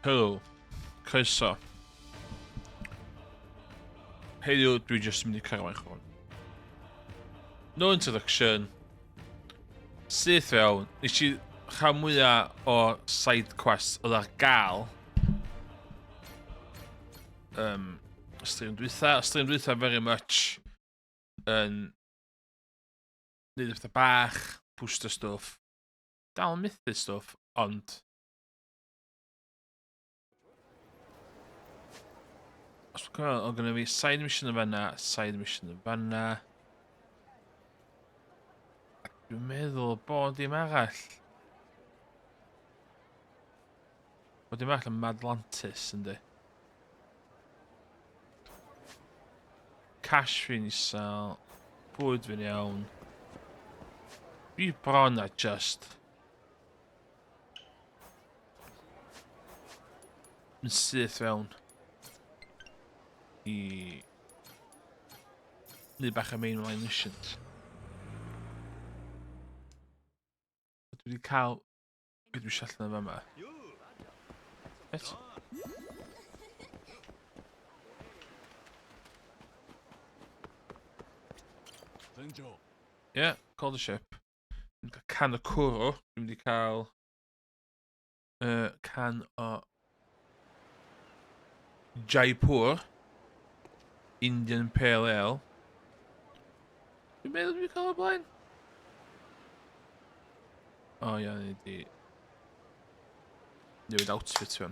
Helo, croeso. Heddiw dwi jyst yn mynd i cael eich hwn. No introduction. Syth fewn, nes i rhan mwyaf o side quests oedd ar gael. Um, stream dwytha, stream dwytha very much yn neud pethau bach, pwstio stwff. Dal yn methu stwff, ond Os dwi'n cofio, oedd gynnu fi side mission yn fanna, side mission yn fanna. Dwi'n meddwl bod dim arall. Bod dim arall yn Madlantis, yndi. Cash fi'n isel, bwyd fi'n iawn. Dwi bron a just Yn syth fewn i neud bach o mainline missions. Dwi wedi cael beth dwi eisiau allan o fama. Bet? Yeah, call the ship. Dwi'n cael can o cwrw. Dwi'n mynd i cael can o Jaipur. Indian Pale Ale. Dwi'n meddwl dwi'n cael o blaen. O ia, ni di newid outfit fi.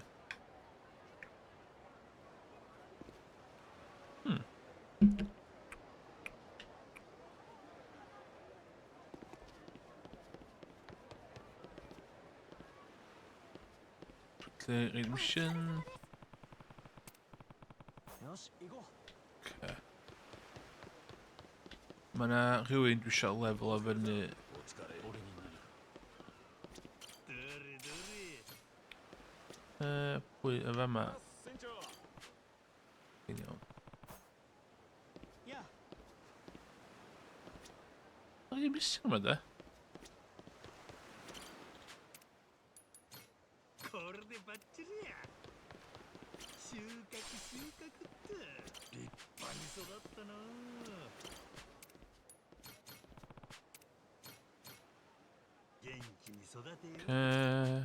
Quickly read mission. Okay. Mae yna rhywun dwi eisiau lefel o fyny. Pwy y fama? Yn iawn. O'n i'n missing yma de? Okay.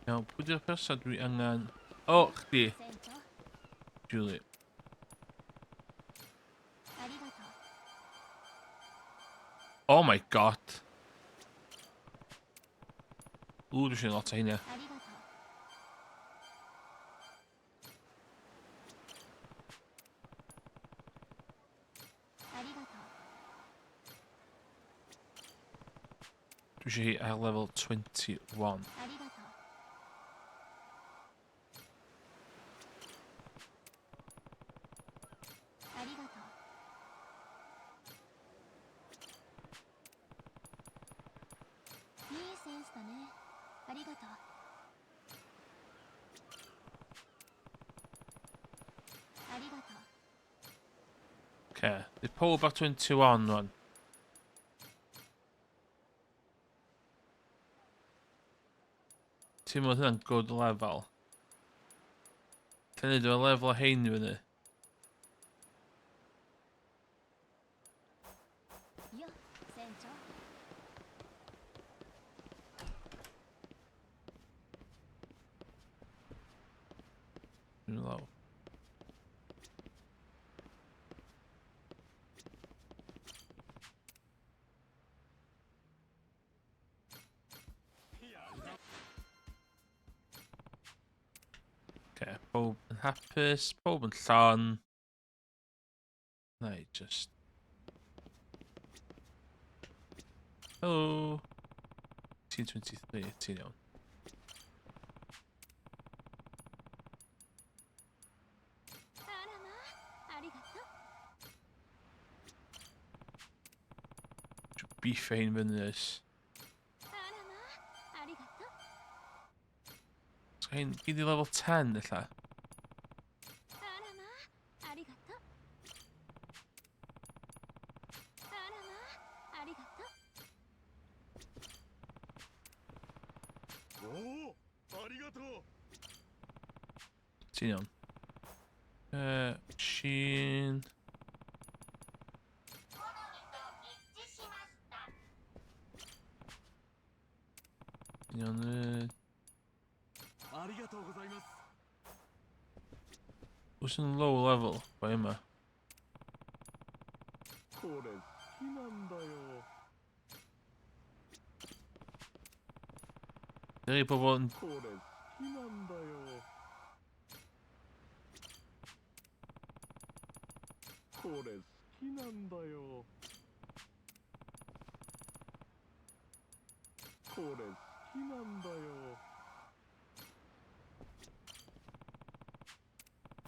Iawn, pwy di'r person dwi angen... O, oh, chdi! Julie. Oh my god! Ww, dwi eisiau lot o hynna. Dwi eisiau hi ar level 21. Oce, bydd pob ar 21 rwan. Ti'n meddwl hynna'n good level? Ti'n neud efo lefel o hein i fyny? Mynd lawr. Okay, pob yn hapus, pob yn llon. Na i just... Hello. Ti'n 23, ti'n iawn. Beef ein fyny oes. So hyn, gyd i level 10 ella. Ti'n iawn. Shin. Ti'n iawn 'fyd. Pwy sy'n low level? Bai yma. Dwi pobl yn...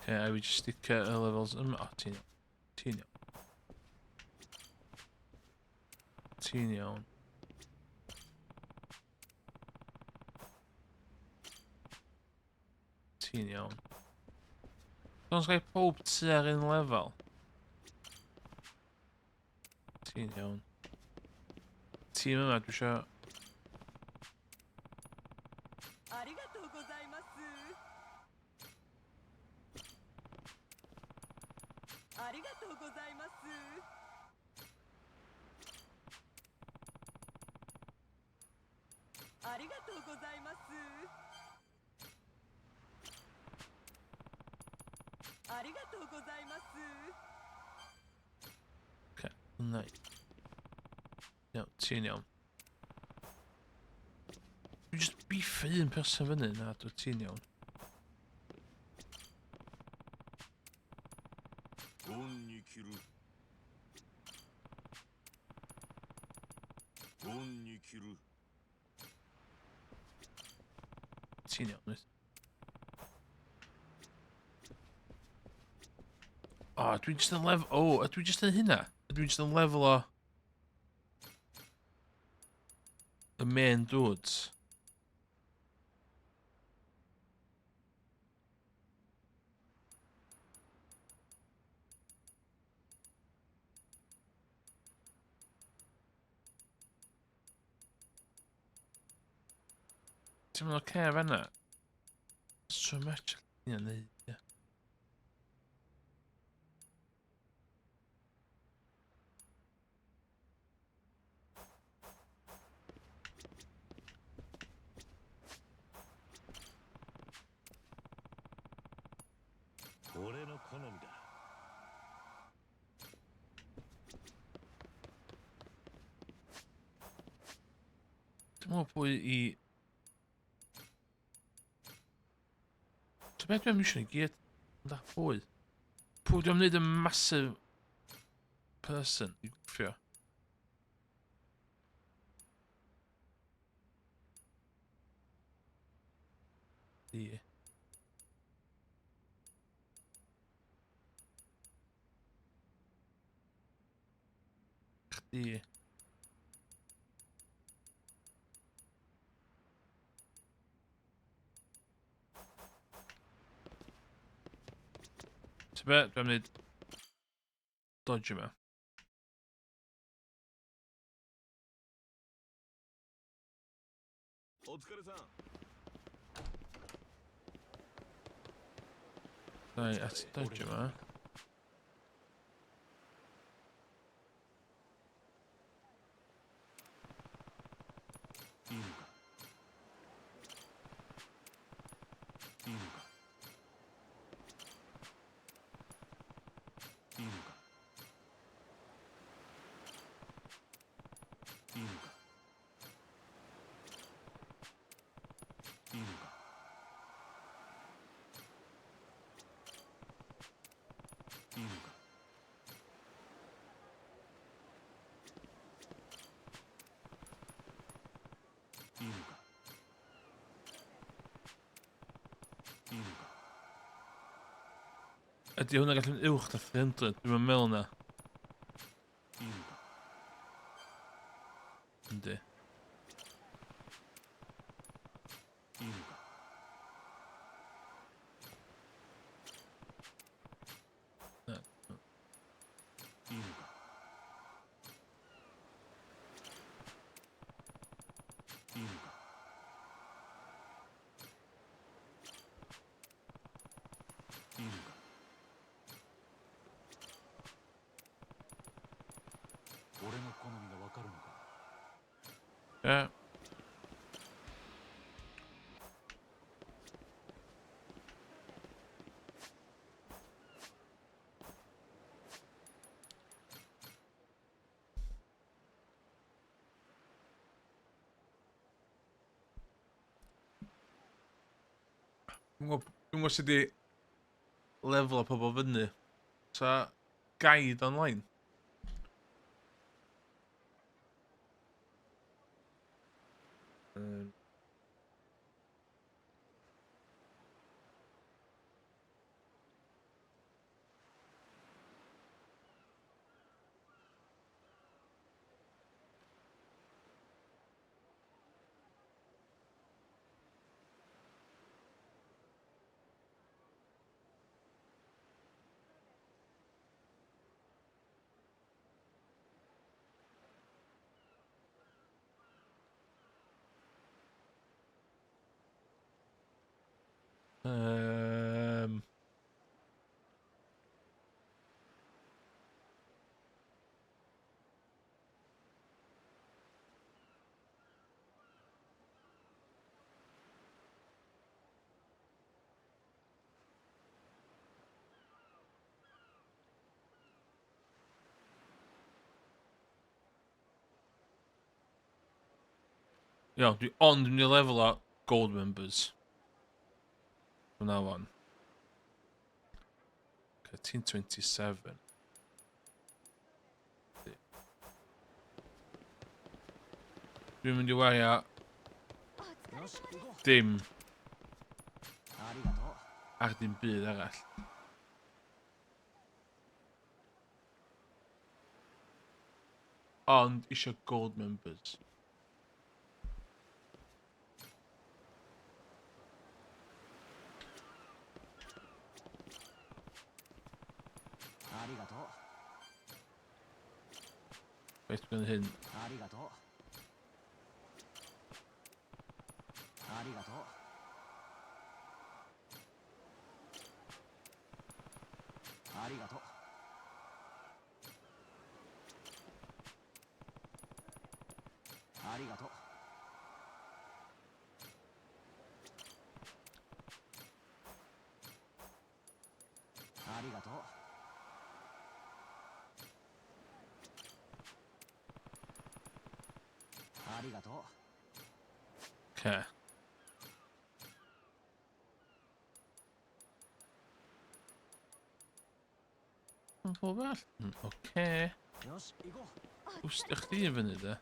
Okay, I would just stick y levels yma. O, ti'n iawn. Ti'n iawn. Ti'n iawn. Ti'n iawn. Dwi'n gael pob tu ar un lefel. Ti'n iawn. Tîm yma, dwi eisiau... Okay, nice. Iawn, ti'n iawn. Dwi just beef un person fyny, na, dwi ti'n iawn. Ti'n iawn, wyt? O, oh, dwi'n just yn lefel... O, oh, ydw i just yn hynna? Ydw i just yn lefel o... Y main dudes. Ti'n mynd oce okay, fanna? So much Ie, neud, ie. Dwi'n meddwl pwy i... Dwi'n meddwl dwi'n eisiau i gyd. Ond pwy? Pwy dwi'n wneud y massive person i gwffio? Ie. Chdi. Ti'n be? Dwi'n mynd dodge yma. Dau at dodge yma. Ydy hwnna gallu mynd uwch na 300? Dwi'n meddwl na. Yndi. Na. Ie. Dwi'n gwybod sut i lefel o pobl fyny. Sa guide online? Iawn, dwi ond yn mynd i lefel o gold members. From now on. Okay, ti'n 27. Dwi'n mynd i wario dim ar dim byd arall. Ond isio gold members. Beth bydd hyn? Okay. Pob arall? Oce. Wst, chdi i fyny de.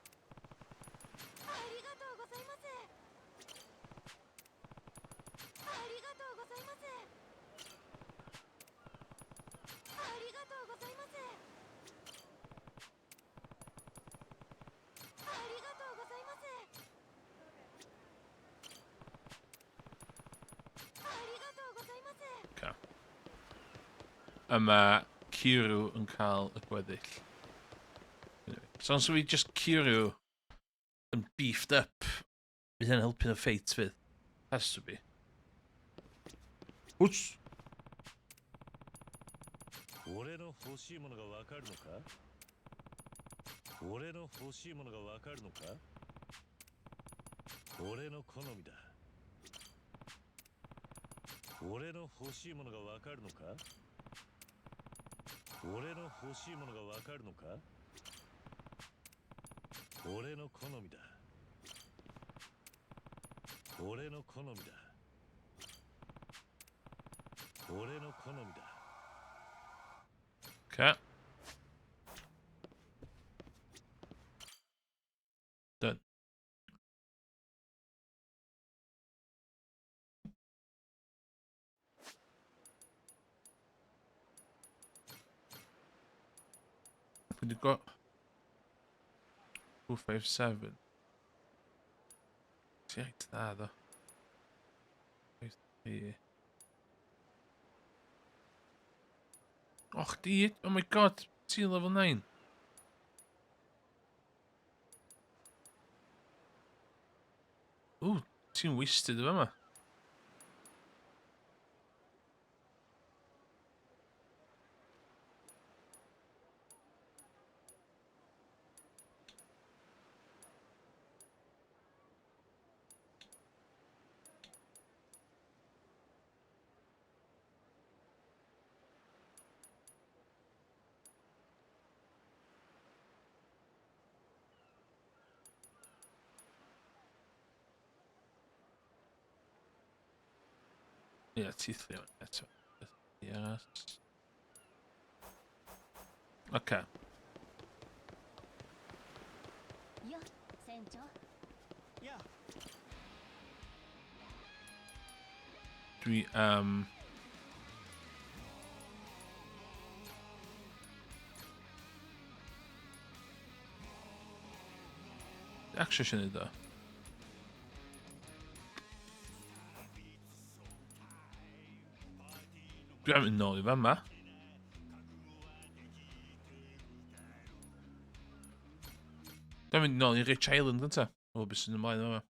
Okay. A mae Kiryu yn cael y gweddill. Anyway. So os fi just Kiryu yn beefed up, fydd hynny'n helpu yn y ffeit fydd. Has to be. Wts! 俺の欲しいものがわかるのか。俺の欲しいものがわかるのか。俺の好みだ。俺の欲しいものがわかるのか。俺の欲しいものがわかるのか。俺の好みだ。俺の好みだ。俺の好みだ。 Okay. Done. We've got 257. Ti reit dda, ddo. 53. Och, chdi! Oh my god! Ti'n level 9. Ww, ti'n wasted efo yma. Ie, teithio eto. Yes. Oce. Dwi am... Actually eisiau neud o. Dwi am mynd nôl i fama. Dwi'n mynd nôl i Rich Island gynta. O, beth sy'n ymlaen yma.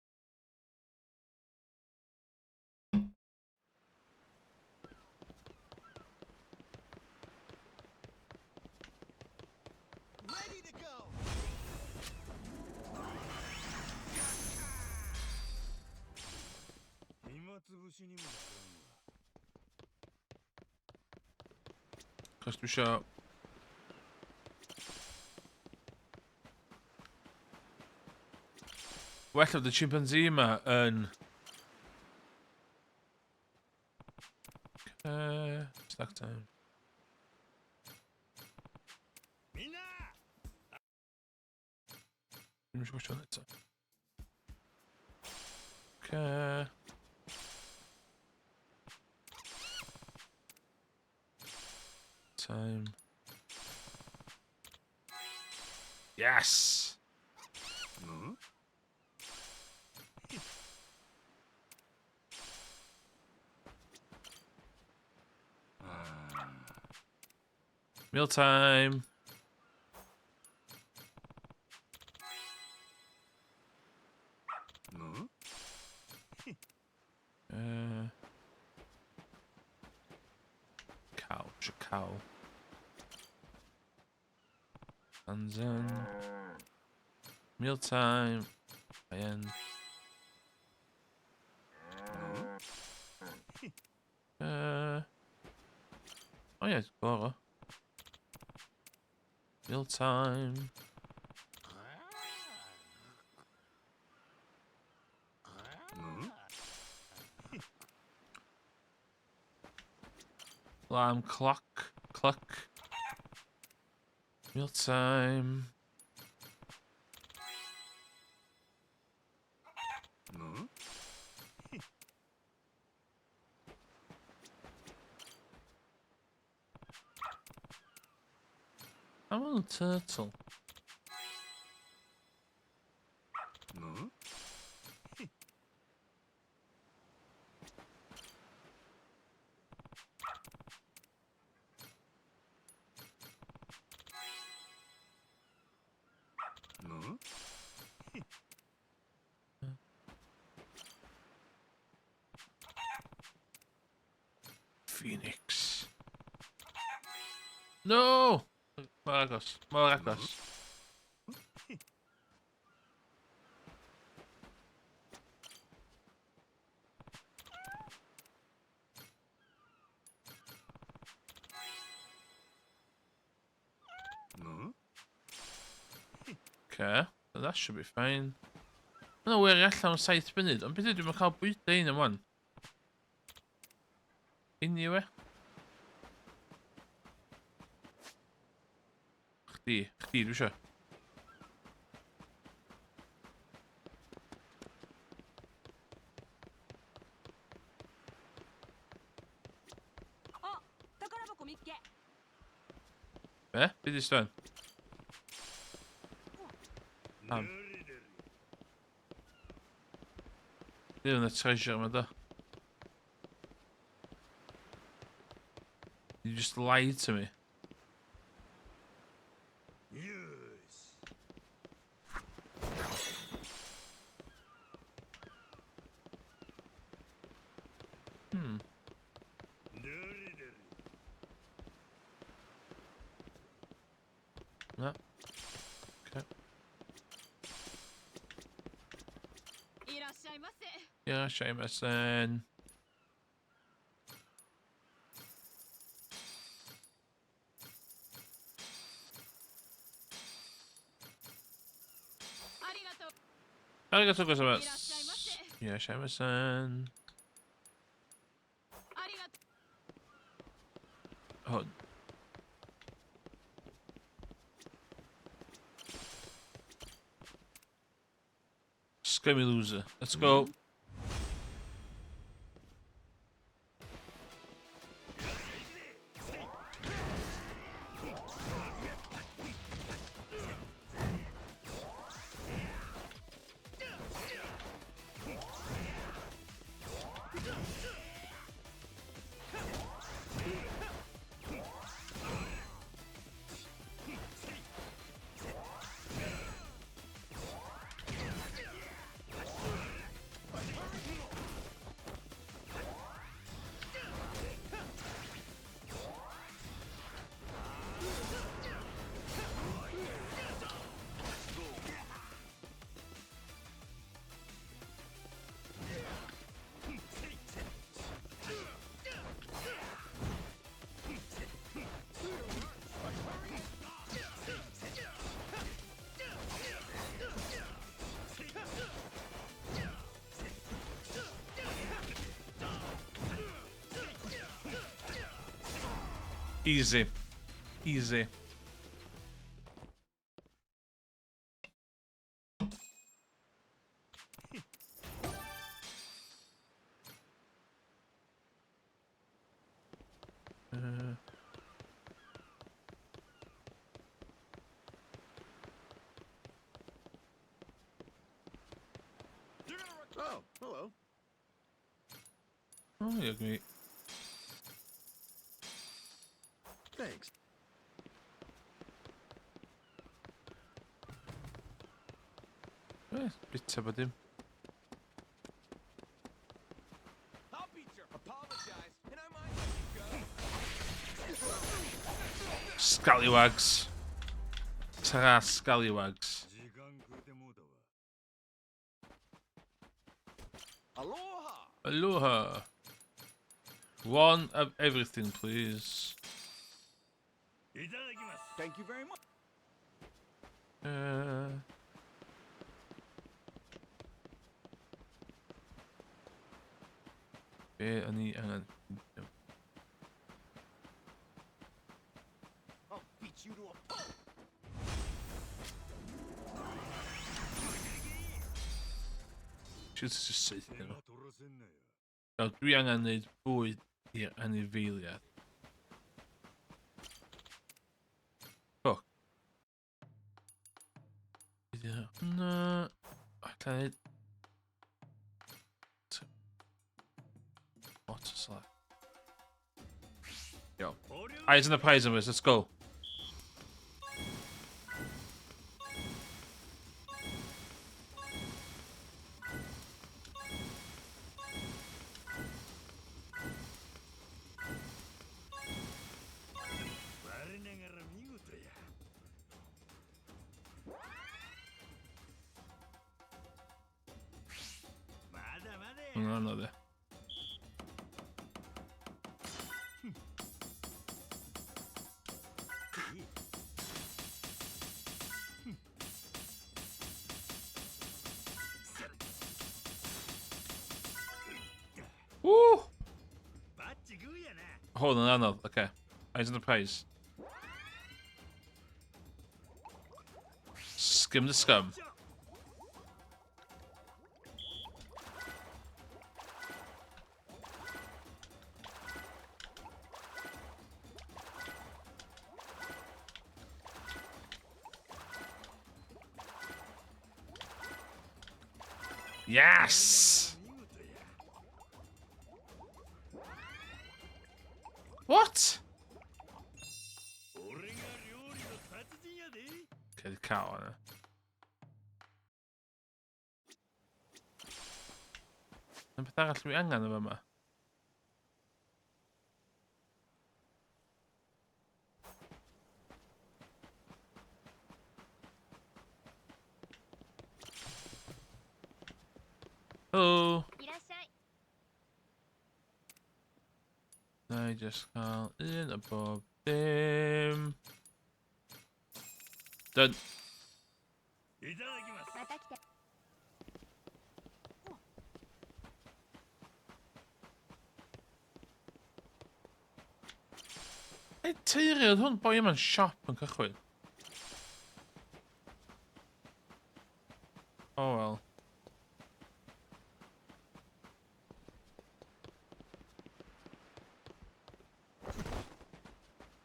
Cos dwi isio... Well oedd y chimpanzee yma yn... Snack time. Dwi'm isio gwatsio hwn eto. Oce. Time. Yes! Meal time. Cow, eisiau cow. Anzen. Meal time. End. Oh yeah, bore. Meal time. Alarm clock. Cluck. Meal time. I want a turtle. Phoenix. No! Mor agos. Mor agos. Okay, so that should be fine. Mae'n wir allan o 7 munud, ond beth ydw i'n cael bwyta un am wan? Anyway. Chdi, chdi dwi eisiau. Be? Be di ston? Pam? Ddim yn y treasure yma do. You just lied to me. Na. Okay. Yeah, Seamus. Arigatou gozaimasu. Yeah, Seamus. hwn. Scummy loser. Let's go. Easy. Easy. Oh, hello. Oh, yeah, great. Thanks. Bita bod dim. I'll beat your apologize, and I might let you go. Scallywags. Ta scallywags. 時間食うてもうたわ Aloha. Aloha. One of everything, please. いただきます Thank you very much. Be o'n i angen? I'll beat you to a pulp. Just just saethu 手 nhw. 間取らせんなよ Nawr, dwi angen neud bwyd i'r anifeiliad. Fuck. Na. Alla i neud... What is that? Yo. お料 Eyes on the prize on this, let's go. 我ながら見事やまだまだや Hwnna'n anodd e. Woo! バッチグーやな Hwn yn anodd, oce. Okay. Eyes on the prize. Skim the scum. Yes! 見事や What? 俺が料理の達人やで Okay, the cow yna. Yna beth arall dwi angen efo yma? Hello. いらっしゃい Na i just cael un o bob dim. Done. いただきますまた来て Ei, teiri oedd hwn, boi yma'n siop yn cychwyn. Oh well.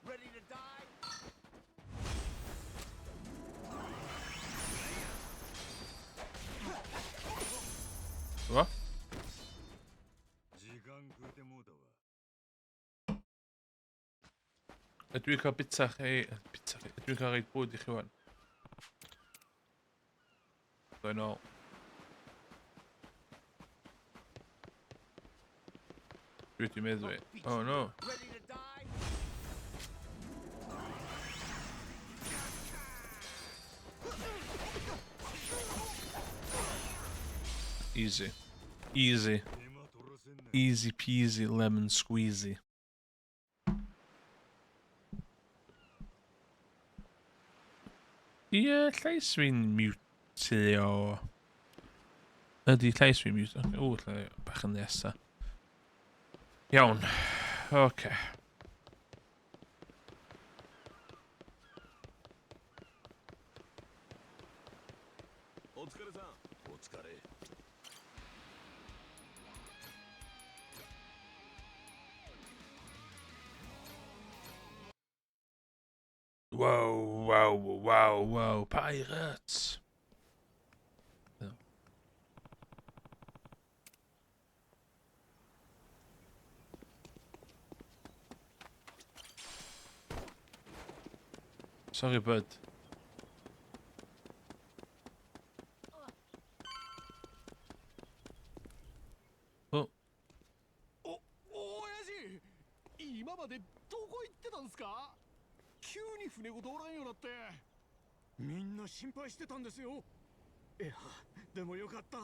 Ready to die? What? 時間食うてもうたわ。 Ydw i'n cael bita chi... Bita chi... Ydw i'n cael rhaid bwyd i chi wan? Dwi'n ôl. Dwi wedi meddwi. Oh no. Ready to die? Easy. Easy. 手間取らせんな。 Easy peasy lemon squeezy. Ie, llais fi'n mutio. Ydy llais fi'n mutio. O, llai bach yn nesa. Iawn. Oce. お疲れさん。お疲れ。 Wow, wow, wow, wow, pirates! No. Sorry, bud. Oh, お、親父今までどこ行ってたんすか。急に船ごとおらんようになって。みんな心配してたんですよ。いや、でもよかった。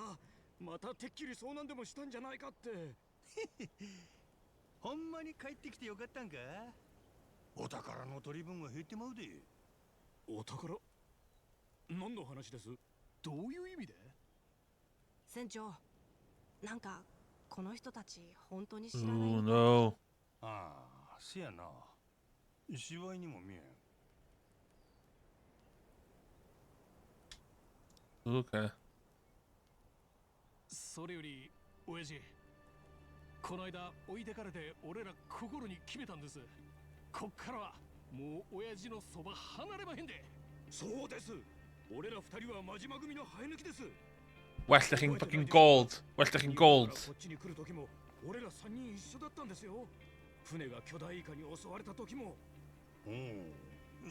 またてっきり遭難でもしたんじゃないかって。ほんまに帰ってきてよかったんか。お宝の取り分が減ってまうで。お宝？何の話です？どういう意味で？船長、なんかこの人たち本当に知らない oh みたい。 no. ああ、せやな。芝居にも見えん。 Okay. それより親父、この間置いてかれて俺ら心に決めたんです。こっからはもう親父のそば離れまへんで。そうです。俺ら二人は真島組の生え抜きです。 Well 'da chi'n fucking gold. Well 'da chi'n 日本 gold. からこっちに来る時も俺ら三人一緒だったんですよ。船が巨大イカに襲われた時も。おお、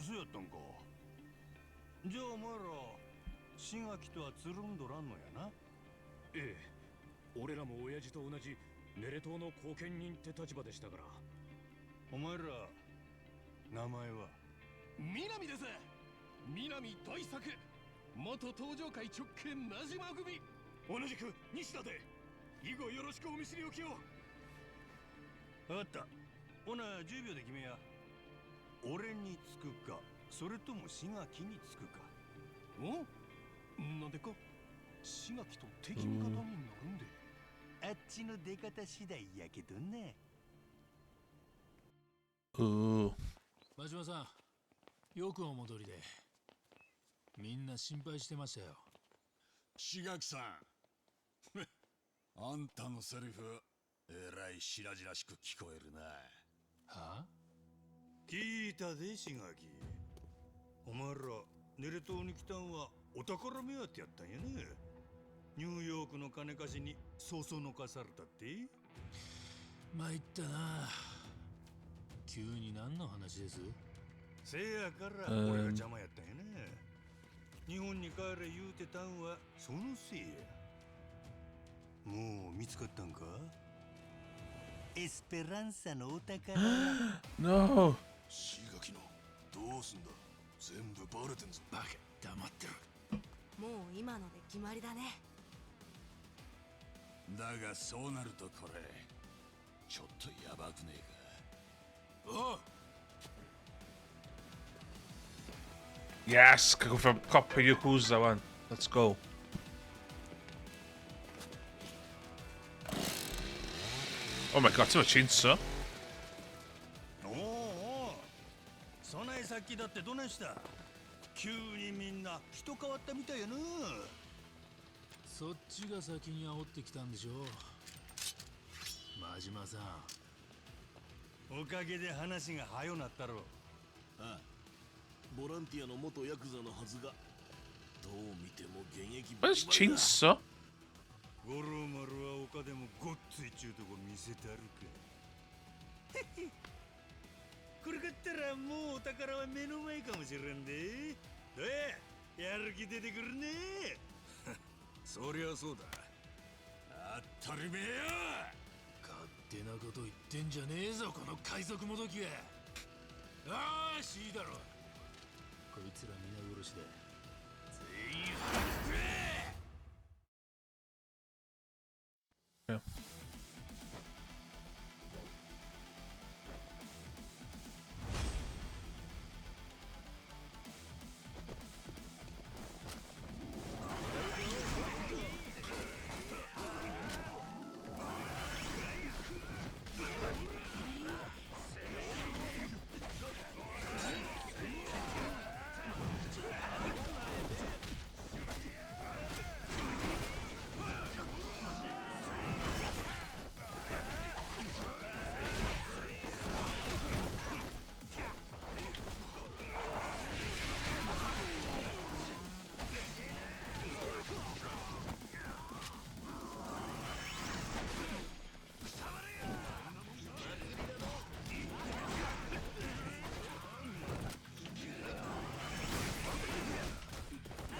そうやったんか。じゃあお前ら、志垣とはつるんどらんのやな。ええ、俺らも親父と同じネレ島の後見人って立場でしたから。お前ら、名前は？南です。南大作、元東上会直系真島組。同じく西田で、以後よろしくお見知りおきを。わかった。ほな10秒で決めや。俺につくか、それとも志垣につくか。お、なんでか？志垣と敵味方になるんで。あっちの出方次第やけどね。 Ooh. 真島さん、よくお戻りで。みんな心配してましたよ。志垣さん、あんたのセリフ、えらい白々しく聞こえるな。はあ？聞いたで志垣。お前らネレ島に来たんはお宝目当てやったんやね。ニューヨークの金貸しにそそのかされたって。参ったな。急に何の話です？せやから俺が邪魔やったんやね。日本に帰れ言うてたんはそのせいや。もう見つかったんか？エスペランサのお宝は。 No. 志垣のどうすんだ、全部バレてんぞ。バカ、黙ってろ。もう今ので決まりだね。だがそうなるとこれちょっとやばくねえか。おう。 Yes, go for copper Yakuza one. Let's go. Oh my god, ti'n chainsaw. おうおう、きだってどないした。急にみんな人変わったみたいやな。そっちが先に煽ってきたんでしょ、真島さん。おかげで話が早なったろ。ああ、ボランティアの元ヤクザのはずが、どう見ても現役。 Where's Chainsaw? 五郎丸は丘でもごっついちゅうとこ見せたるか。これ買ったらもうお宝は目の前かもしれんで。どうや、やる気出てくるね。そりゃそうだ。当たり前や。勝手なこと言ってんじゃねえぞ、この海賊もどきが。ああし、いいだろ。こいつら皆殺しだ。全員腹くくれ。 Yeah.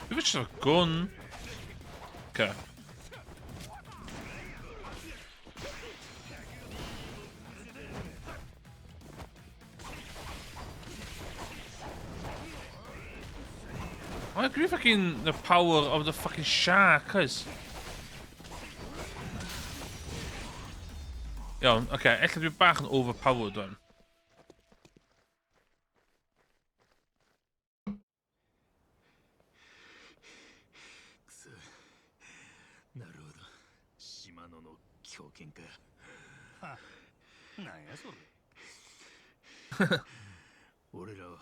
Give it a gun. Okay. I agree fucking the power of the fucking shark, cuz. Iawn, oce, okay, ella dwi bach yn overpowered wan. くそ、なるほど、島野の狂犬か。なんやそれ。俺らは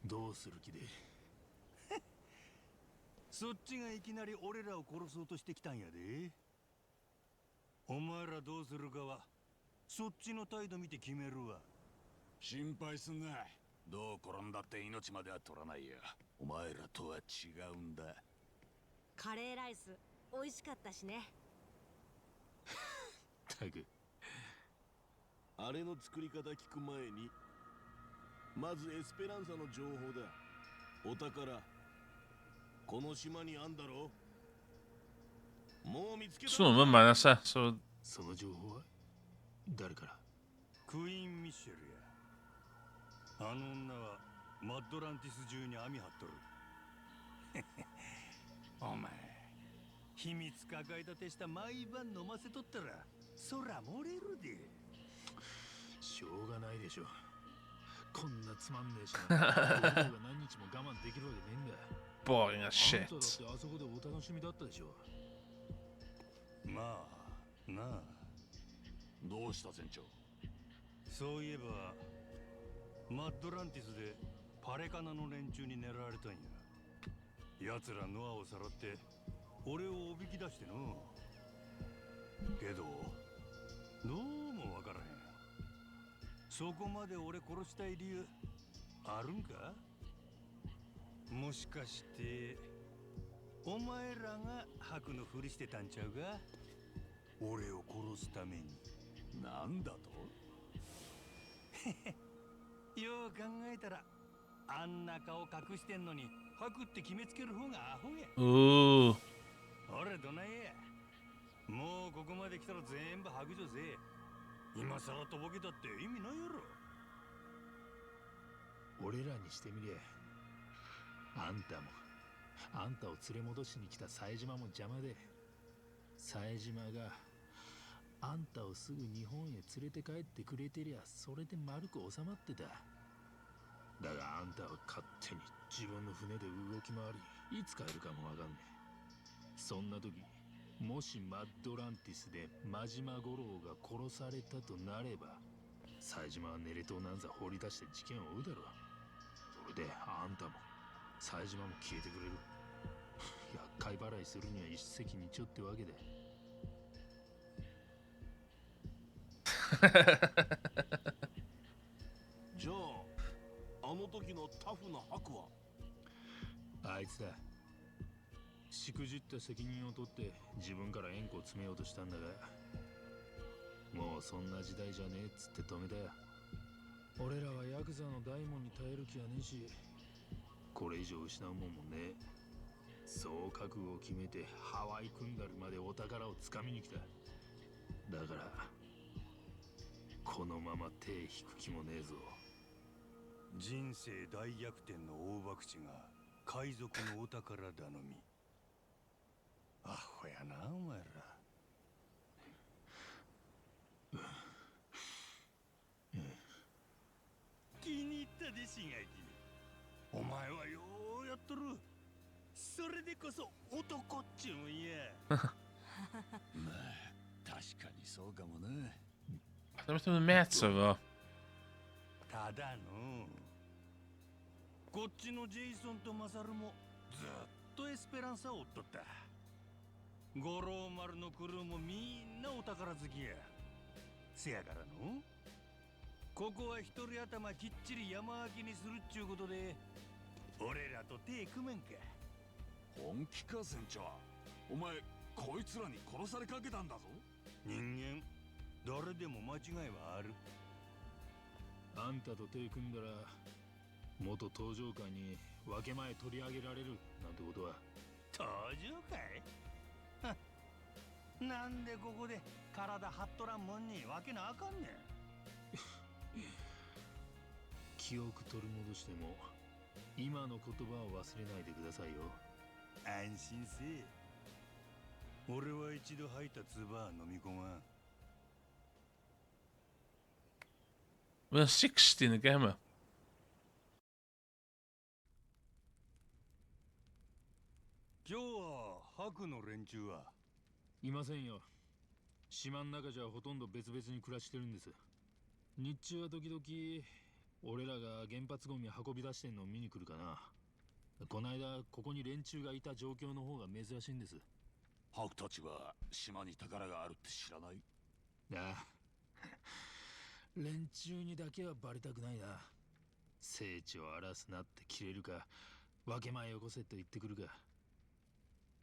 どうする気で。そっちがいきなり俺らを殺そうとしてきたんやで。お前らどうするかはそっちの態度見て決めるわ。心配すんな。どう転んだって命までは取らないよ。お前らとは違うんだ。カレーライス美味しかったしね。たく。あれの作り方聞く前に、まずエスペランサの情報だ。お宝、この島にあんだろ。もう見つけた。 Swn yma nesa, so. その情報は誰から。クイーン・ミッシェルや。あの女はマッドランティス中に網張っとる。お前、秘密抱えた手下毎晩飲ませとったらそら漏れるで。しょうがないでしょ。こんなつまんねえしな。が何日も我慢できるわけねえんだ。 Boring as shit. あんただってあそこでお楽しみだったでしょ。まあなあ。どうした船長。そういえばマッドランティスでパレカナの連中に狙われたんや。奴らノアをさらって俺をおびき出しての。けどどうもわからへん。そこまで俺殺したい理由あるんか。もしかしてお前らが白のふりしてたんちゃうか。俺を殺すために。なんだと。よう考えたらあんな顔隠してんのに白って決めつける方がアホや。おー。俺どないや。もうここまで来たら全部白状せえ。今さらとぼけたって意味ないやろ。俺らにしてみりゃ、あんたもあんたを連れ戻しに来た冴島も邪魔で、冴島があんたをすぐ日本へ連れて帰ってくれてりゃそれで丸く収まってた。だがあんたは勝手に自分の船で動き回り、いつ帰るかもわかんねえ。そんな時、もしマッドランティスで真島五郎が殺されたとなれば、冴島はネレ島なんざ放り出して事件を追うだろう。これであんたも冴島も消えてくれる。厄介払いするには一石二鳥ってわけで。じゃあ、あの時のタフな白は。あいつだ。しくじった責任を取って自分から縁故を詰めようとしたんだが、もうそんな時代じゃねえっつって止めたよ。俺らはヤクザの大門に耐える気はねえし、これ以上失うもんもねえ。そう覚悟を決めてハワイクンダルまでお宝をつかみに来た。だからこのまま手引く気もねえぞ。人生大逆転の大博打が海賊のお宝頼み。アホやなお前ら。気に入ったでしがき。お前はようやっとる。それでこそ男っちゅうんや。まあ確かにそうかもな。ただのこっちのジェイソンとマサルもずっとエスペランサを追っとった。五郎丸のクルーもみんなお宝好きや。せやからのここは一人頭きっちり山分けにするっちゅうことで、俺らと手組めんか。本気か船長。お前こいつらに殺されかけたんだぞ。人間誰でも間違いはある。あんたと手組んだら元登場会に分け前取り上げられるなんてことは。登場会？なんでここで体張っとらんもんに分けなあかんねん。記憶取り戻しても今の言葉を忘れないでくださいよ。安心せえ。俺は一度吐いた唾は飲み込まん。 Mae'n 16 y gem yma. 今日は白の連中はいませんよ。島の中じゃほとんど別々に暮らしてるんです。日中は時々俺らが原発ゴミ運び出してんのを見に来るかな。こないだここに連中がいた状況の方が珍しいんです。ハクたちは島に宝があるって知らない？ああ、連中にだけはバレたくないな。聖地を荒らすなって切れるか、分け前よこせと言ってくるか、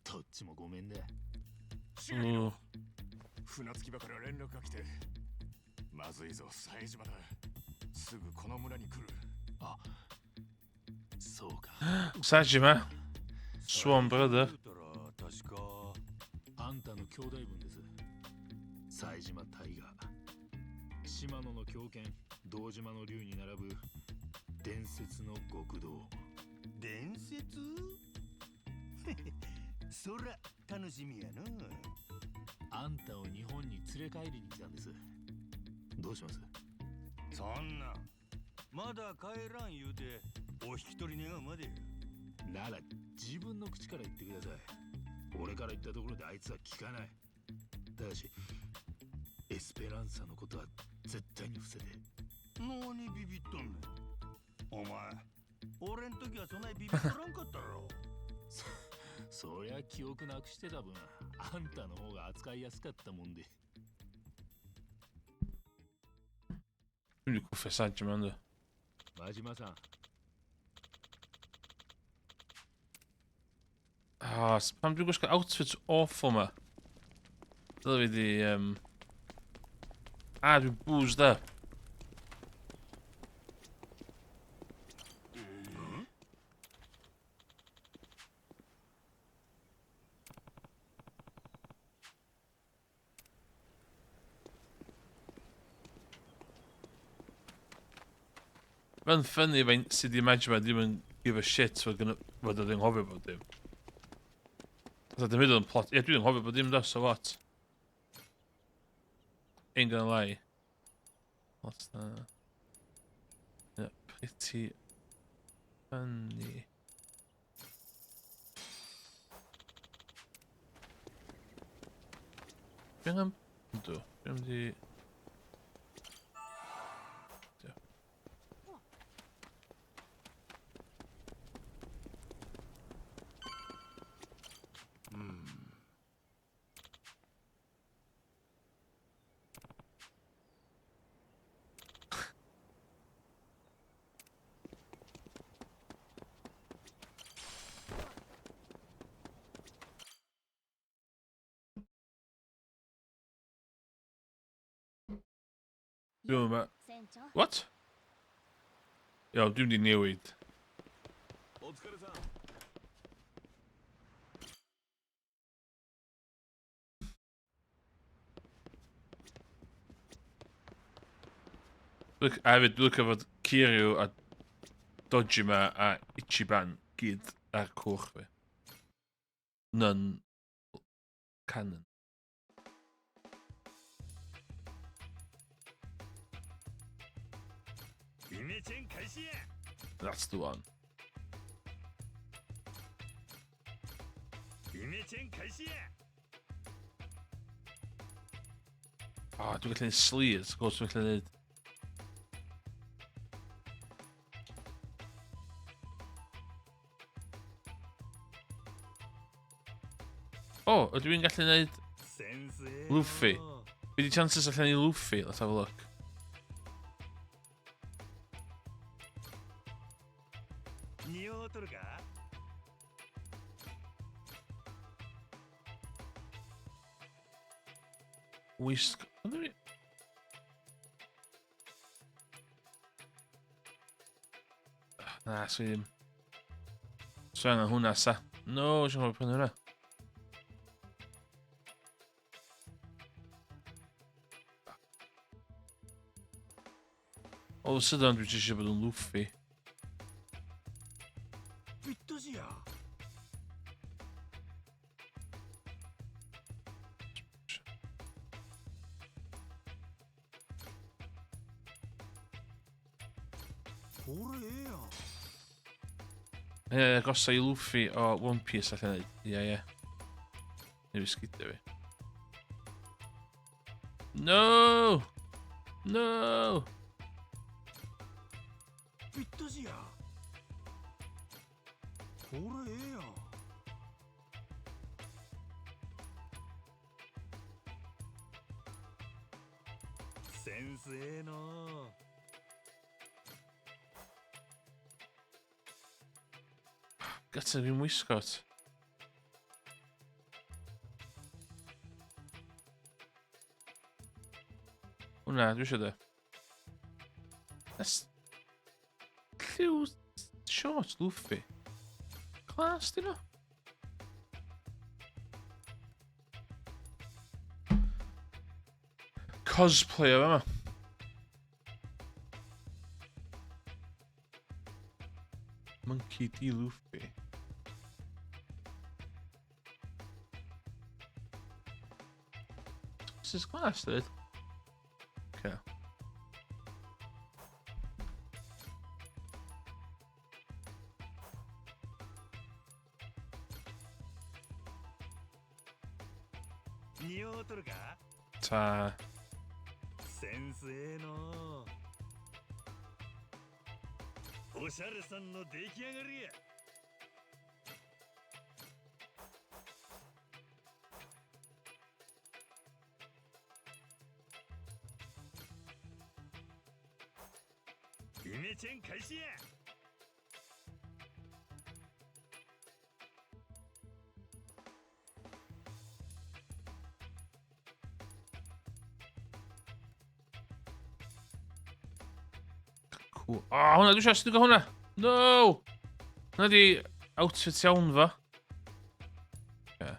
どっちもごめんだ。船着き場から連絡が来て、まずいぞ冴島だ。すぐこの村に来る。あ、そうか。冴島 Swan brother。 確かあんたの兄弟分です。冴島大河、島野の狂犬、堂島の竜に並ぶ伝説の極道。伝説？そら楽しみやな。あんたを日本に連れ帰りに来たんです。どうします？そんなまだ帰らん言うてお引き取り願うまで。なら自分の口から言ってください。俺から言ったところであいつは聞かない。ただしエスペランサのことは絶対に伏せて。何ビビっとんねんお前。俺ん時はそないビビっとらんかったろ。そりゃ記憶なくしてた分あんたの方が扱いやすかったもんで。真島さん。 Ah, pam dwi'n gwisgo outfits awful ma? Dyle fi di... Ah, dwi'n boozed up. Mae'n ffynnu faint sydd wedi imagine ddim yn give a shit fod fod oedd yn nghofio bod dim. Fatha dim hyd yn plot. Ie, dwi'n nghofio bod dim da, so what? Ain't gonna lie. What's that? Yeah, pretty funny. Dwi'n angen... Yndw, dwi'n mynd i... Dwi'n meddwl... What? Iawn, dwi'n mynd i newid. Look, a hefyd, dwi'n licio fod Kiryu a Dojima a Ichiban gyd ar cwch fi. None canon. That's the one. O, oh, dwi'n gallu neud sleeves, gwrs dwi'n gallu neud. O, oh, ydw i'n gallu neud Luffy? Be di chances allan i Luffy? Let's have a look. Wisg... Na, swn i ddim. So angen hwnna sa. No, eisiau gwybod prynu hwnna. All of a sudden, dwi eisiau bod yn Luffy. Ie, agosa i Luffy o One Piece allan neud. Ie, ie. Neu fi sgidio fi. No! No! Gata fi'n wisgot. Hwna, dwi eisiau de. That's... Lliw shorts Luffy. Clas, di nhw? Cosplay o fama. Monkey D. Luffy. This is class, dude. Okay. Ta. Cool. O, oh, hwnna, dwi eisiau stigo hwnna. No! Hwnna di outfit iawn fo. Yeah.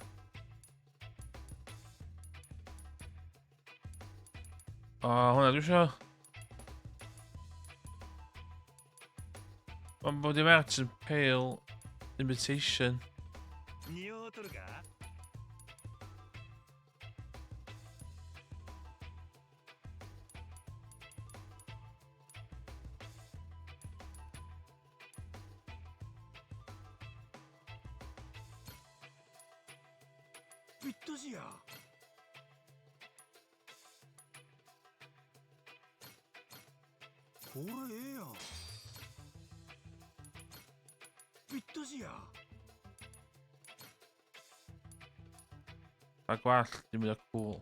O, oh, hwnna, dwi eisiau... Mae'n bod i merch yn pale invitation. A gwallt, dim mwy o cool.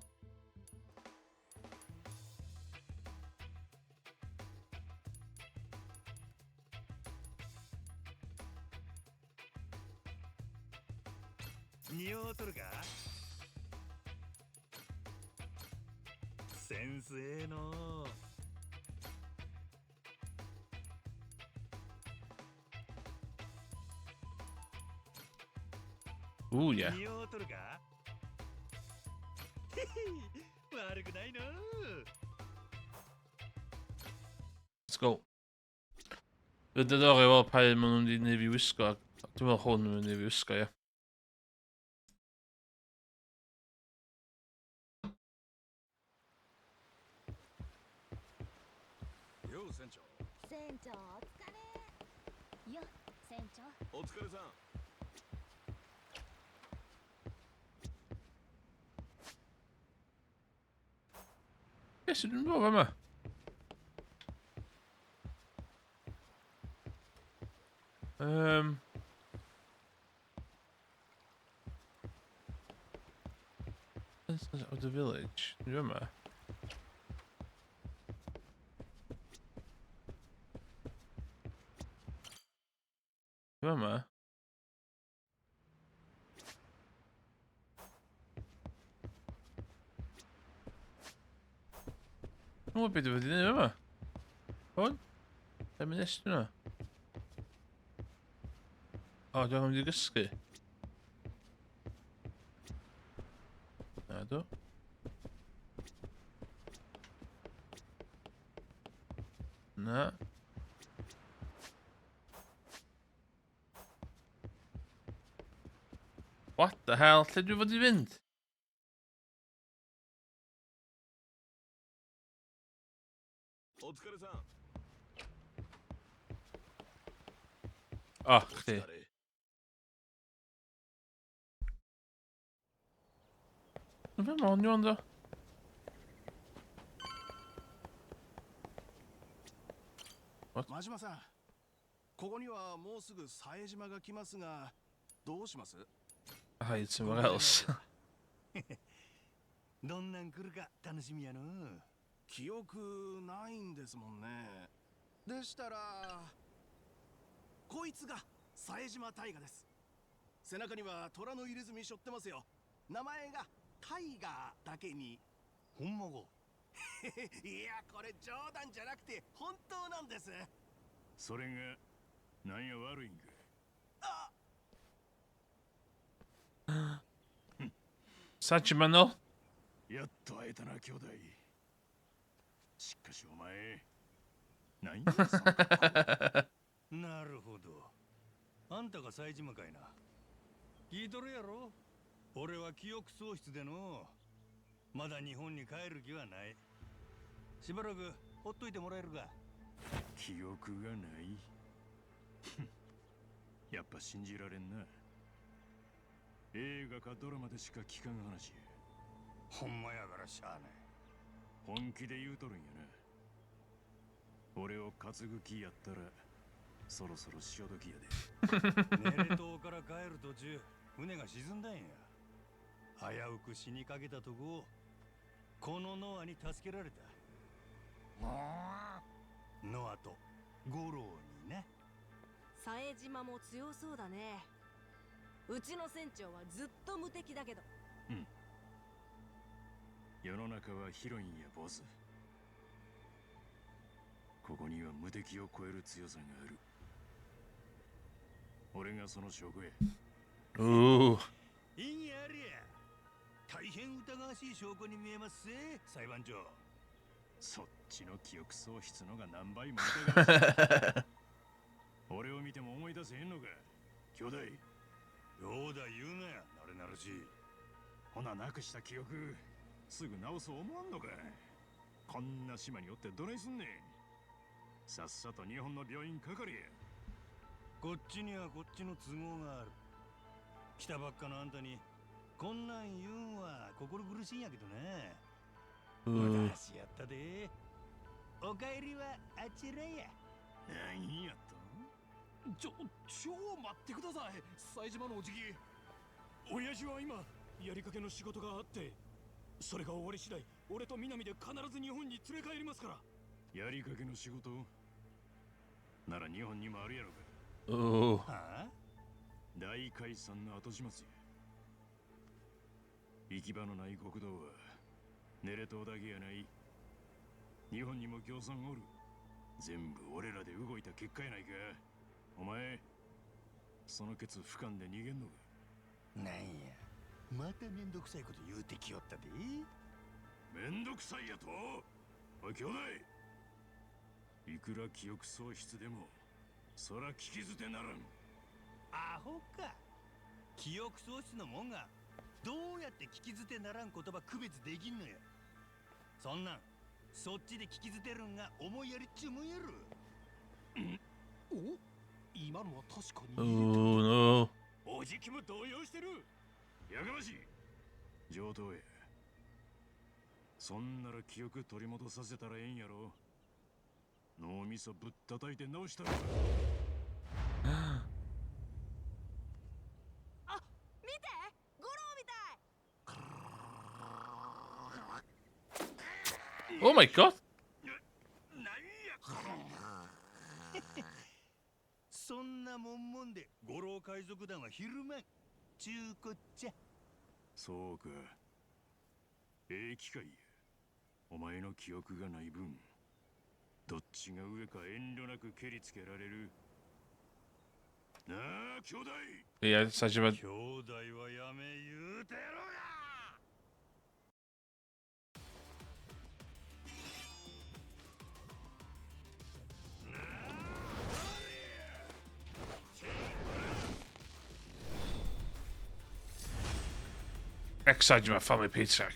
Ooh, yeah. 匂うとるか悪くないの Let's go. Fydd diddorol i weld pa un maen nhw'n mynd i wneud fi wisgo. Dwi'n meddwl hwn yn mynd i fi wisgo, ie. よう船長。船長お疲れよ、船長。お疲れさん。 Be sy'n dwi'n bod yma? This is of the village. Dwi'n yma. Dwi'n yma. Dwi'n gwybod beth dwi'n wedi gwneud yma. Hwn? Be mynd nes dwi'n O, dwi'n mynd i gysgu. Na, dw. Na. What the hell? Lle dwi fod i fynd? お疲れさん。 O, chdi. お疲れ。 Dwi'n meddwl, ond dwi'n do. 真島さん、ここにはもうすぐ冴島が来ますが、どうします？ Hide somewhere else. どんなん来るか楽しみやの。記憶ないんですもんね。でしたら、こいつが冴島大河です。背中には虎の入れ墨背負ってますよ。名前がタイガーだけに。ほんまか？いや、これ冗談じゃなくて本当なんです。それがなんや、悪いんか？ Saejima nôl. やっと会えたな、兄弟。しかしお前、何やその格好。なるほど、あんたが冴島かいな。聞いとるやろ、俺は記憶喪失での、まだ日本に帰る気はない。しばらくほっといてもらえるか。記憶がない。やっぱ信じられんな。映画かドラマでしか聞かん話や。ほんまやからしゃあない。本気で言うとるんやな？俺を担ぐ気やったら、そろそろ潮時やで。ネレ島から帰る途中、船が沈んだんや。危うく死にかけたとこを、このノアに助けられた。ノアと五郎にね。冴島も強そうだね。うちの船長はずっと無敵だけど。うん、世の中は広いんや、ボス。ここには無敵を超える強さがある。俺がその証拠や。 Ooh. 異議ありや。大変疑わしい証拠に見えますぜ、裁判長。そっちの記憶喪失のが何倍も疑わしい。俺を見ても思い出せへんのか、兄弟。ようだ言うなや、なれなれしい。ほな、なくした記憶すぐ直そう思わんのか？こんな島におってどないすんねん。さっさと日本の病院かかれや。こっちにはこっちの都合がある。来たばっかのあんたにこんなん言うんは心苦しいんやけどね。 Ooh. 昔やったで。お帰りはあちらや。何やと？ちょ、待ってください、冴島のおじき。親父は今やりかけの仕事があって、それが終わり次第、俺と南で必ず日本に連れ帰りますから。やりかけの仕事なら、日本にもあるやろか。 Ooh. はあ？大解散の後始末や。行き場のない極道はネレ島だけやない。日本にもぎょうさんおる。全部俺らで動いた結果やないか。お前、そのケツ俯瞰で逃げんのか？なんや、まためんどくさいこと言うてきよったで。めんどくさいやと。おい兄弟、いくら記憶喪失でもそら聞き捨てならん。アホか。記憶喪失のもんがどうやって聞き捨てならん言葉区別できんのや。そんなんそっちで聞き捨てるんが思いやりっちゅうもんやろ。お、今のは確かに。 Oh no. おじきも動揺してる。やかましい。上等や。そんなら記憶取り戻させたらええんやろ。脳みそぶったたいて直したら。あ、見て、ゴロみたい。 Oh my god. そんなもんもんで五郎海賊団はひるまんちゅうこっちゃ。そうか、ええ機会や。お前の記憶がない分、どっちが上か遠慮なく蹴りつけられる。なあ兄弟。 Yeah, Saejima. 兄弟はやめ言うてやろうが。 Ex Saejima family pizza.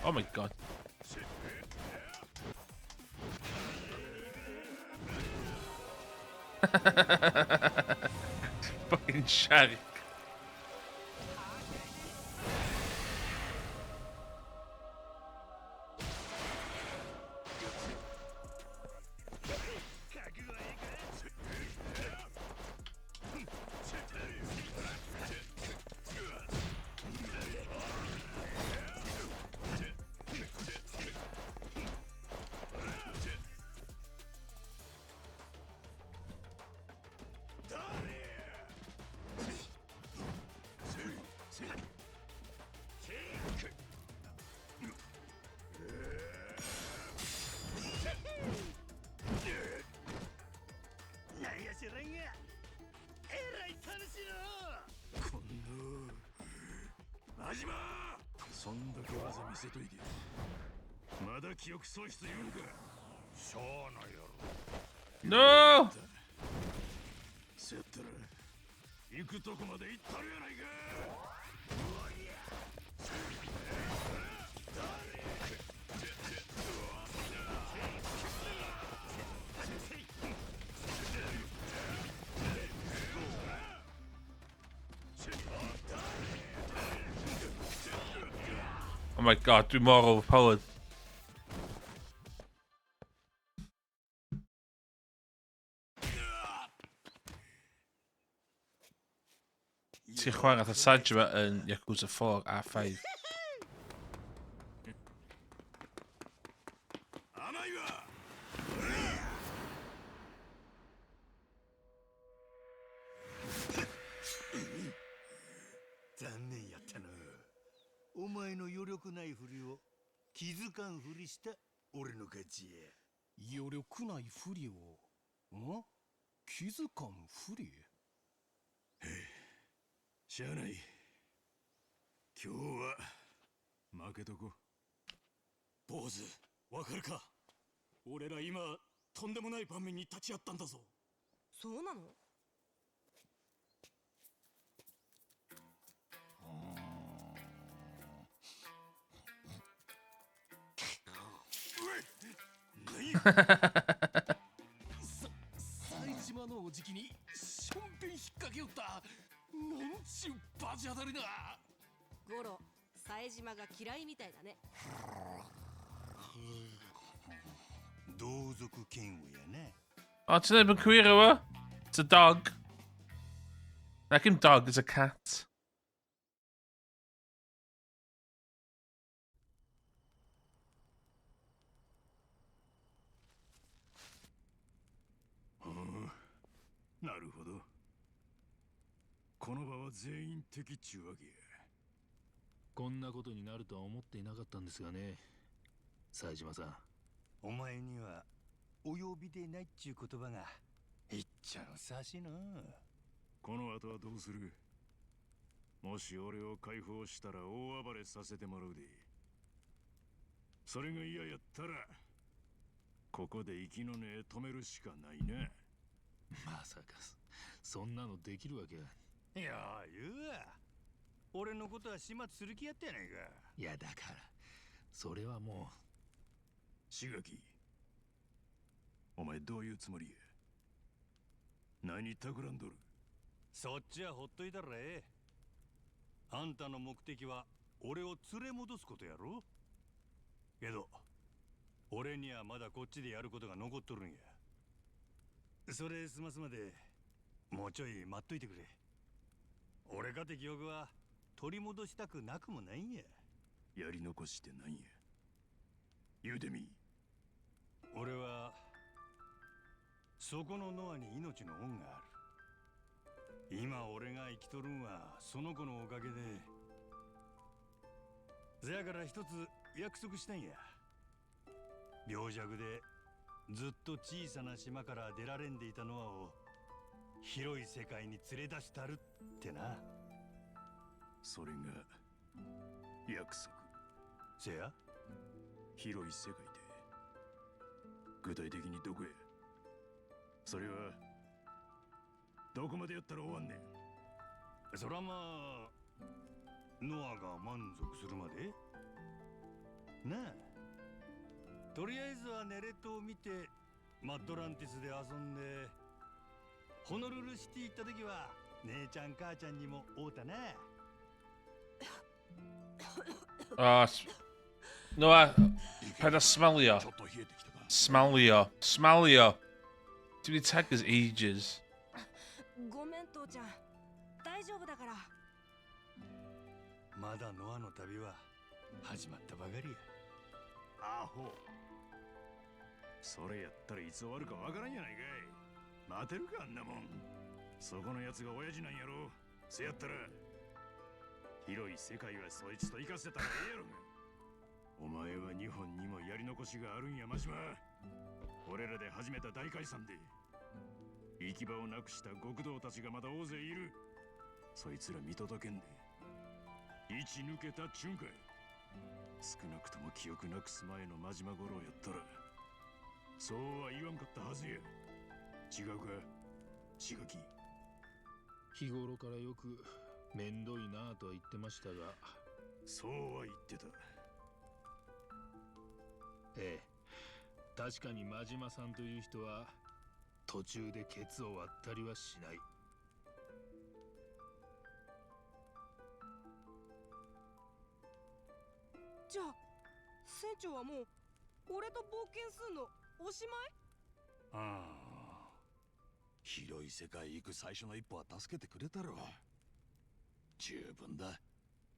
Oh my god. Fucking shark. なんや知らんがえらい楽しいの。こんな真島、そんだけ技見せといてまだ記憶喪失言うんか。しゃあないやろ。 No! せやったら行くとこまで行ったるやないか。 Oh my god, dwi'n mor overpowered. Ti'n chwarae fatha Saejima yn Yakuza 4 a 5. 甘いわ。残念やったな。お前の余力ないふりを気づかんふりした俺の勝ちや。余力ないふりをん気づかんふり。しゃあない。今日は負けとこ。坊主、わかるか。俺ら今とんでもない場面に立ち会ったんだぞ。そうなの？冴島のおじきにしょんべん引っ掛けよった。なんちゅうバチ当たりだ。ゴロ、冴島が嫌いみたいだね。同族嫌悪やな。 O, ti'n ddim yn cywiro fo? It's a dog. Like him dog, it's a cat. なるほど。この場は全員敵っちゅうわけや。こんなことになるとは思っていなかったんですがね、冴島さん。お前にはお呼びでないっちゅう言葉がいっちゃんふさわしいの。この後はどうする？もし俺を解放したら大暴れさせてもらうで。それが嫌やったら、ここで息の根止めるしかないな。まさかそんなのできるわけが。いや言うわ、俺のことは始末する気やったやないか。いやだからそれはもう。志垣、お前どういうつもりや？何企んどる？そっちはほっといたらええ。あんたの目的は俺を連れ戻すことやろ。けど俺にはまだこっちでやることが残っとるんや。それ済ますまでもうちょい待っといてくれ。俺かて記憶は取り戻したくなくもないんや。やり残してなんや？言うてみ。俺はそこのノアに命の恩がある。今俺が生きとるんはその子のおかげで。せやから一つ約束したんや。病弱でずっと小さな島から出られんでいたノアを広い世界に連れ出したるってな。それが約束？せや。広い世界で具体的にどこへ？それはどこまでやったら終わんねん？そらまあノアが満足するまでなあ。とりあえずはネレトを見てマッドランティスで遊んで、ホノルルシティ行った時は姉ちゃん母ちゃんにも会うたな。ああ、Noa, paid â smalio. Smalio. Smalio. Ti wedi tag us ages. ごめん父ちゃん、大丈夫だから。まだノアの旅は始まったばかりや。アホ。それやったらいつ終わるかわからんやないかい。待てるかあんなもん。そこのやつが親父なんやろ。せやったら広い世界はそいつと行かせたらええやろが。お前は日本にもやり残しがあるんや真島。俺らで始めた大解散で行き場をなくした極道たちがまだ大勢いる。そいつら見届けんで一抜けたっちゅうんかい。少なくとも記憶なくす前の真島五郎やったらそうは言わんかったはずや。違うか志垣？日頃からよくめんどいなぁとは言ってましたが。そうは言ってた。ええ、確かに真島さんという人は途中でケツを割ったりはしない。じゃあ船長はもう俺と冒険すんのおしまい？ああ、広い世界行く最初の一歩は助けてくれたろ。十分だ。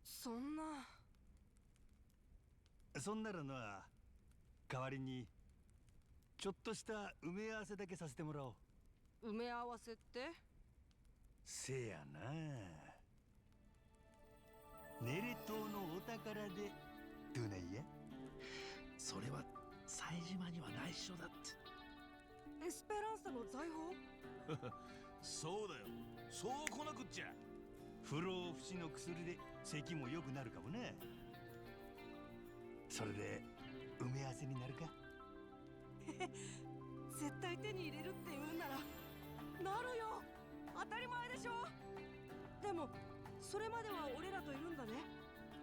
そんな。そんならノア、代わりにちょっとした埋め合わせだけさせてもらおう。埋め合わせって？せやな、ネレ島のお宝でどないや？それは冴島には内緒だって。エスペランサの財宝？そうだよ、そう来なくっちゃ。不老不死の薬で咳も良くなるかもね。それで埋め合わせになるか？絶対手に入れるって言うんならなるよ、当たり前でしょ。でもそれまでは俺らといるんだね。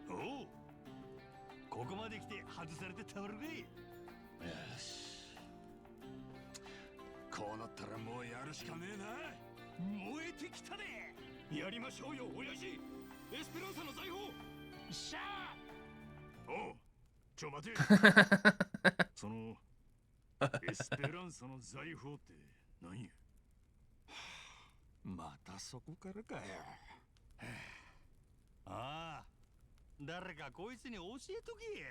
おう、ここまで来て外されてたまるかい。よし、こうなったらもうやるしかねえな。燃えてきたで。やりましょうよ親父、エスペランサの財宝。しゃあ。おう、ちょ待て。そのエスペランサの財宝って何や？またそこからかよ。ああ、誰かこいつに教えとけや。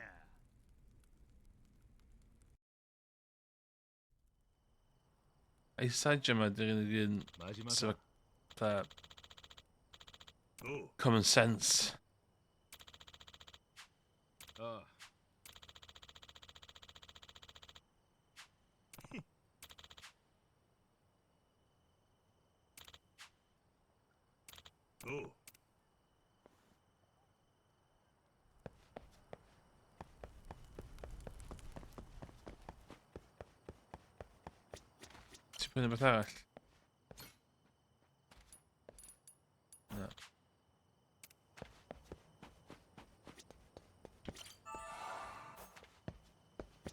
Ai Saejima 'di'r unig un 真島 sydd さん。 fatha common sense. ああ。おう。 Ti'n prynu beth arall? Na.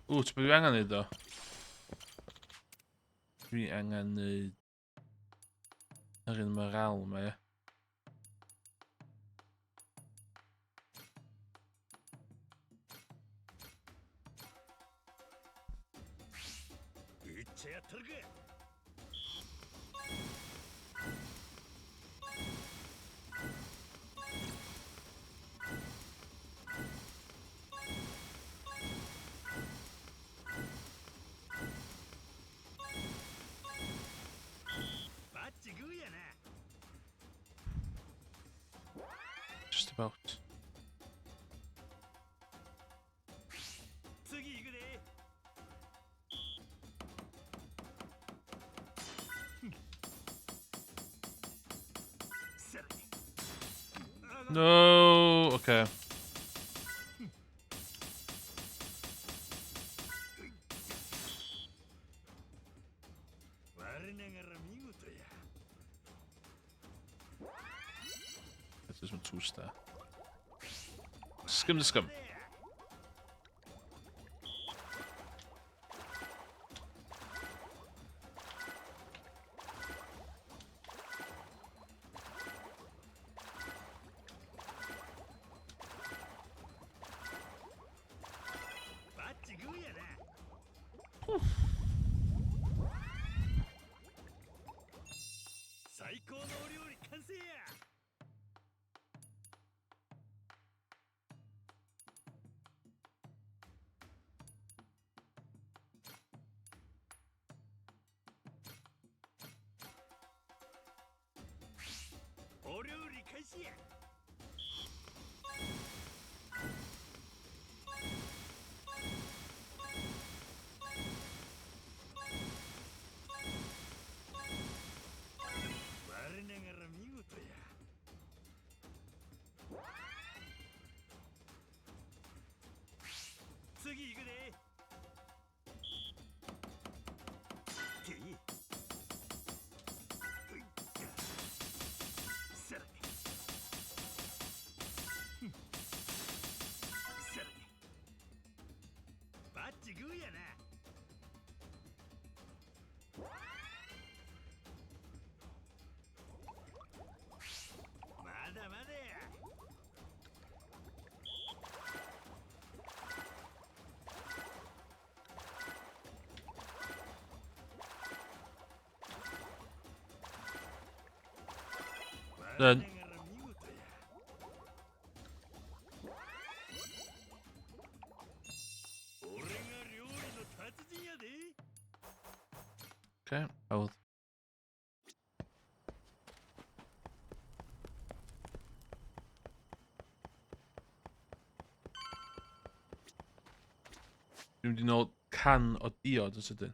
Ww, ti'n beth dwi angen neud o? Dwi angen neud yr un moral yma, ie. Just about. No, okay. This is my 2-star. Skim the scum. Then okay, I will. Dwi'n mynd i nôl can o diod yn sydyn.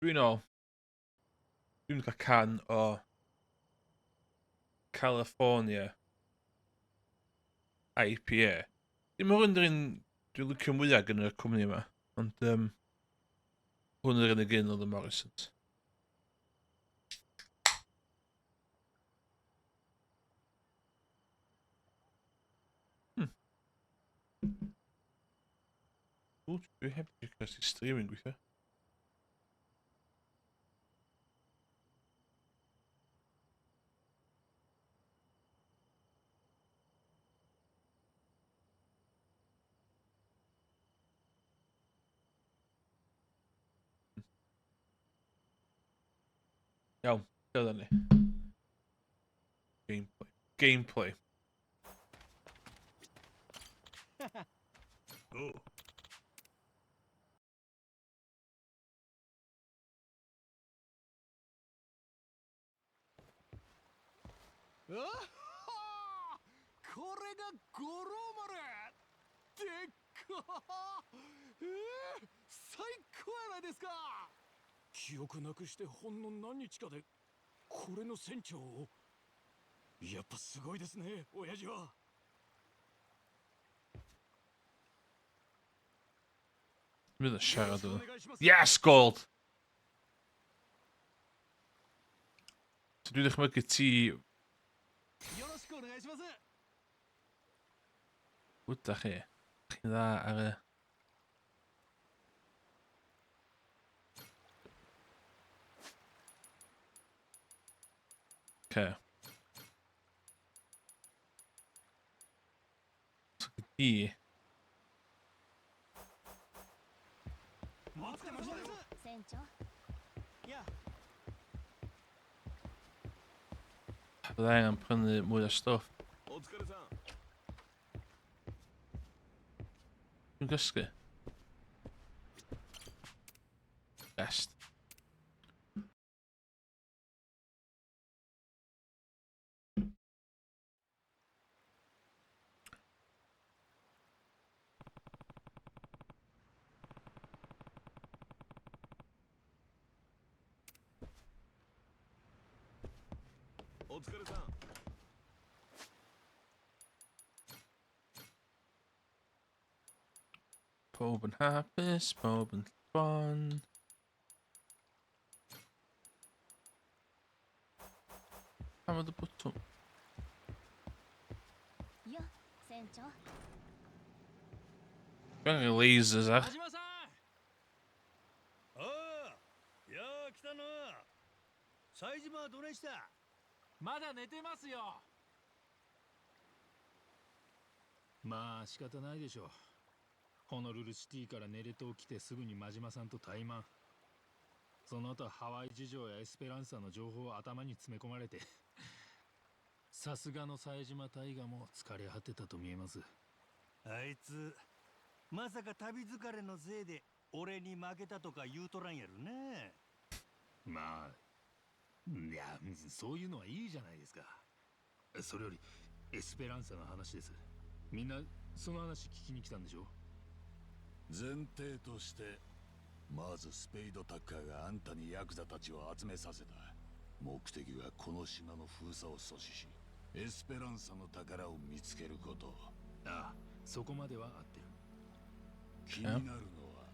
Dwi'n ôl. Dwi'n cael can o California IPA. Dim hwn yr un dwi'n licio mwyaf gan y cwmni yma, ond hwn yr unig un oedd y Morrisons. Ww, dwi heb di cael streaming gweithio. Iawn, dyna ni. Gameplay. Gameplay. Go. あはこれが五郎丸でっかえー、最高やないですか。記憶なくしてほんの何日かでこれの船長を。やっぱすごいですね、親父は。 Mynd yn siarad o. Yes, gold! So dwi'n dychmygu ti... よろしくお願いします。 Wydach chi. Chi'n dda ar y... Okay. So di... 待ってましたよ。船長。いや。 Bydda angen prynu mwy o stwff. お疲れさん。 Dwi'n gysgu. Best. お疲れさん。 Pob yn hapus, pob yn fun. Pam oedd y bwtwm? よ、船長。 Dwi'n angen lasers ar. 田島さん。ああ、いやあ来たな。冴島はどないした？まだ寝てますよ。まあ仕方ないでしょう。ホノルルシティからネレ島来てすぐに真島さんと対マン。その後ハワイ事情やエスペランサの情報を頭に詰め込まれて、さすがの冴島大河も疲れ果てたと見えます。あいつ、まさか旅疲れのせいで俺に負けたとか言うとらんやろね。まあ、いや、そういうのはいいじゃないですか。それよりエスペランサの話です。みんなその話聞きに来たんでしょ？前提として、まずスペイド・タッカーがあんたにヤクザたちを集めさせた目的は、この島の封鎖を阻止し、エスペランサの宝を見つけること。ああ、そこまでは合ってる。気になるのは、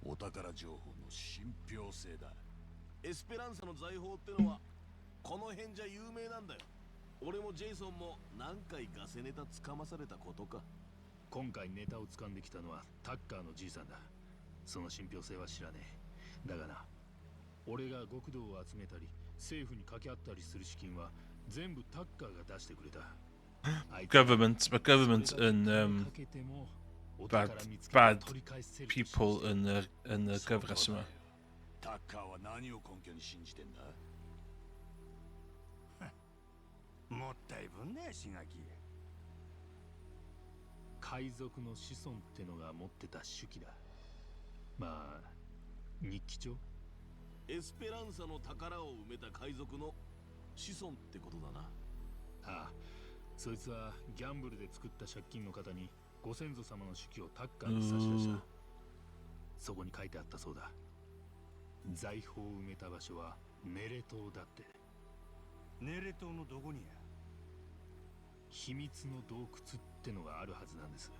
お宝情報の信憑性だ。エスペランサの財宝ってのはこの辺じゃ有名なんだよ。俺もジェイソンも何回ガセネタつかまされたことか。今回ネタを掴んできたのはタッカーのじいさんだ。その信憑性は知らねえ。だがな、俺が極道を集めたり政府に掛け合ったりする資金は、全部タッカーが出してくれた。 Government, mae government yn bad, bad people yn y gyfres yma. タッカーは何を根拠に信じてんだ？もったいぶんね、志垣。海賊の子孫ってのが持ってた手記だ。まあ、日記帳。エスペランサの宝を埋めた海賊の子孫ってことだな。ああ、そいつはギャンブルで作った借金の方に、ご先祖様の手記をタッカーに差し出した。そこに書いてあったそうだ。財宝を埋めた場所はネレ島だって。ネレ島のどこにや？秘密の洞窟ってのがあるはずなんです。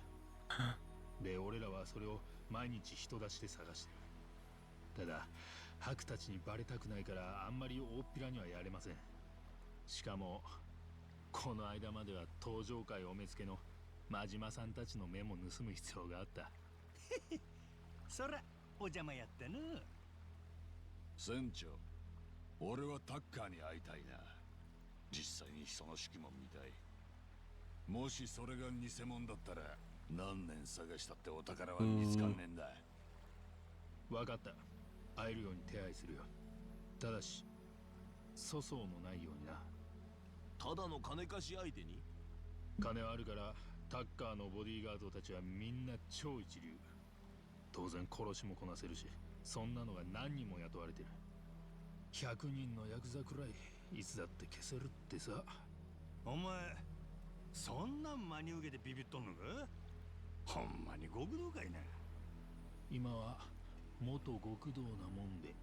で、俺らはそれを毎日人出しで探してる。ただハクたちにバレたくないから、あんまり大っぴらにはやれません。しかもこの間までは東上界お目付けの真島さんたちの目も盗む必要があった。そらお邪魔やったの。船長、俺はタッカーに会いたいな。実際にその式も見たい。もしそれが偽物だったら、何年探したってお宝は見つかんねえんだ。分かった。会えるように手配するよ。ただし粗相のないようにな。ただの金貸し相手に？金はあるから、タッカーのボディーガードたちはみんな超一流。当然殺しもこなせるし、そんなのが何人も雇われてる。100人のヤクザくらいいつだって消せるってさ。お前そんなん真に受けてビビっとんのか？ほんまに極道かいな。今は元極道なもんで。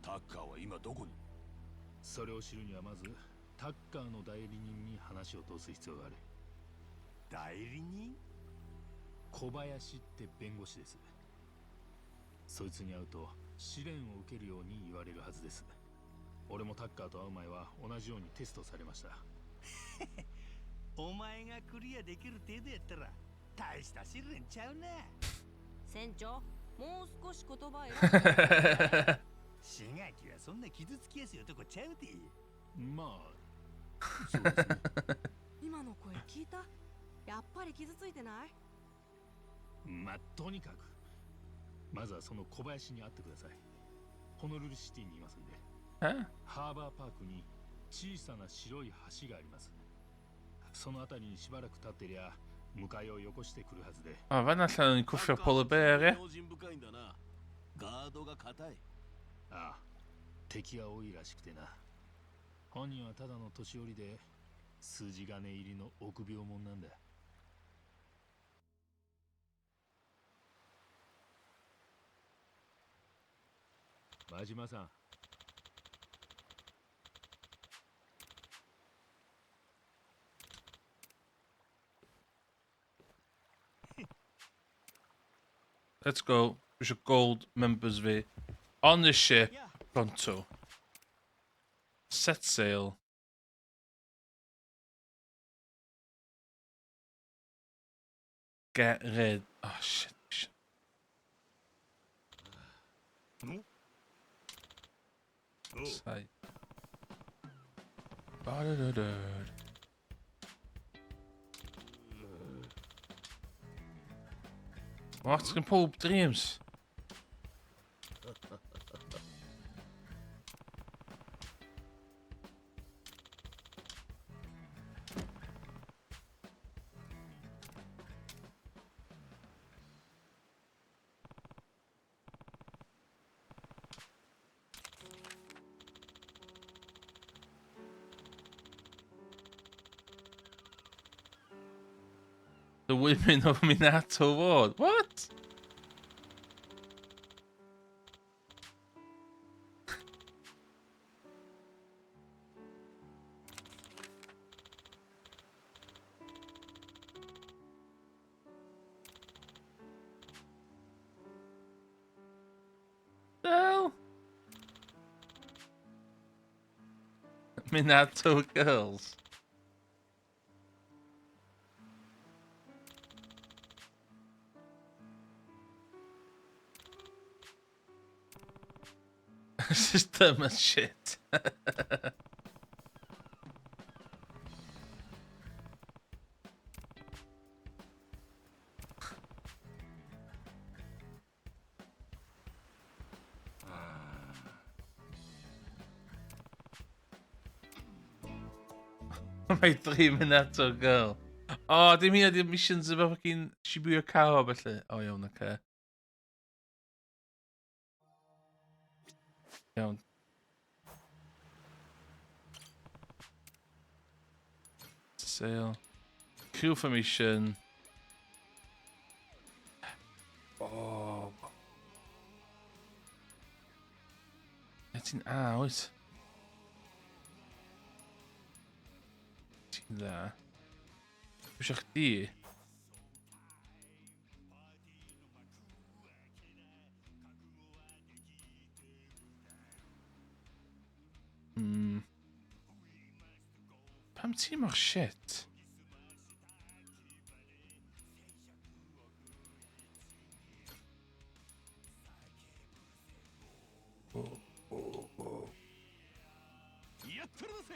タッカーは今どこに？それを知るにはまずタッカーの代理人に話を通す必要がある。代理人？小林って弁護士です。そいつに会うと試練を受けるように言われるはずです。俺もタッカーと会う前は同じようにテストされました。お前がクリアできる程度やったら大した試練ちゃうな。船長、もう少し言葉選んで。志垣はそんな傷つきやすい男ちゃうて。まあそうですね。今の声聞いた？やっぱり傷ついてない？まあとにかくまずはその小林に会ってください。ホノルルシティにいますんで。ハーバーパークに小さな白い橋があります。その辺りにしばらく立ってりゃ迎えをよこしてくるはずで。 O, fan allan yn cwffio polar bear, ie? 用心深いんだな。ガードが硬い。ああ、敵が多いらしくてな。本人はただの年寄りで筋金入りの臆病者なんだ。真島さん。 Let's go. Dwi eisiau gold members fi. On the ship. Pronto. Set sail. Get rid. Oh, shit. Shit. Sai. Ba-da-da-da. What? Gen pob dreams? The women of Minato Ward. What? Hell? Minato girls. This is dumb as shit. My dream Minato girl. O, oh, dim hynna di'r missions efo fucking Shibuya Kawa felly. O, oh, iawn, oce. Okay. Iawn. Sail. Crew formation. Oh. Ti'n A, wyt? Ti'n dda. Dwi eisiau chdi. Pam ti mor shit? やったるだぜ。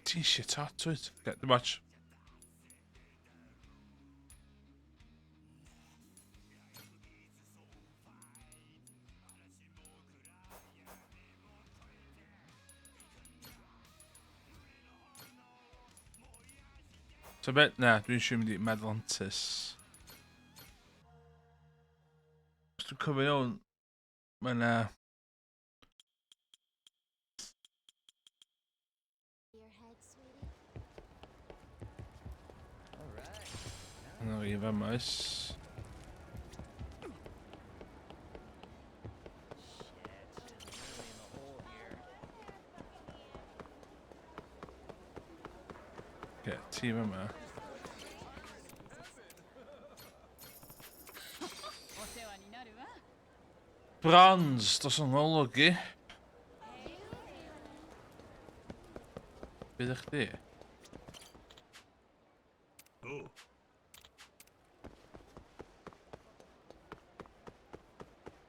Ti'n shit hot, wyt? Get the match. So bet, na, dwi'n siŵr mynd i Medlantis. Os dwi'n cofio iawn, mae yna... Yna fi fama oes. Oce, ti fama. Bronze, dos o'n ngolwg i. Be ydych chdi?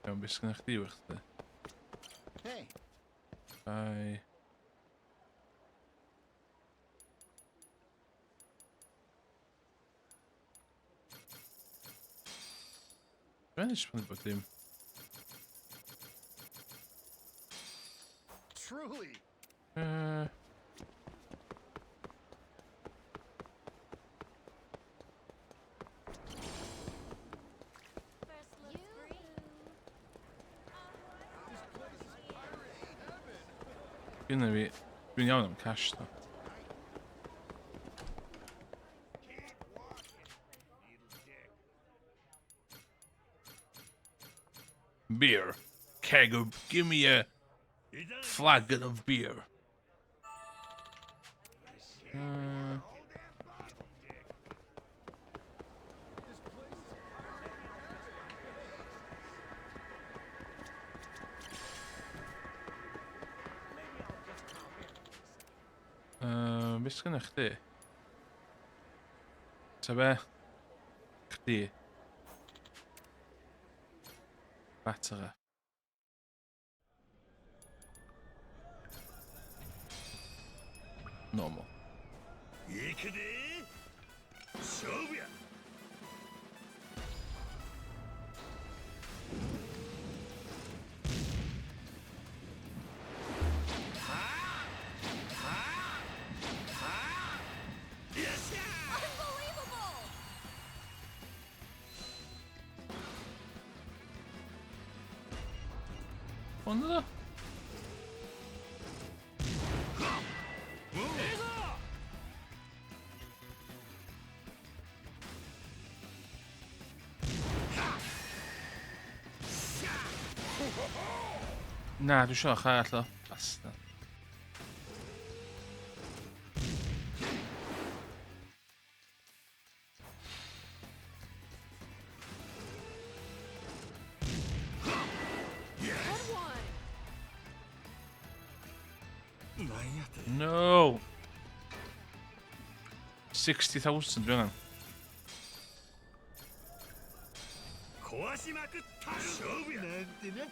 Iawn, beth sgynnych chdi wrth chdi? Hey. Bye. Dwi'n eisiau bod dim. Truly. Gynna fi... Dwi'n iawn am cash, though. Beer. Keg of... Give me a flagon of beer. Beth sgynna chdi? Ta be? Chdi. Batera. Normal. 行くで勝負や。 Hwnnw ddo? Na, dwi eisiau chall o. Bastard. No! 60,000 dwi'n angen. 壊しまくったる勝負やなんてね。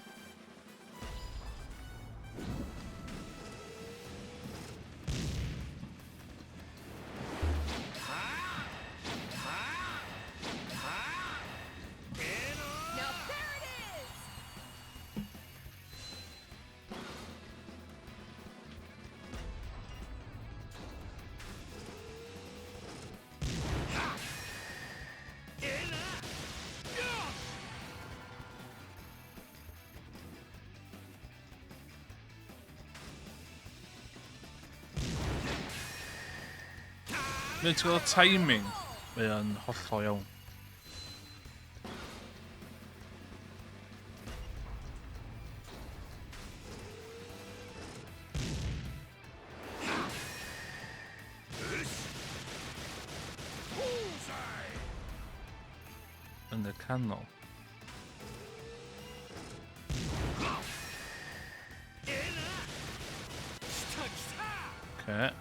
Now there it is! Mae'n ti'n gweld timing, mae o'n hollol iawn. Yn y canol. Okay.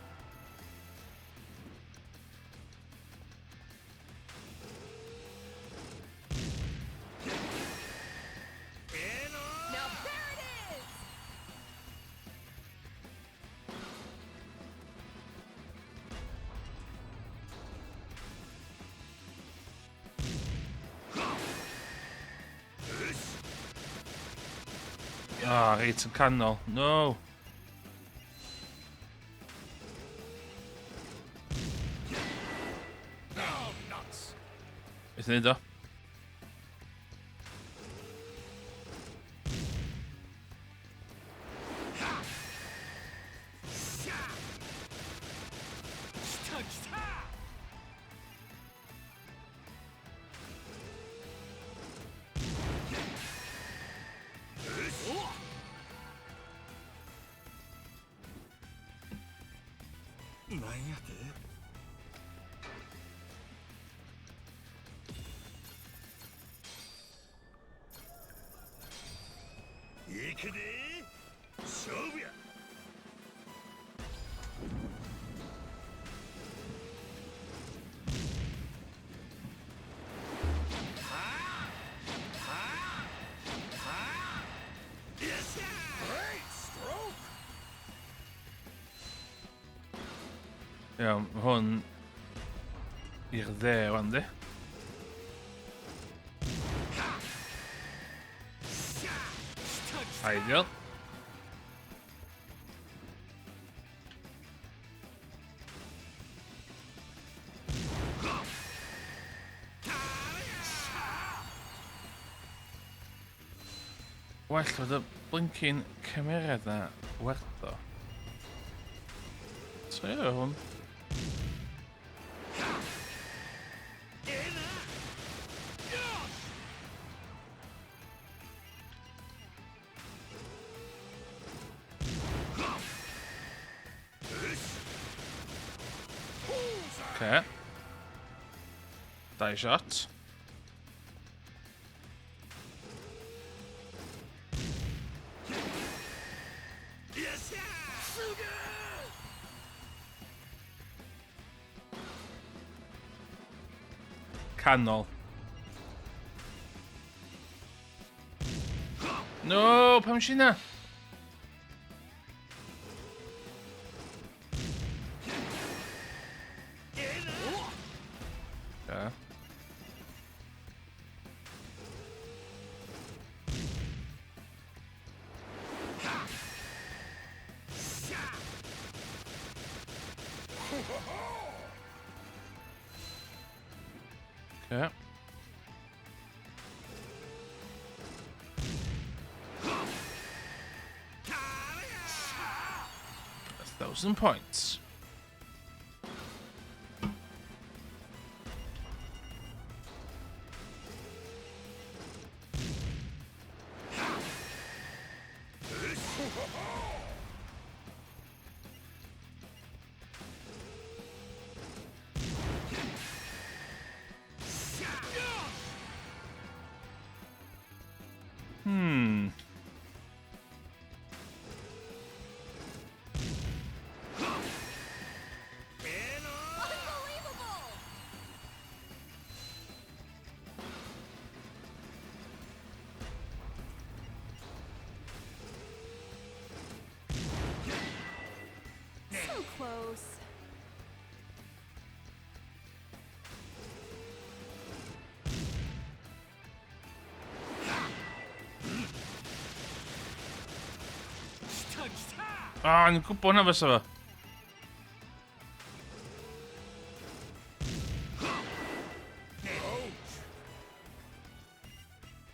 Now there it is! Ah, reit yn canol. No! Beth yn neud o? なんやて行くで勝負や。 Iawn, mae hwn i'r dde wan, di. Ideal. Well, fod y blinking cymeriad na werth o. So ie, hwn. Okay. Dau shot. Canol. No, pam si na? Yeah. Okay. 1,000 points. So close. Ah, ni'n gwybod na fysa fo.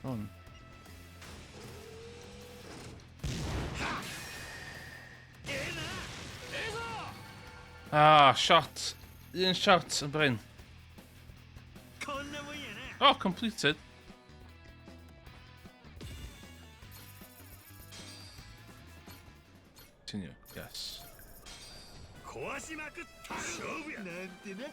Hwn. Ah, shot. Un shot yn brin. Oh, completed. Continue, yes. 壊しまくった勝負やなんてね。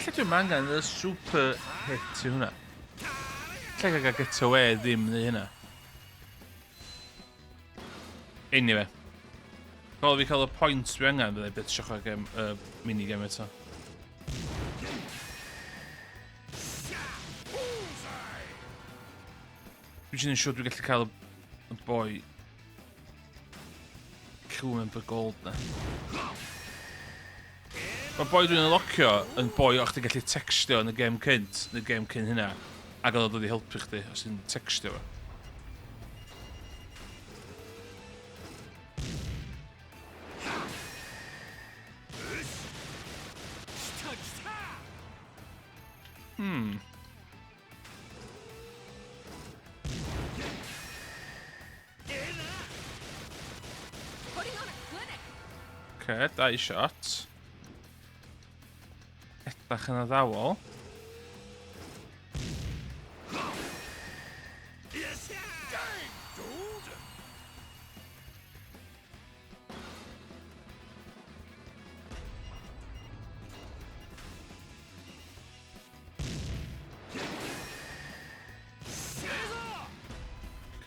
Lle dwi'n angen y super hit i hwnna? Lle gael get away ddim neu hynna? Anyway. Fel fi cael y points dwi angen, byddai beth eisiau chwarae gem, minigame eto. Dwi'n siŵr yn siŵr dwi'n gallu cael y boi crew member gold na. Mae boi dwi'n unlockio yn boi o'ch chdi'n gallu textio yn y gêm cynt, neu gêm cyn hynna, ac oedd o'n dod i helpu chdi os ti'n textio fo. Oce, dau shot. Edrych yn addawol.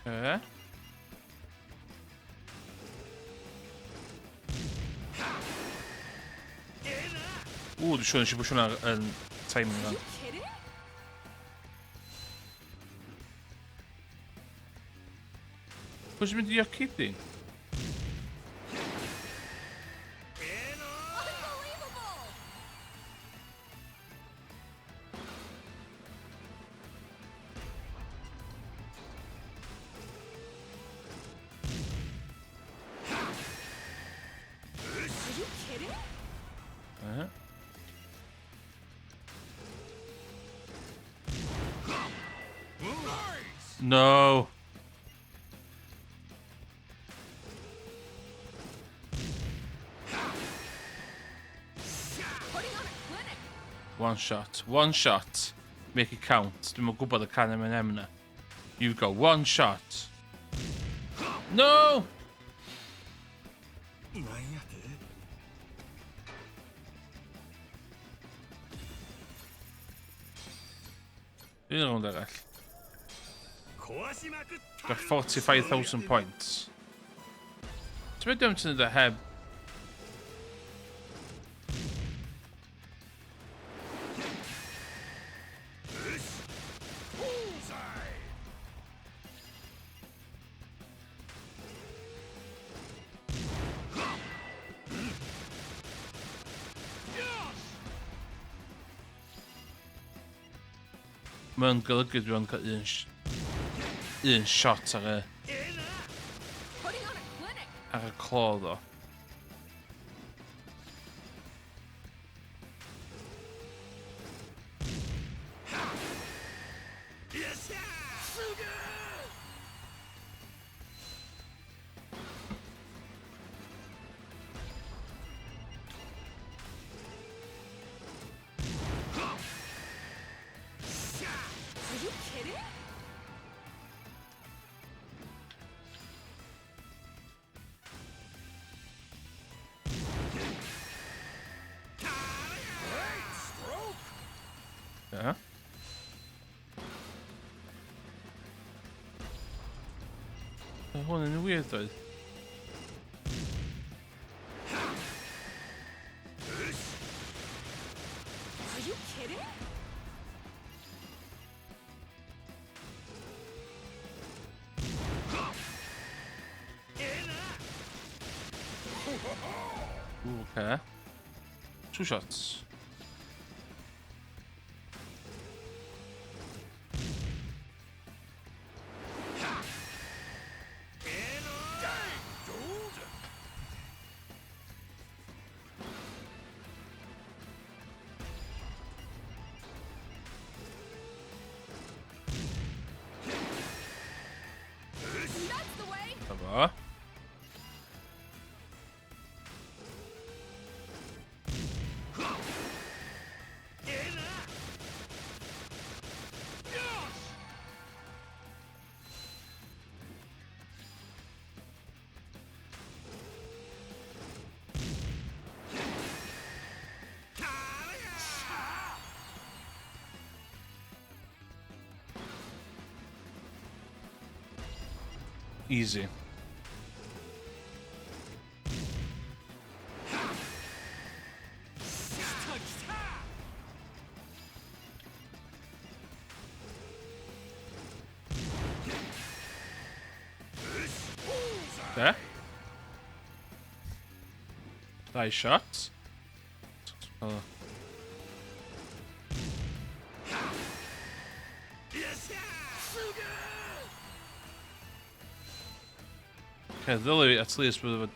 Oce. Ww, dwi'n siŵr nes i bwysio hwnna yn timing fan. Pwy sy'n mynd i kidding? Are you kidding? No. Putting on a clinic. One shot. One shot. Make it count. Dwi'm yn gwybod y can M&M na. You've got one shot. No! なんやて Un rownd arall. 壊しまくった Got 45,000 points. Ti'n mynd am ti'n dweud heb? Mae'n golygu dwi ond cael un, un shot ar y, Putting on a clinic. ar y clo ddo. Are you kidding? Ie. Mae hwn yn weird oedd. Are you kidding? Ooh, okay. Two shots. That's the way. Dyma. Easy. There. Dau shot. Oh. Okay, ddylai at least bydd efo...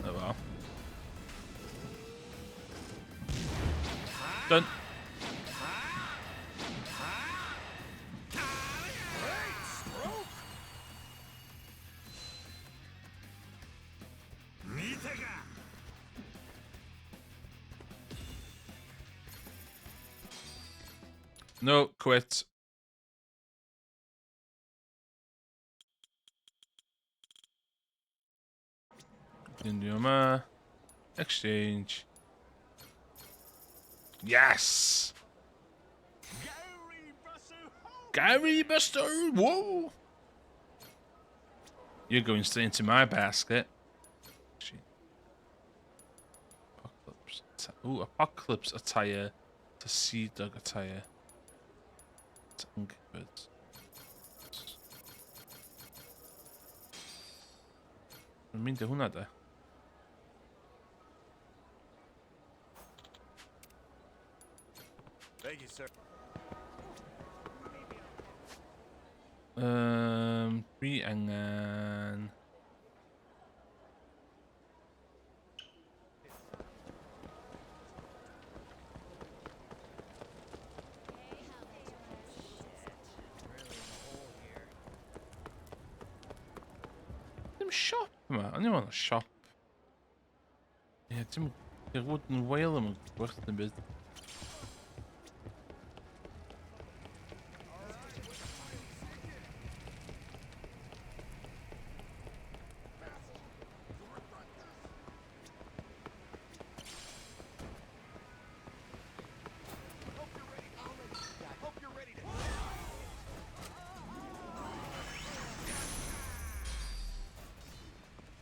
Oh, well. Done. No, quit. Unrhyw yma. Exchange. Yes! Gary Buster! Whoa! You're going straight into my basket. Apocalypse. Ooh, Apocalypse attire to Sea Dog attire. To Mae'n mynd i hwnna de. Thank you, sir. Dwi angen... Dim siop yma. O'n i'n meddwl siop. Ie, dim... I'r wooden whale yma'n gwerth yn byd.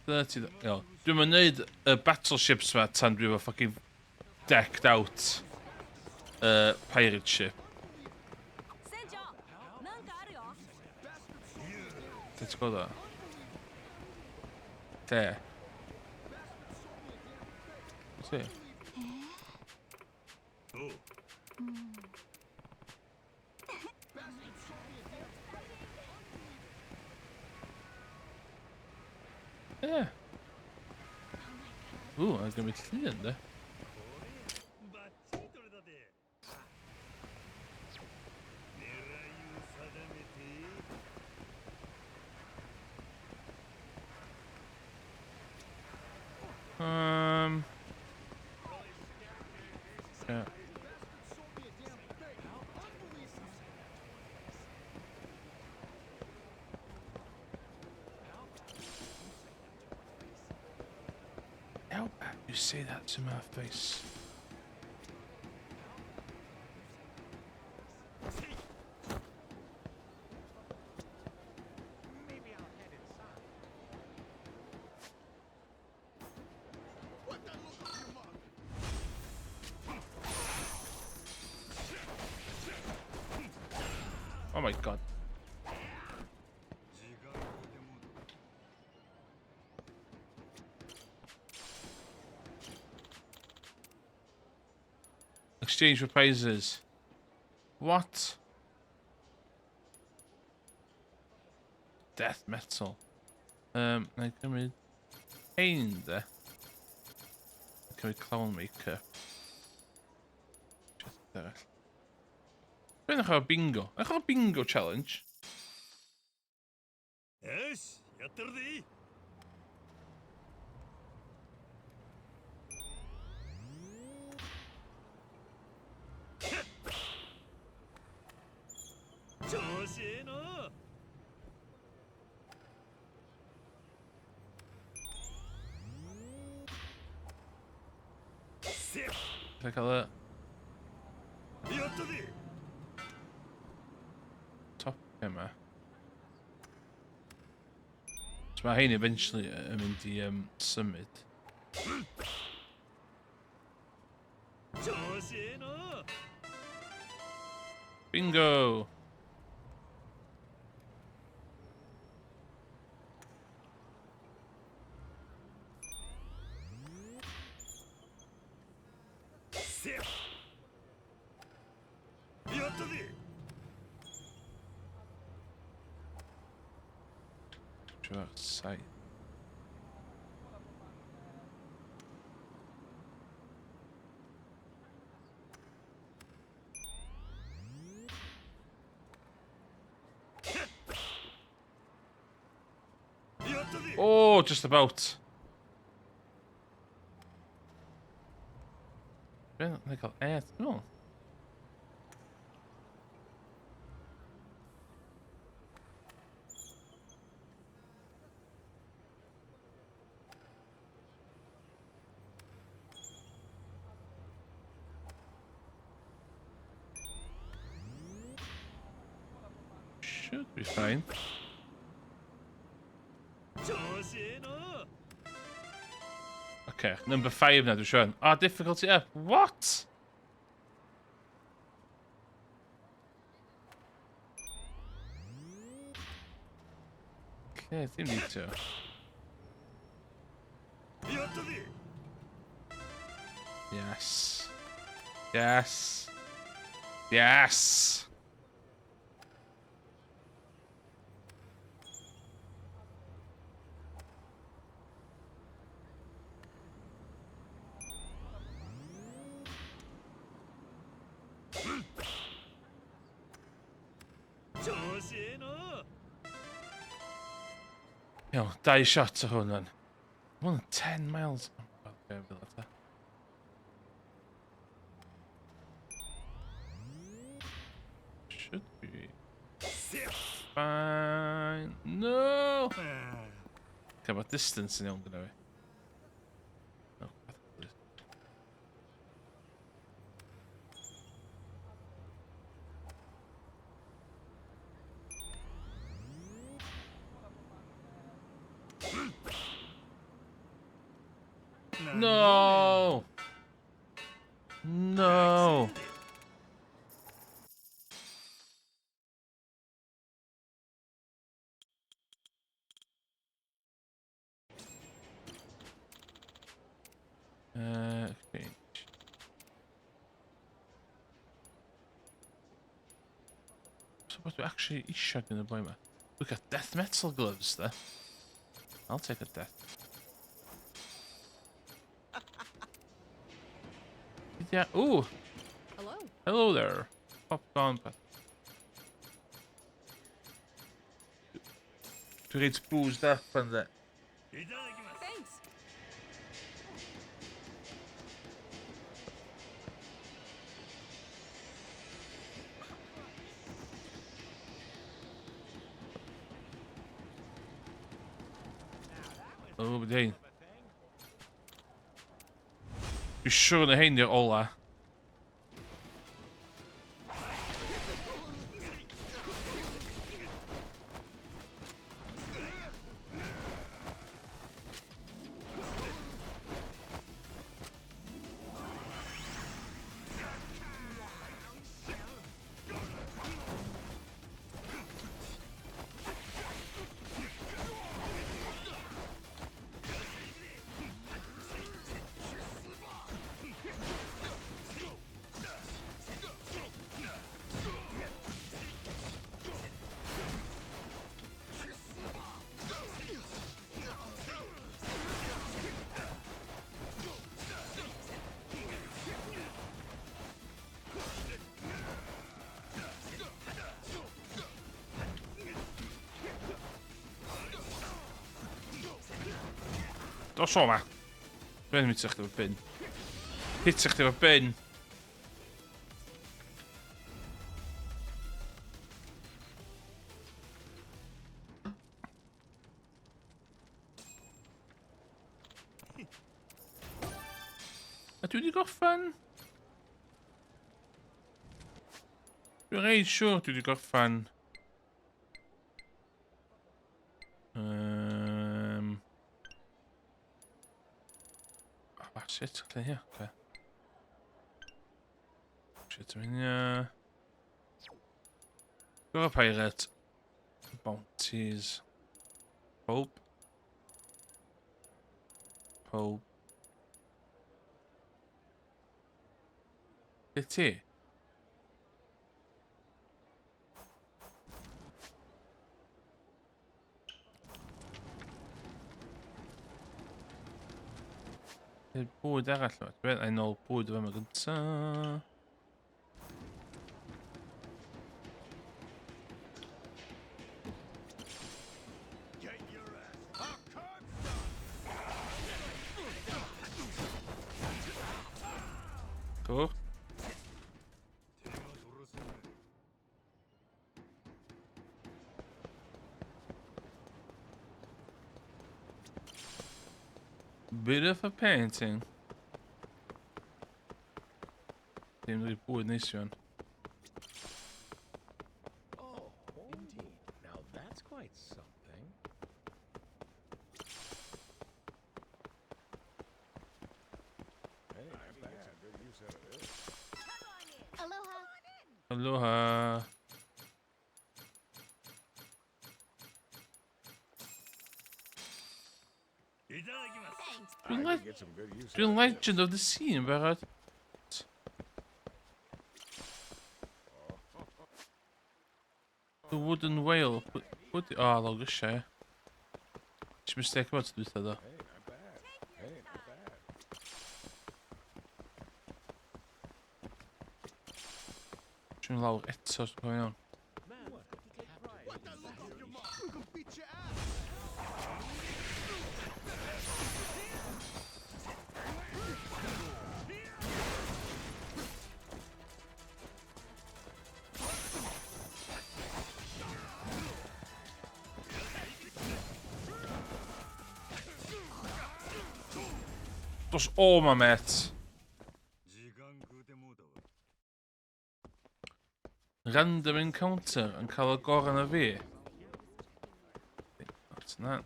Dyna ti... O, dwi'n mynd neud y battleships ma tan dwi efo fucking decked out pirate ship. Let's go da. Lle? See? Ie. Ww, mae'n gymryd llun, de. Yeah. How about you say that to my face? Maybe I'll head inside. Oh my god. Exchange for prizes. What? Death metal. Na i gymryd hein de. Cymryd clown makeup. Shit arall. Dwi'n chwarae bingo. Dwi'n chwarae bingo challenge. よし、やってるぜ。調子ええの。せや。 Cael y やったぜ。 top yma. So mae hein eventually yn mynd i symud. 調子ええの。 Bingo! ったぜ。 Side. Oh, just about. Dwi'n cael air, no. Should be fine. Okay, number 5 now, dwi'n siŵr. Ah, difficulty up. What? Okay, dim need to. Yes. Yes. Yes. Iawn, dau shot o hwn fan. More than 10 miles. Okay, fel ta. Should be fine. No! Okay, mae distance yn iawn gyda fi. No. No! No! Okay. So what do I actually eisiau gan y boi yma? Look at death metal gloves there. I'll take a death. Yeah. Ooh. Hello. Hello there. Popcorn. Dwi'n reit boozed up yn dde. Thanks. O, beth hein. Dwi'n siŵr na hein di'r ola. Dos o ma. Dwi'n mynd chdi efo bin. Hitio chdi efo bin. A dwi wedi gorffen? Dwi'n reit siŵr dwi wedi gorffen. Oh, shit, okay, here, okay. Shit, I'm in here. Got a pirate. Bounties. Pope. Pope. Be ti? bwyd arall yma. Dwi'n ei nôl bwyd yma gynta. Cool. Beautiful painting. Dim rhy bwyd neis iawn. Oh, indeed. Now that's quite something. Hey, I can get some good use out of this. Aloha. Aloha. Dwi'n I can get some good use Dwi'n out of this. legend of the sea yn barod. The wooden whale. Put, oh, lawr grisiau, ie. Ti'n mistake about dwytha, do. Hey, not bad. Hey, not bad. Dwi'n lawr eto, os dwi'n cofio iawn. What that look off your mouth? We gonna beat your ass. Dos o ma, met. Random encounter yn cael y gorau na fi. That's na.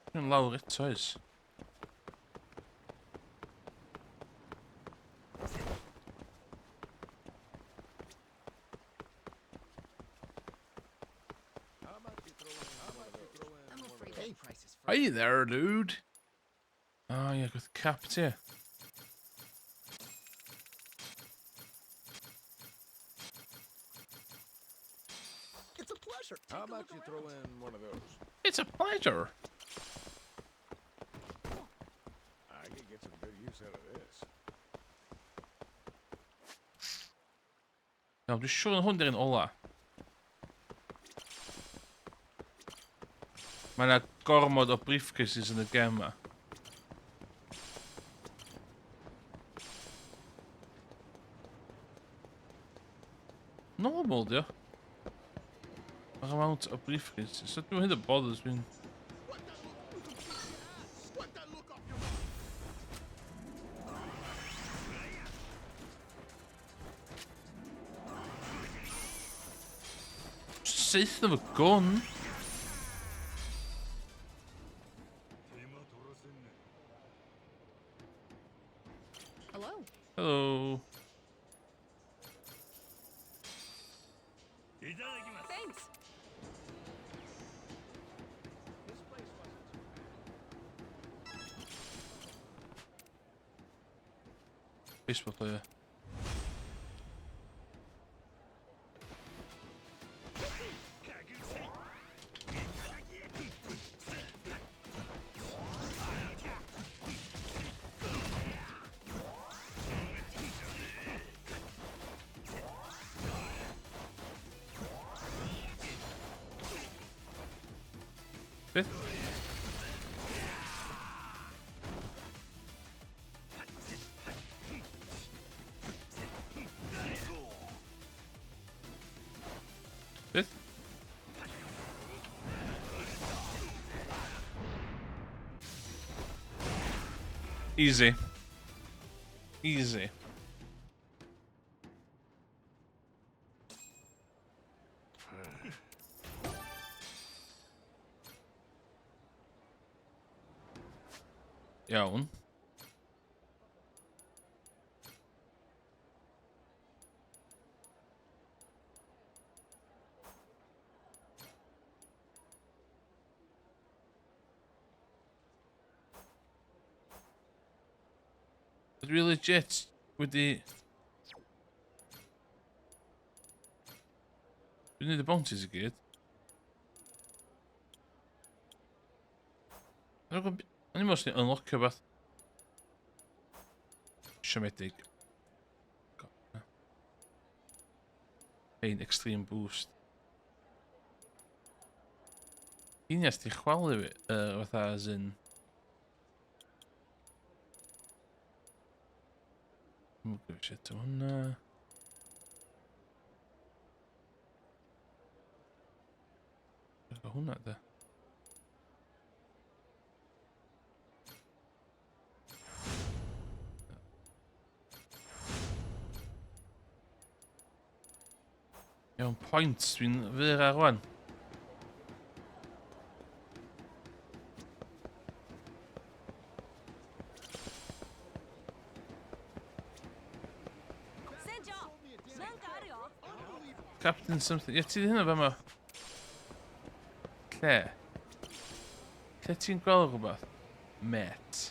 Dwi'n lawr eto oes. Hey there, dude. Oh, yeah, got the cap too. It's a pleasure. How Take a about look you around. throw in one of those? It's a pleasure. I could get some good use out of this. Iawn, dwi'n siŵr yn hwn di'r un ola. Mae yna gormod o briefcases yn y gem ma. Normal, dio. Mae'r amount o briefcases. So dwi'n hyd yn bothers fi'n... What that look? We gonna beat your ass. What that look off your mouth? Syth efo gun. Hello. Hello. Thanks. This place wasn't too bad. Baseball player. Beth? Beth? Easy. Easy. Iawn. Dwi legit wedi... Dwi'n neud y bounties i gyd. O'n i'n meddwl swn i'n unlockio beth. Siomedig. Ein extreme boost. Genius di chwalu fi, fatha as in... Dwi'n gwybod shit o hwnna. Efo hwnna, de. Iawn, points, dwi'n fyr ar rwan. Captain something. Ie, ti di hynna fama? Lle? Lle ti'n gweld rhywbeth? Met.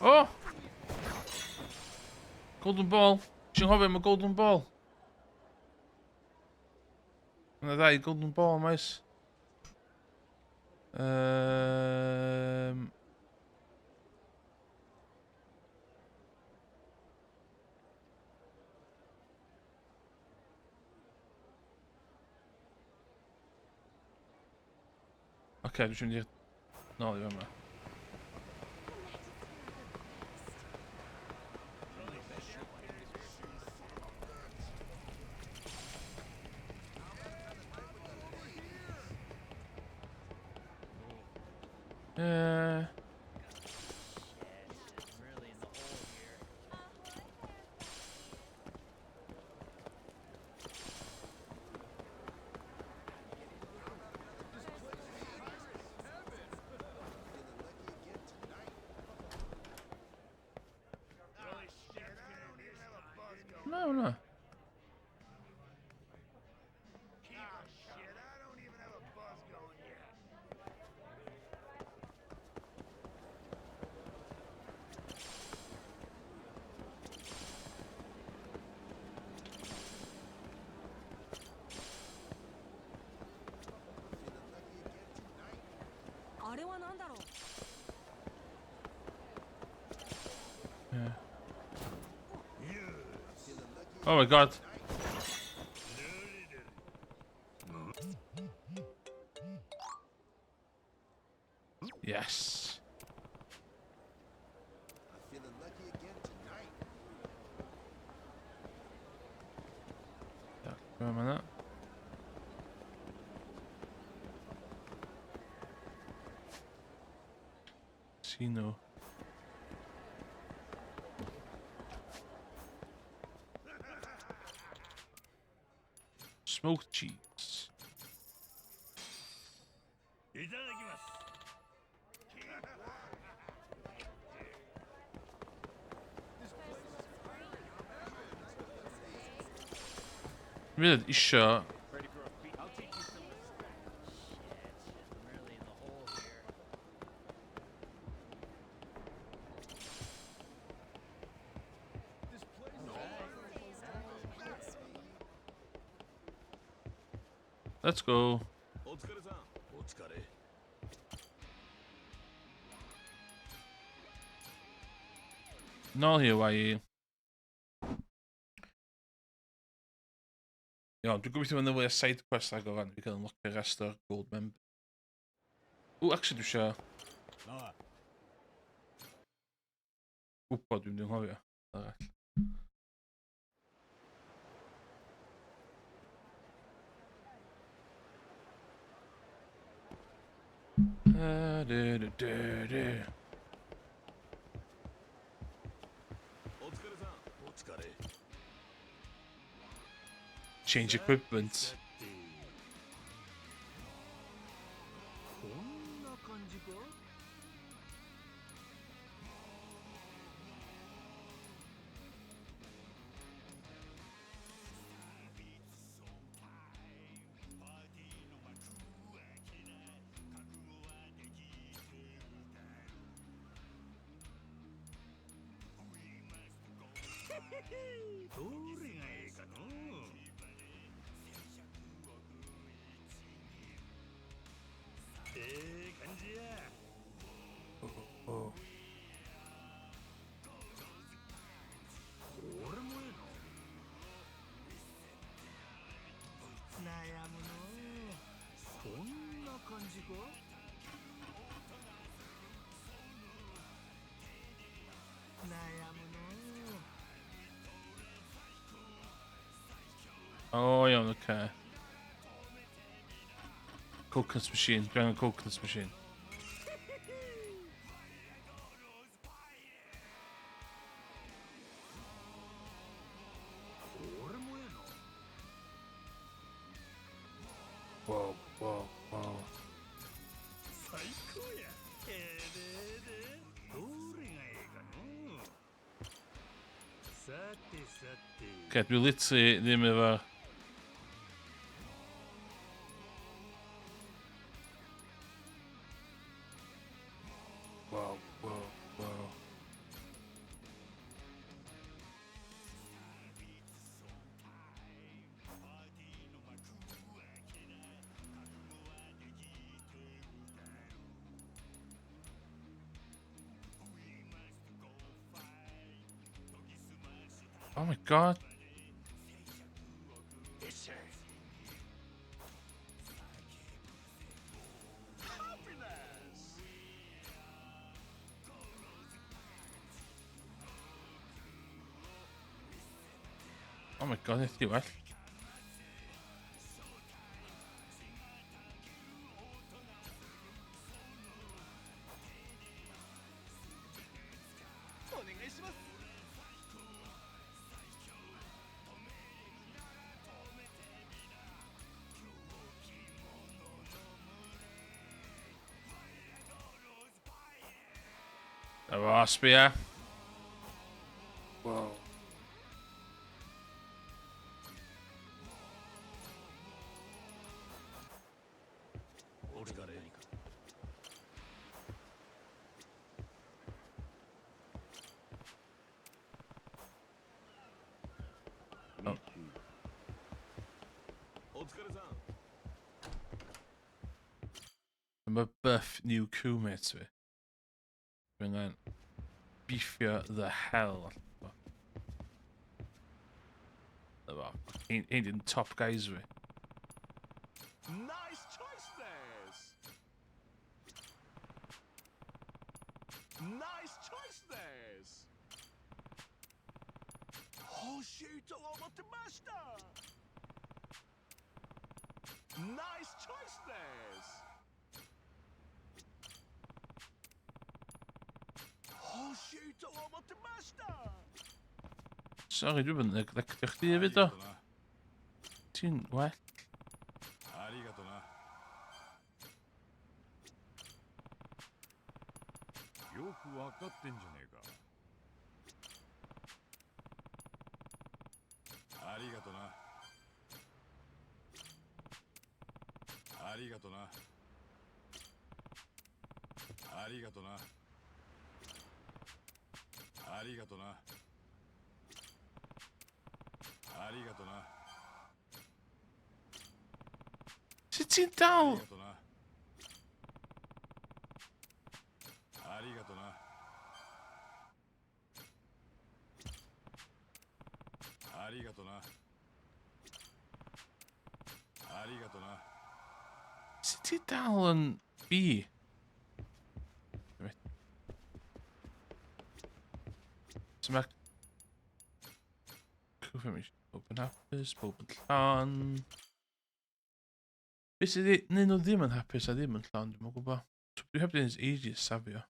Oh! Golden ball. Ti'n hoffi am y golden ball? Yna ddau golden ball, maes. Oce, okay, dwi'n mynd i'r nôl i fama. No, no. Yeah. Oh my god. Yes. I'm feeling lucky again tonight. Yeah, that. Casino. Smoked cheese. Really isio. Let's go. Nôl i Hawaii. Iawn, dwi'n gobeithio mae'n fwy o side quest ag o fan. Fi cael unlockio rest o'r gold member. Ww, actually dwi eisiau gwybod dwi'n mynd i anghofio. Arall. Du, du, du, du. Change equipment. Whoa. これもええな。悩むのこんな感じか。悩むの。 O, iawn, oce. Okay. Coconut machine. Dwi angen coconut machine. これもええな。 Wow. 最高や。ええでえで、どれがええかの。さてさて。 Okay, dwi literally ddim efo... Wow. Oh my god. Oh my god, eith di well. お願いします。 Na fo, sbia. Wow. お疲れ。お疲れさん。 Dyma buff new crewmates fi. Dwi'n angen beefio the hell allan o fo. Na fo. Ein di'n top guys fi. Nice choice です。Nice choice です。欲しいと思ってました。Nice choice です。欲しいと思ってました。 Sorry, dwi'n mynd neglectio chdi hefyd o. Ti'n well. ありがとな。よくわかってんじゃねえか。ありがとな。ありがとな。ありがとな。ありがとな。ありがとな。 Sut ti'n dal? ありがとな。ありがとな。ありがとな。ありがとな。 Sut ti dal yn B? So mae... Cwfio mi pob yn hapus, pob yn llon. Be sydd i... Neu nhw ddim yn hapus a ddim yn llon, dwi'n gwybod. So, dwi heb di neud ages safio.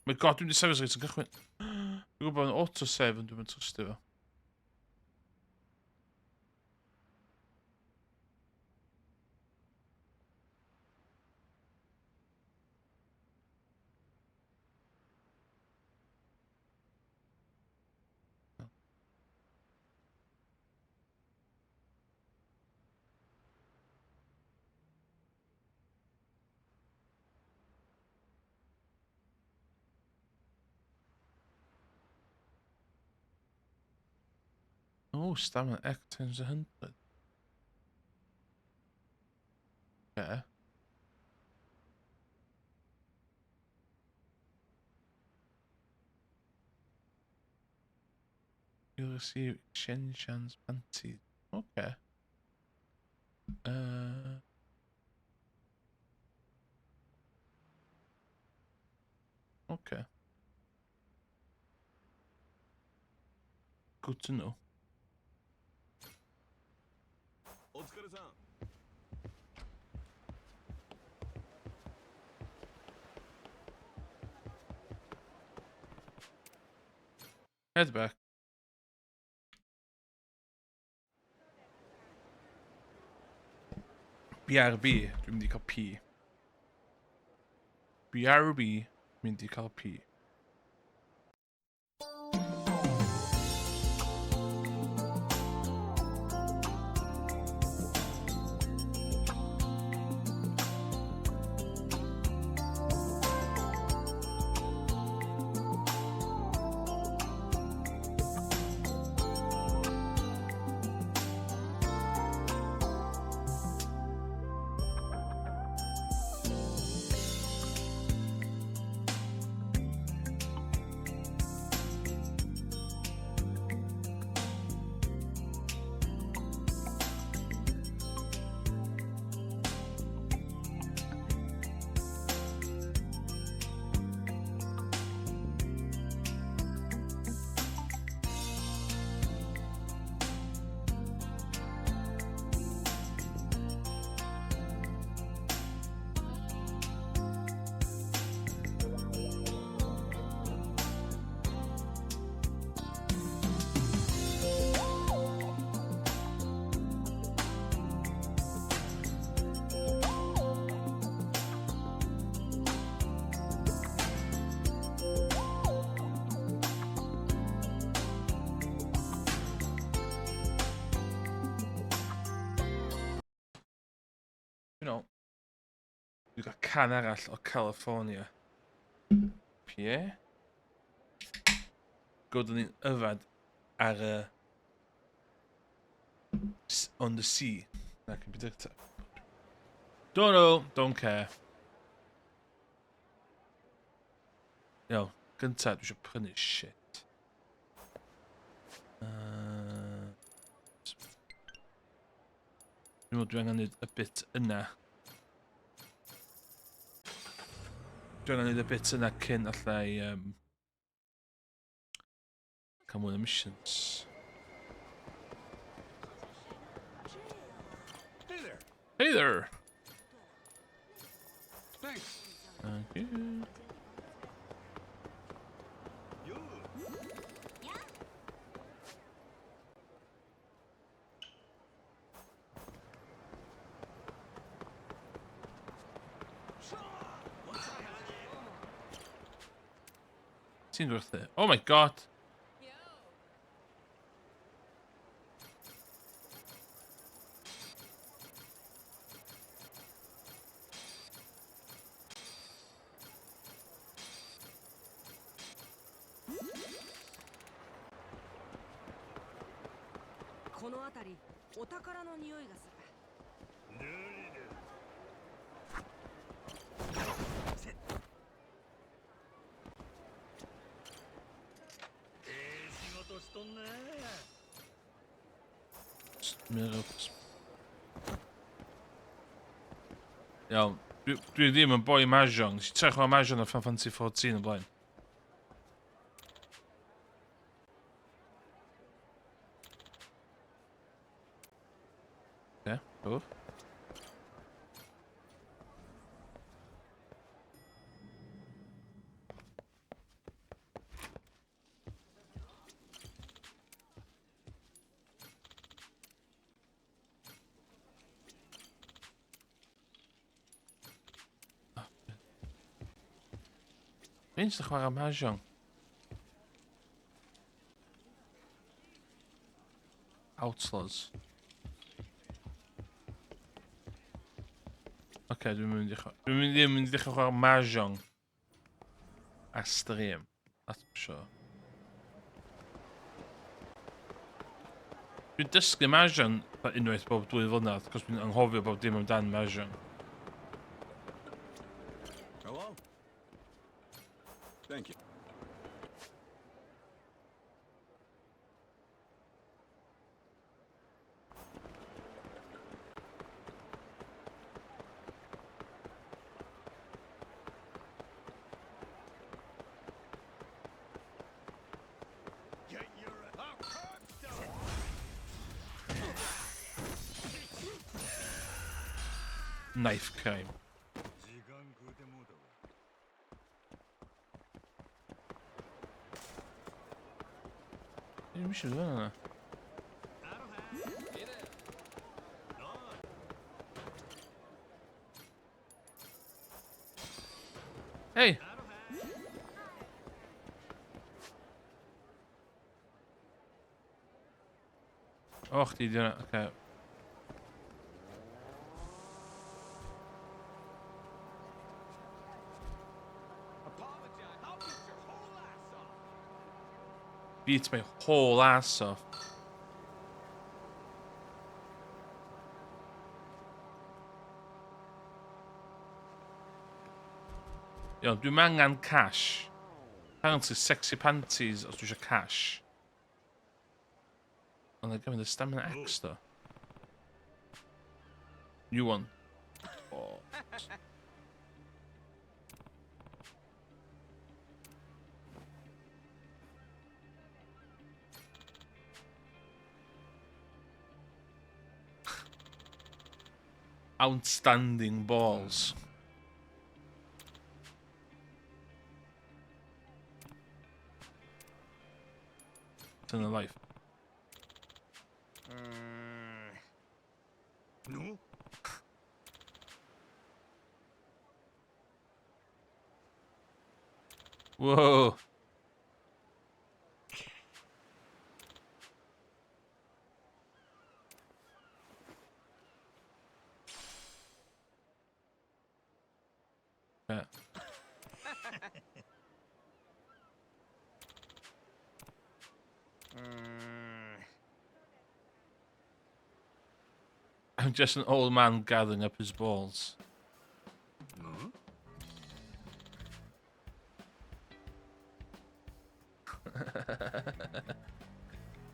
My god, dwi'n di safio reit yn cychwyn. Dwi'n gwybod yn auto-save ond dwi'n mynd trystio fo. Oh, stamina X times 100. Okay. You'll receive Shen Shan's panties. Okay. Uh, okay. Good to know. お疲れさん Head back. BRB, dwi'n mynd i cael P. BRB, mynd i cael P. You know, dwi'n cael can arall o California. PA. Gwyd ni'n yfad ar y... On the sea. Na, can predict it. Don't know, don't care. Iawn, gynta dwi eisiau prynu shit. Uh, dwi'n meddwl dwi angen neud y bit yna. Dwi angen neud y bit yna cyn allai um, cael mwy o missions. Hey there. Hey there! Thanks. Thank you. Ti'n gwerthu? Oh my god! この辺りお宝の匂いがするええ仕事しとんね Iawn, dwi, dwi ddim yn boi Mahjong. Nes i trio chwarae Mahjong ar Final Fantasy 14 o blaen. Ie, yeah, Fi'n sy'n chwarae Mahjong? Outlaws. Oce, okay, dwi'n mynd i chwarae... Dwi'n mynd i mynd i ddechrau chwarae Mahjong. Ar stream. That's for sure. Dwi'n dysgu Mahjong unwaith bob dwy flynedd, cos dwi'n anghofio bob dim amdan Mahjong. Thank you. Get your Knife crime. 時間食うてもうたわ。 Ddim eisiau dod yna. Hey! O, chdi di hwnna, oce. Apologize. I'll beat your whole ass off. Beat my whole ass off. Iawn, dwi'n angen cash. Apparently sexy panties os dwi eisiau cash. Ond I gymryd y stamina X do. New one. Oh. Outstanding balls. It's in the life. No? Whoa. Yeah. I'm just an old man gathering up his balls.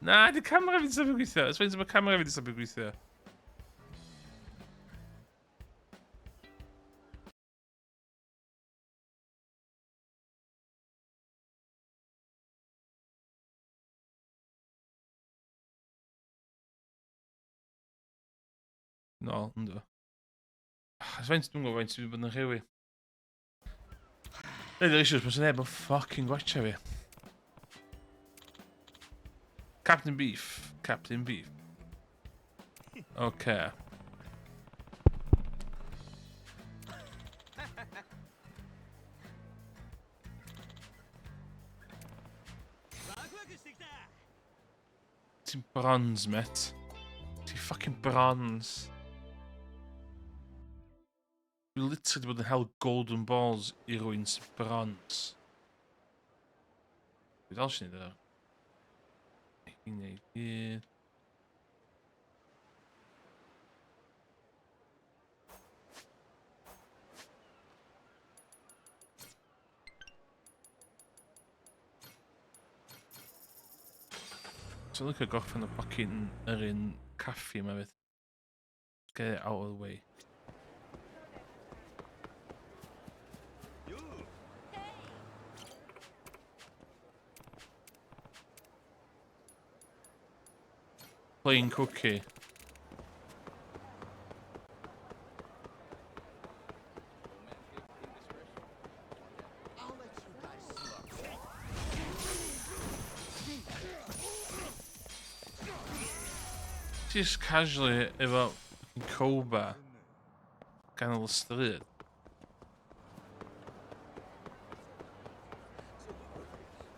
Na, di camera fi di stopio gweithio. Ys faint mae camera fi di stopio gweithio. No, ynddo. Ys faint dwi'n gwybod faint sydd wedi bod yn rhewi. Neud yr issues, mae'n neb yn fucking gwatcha fi. Captain Beef. Captain Beef. Okay. Ti'n bronze, mate. Ti'n fucking bronze. Dwi literally 'di bod yn hel golden balls i rywun sy'n bronze. Dwi dal eisiau neud o. I wneud gyd. So licio gorffen y fucking yr un caffi yma fydd. Get it out of the way. Plain cookie. Just casually efo fucking Cobra ganol y stryd.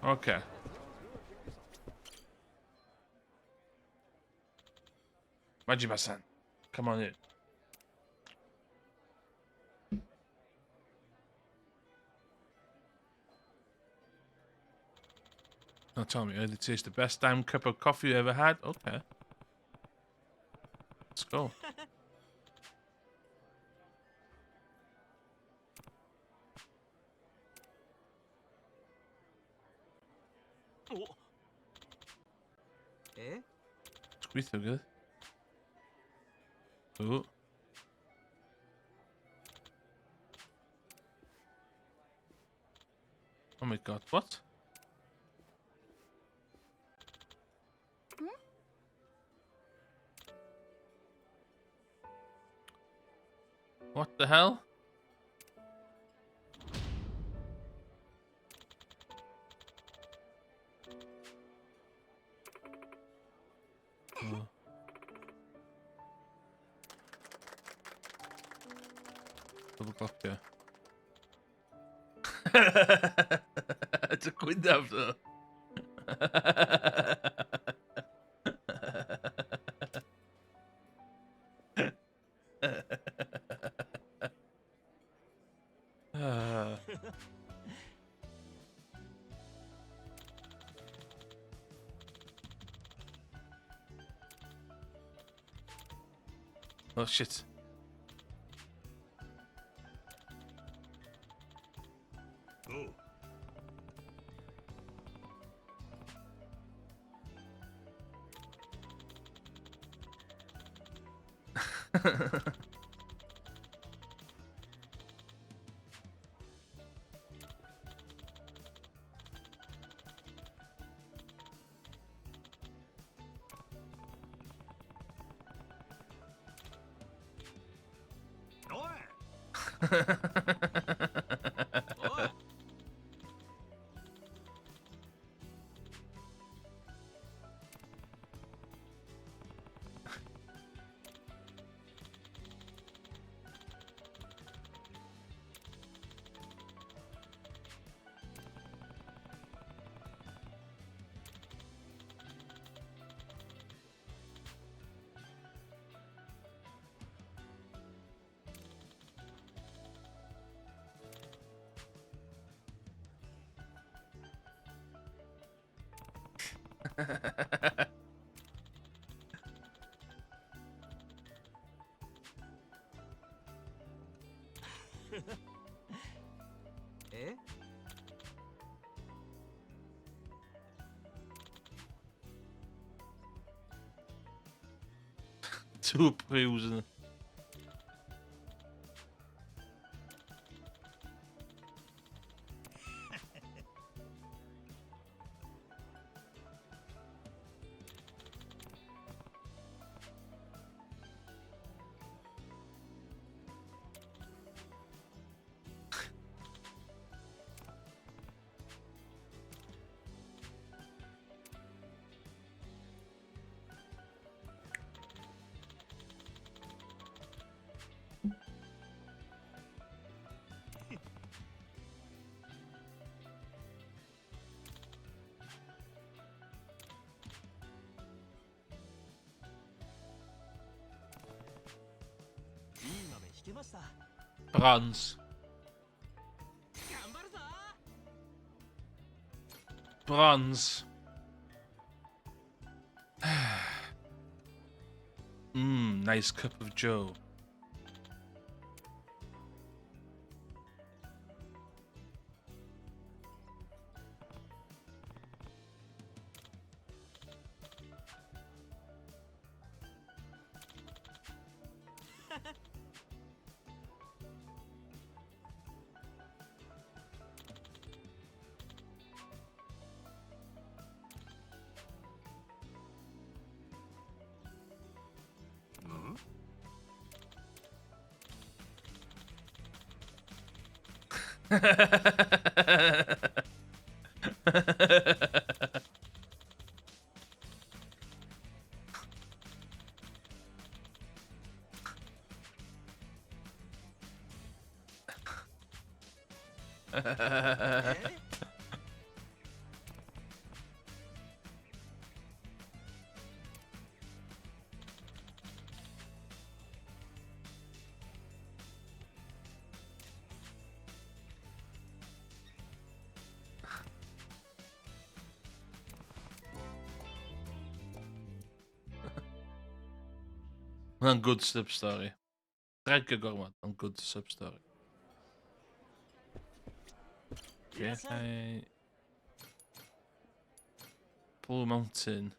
Okay. Majima-san, come on in. Now tell me, it tastes the best damn cup of coffee you ever had? Okay. Let's go. Gweithio gyda. O. Oh my god, what? What the hell? Oh. Double clapio. It's a gwynaf though. Oh shit. Oh. Eh? Two prison. Bronze. Bronze. Nice cup of joe. Hwnna'n good sub story. Dragio gormod, ond good sub story. Okay. Blue Mountain.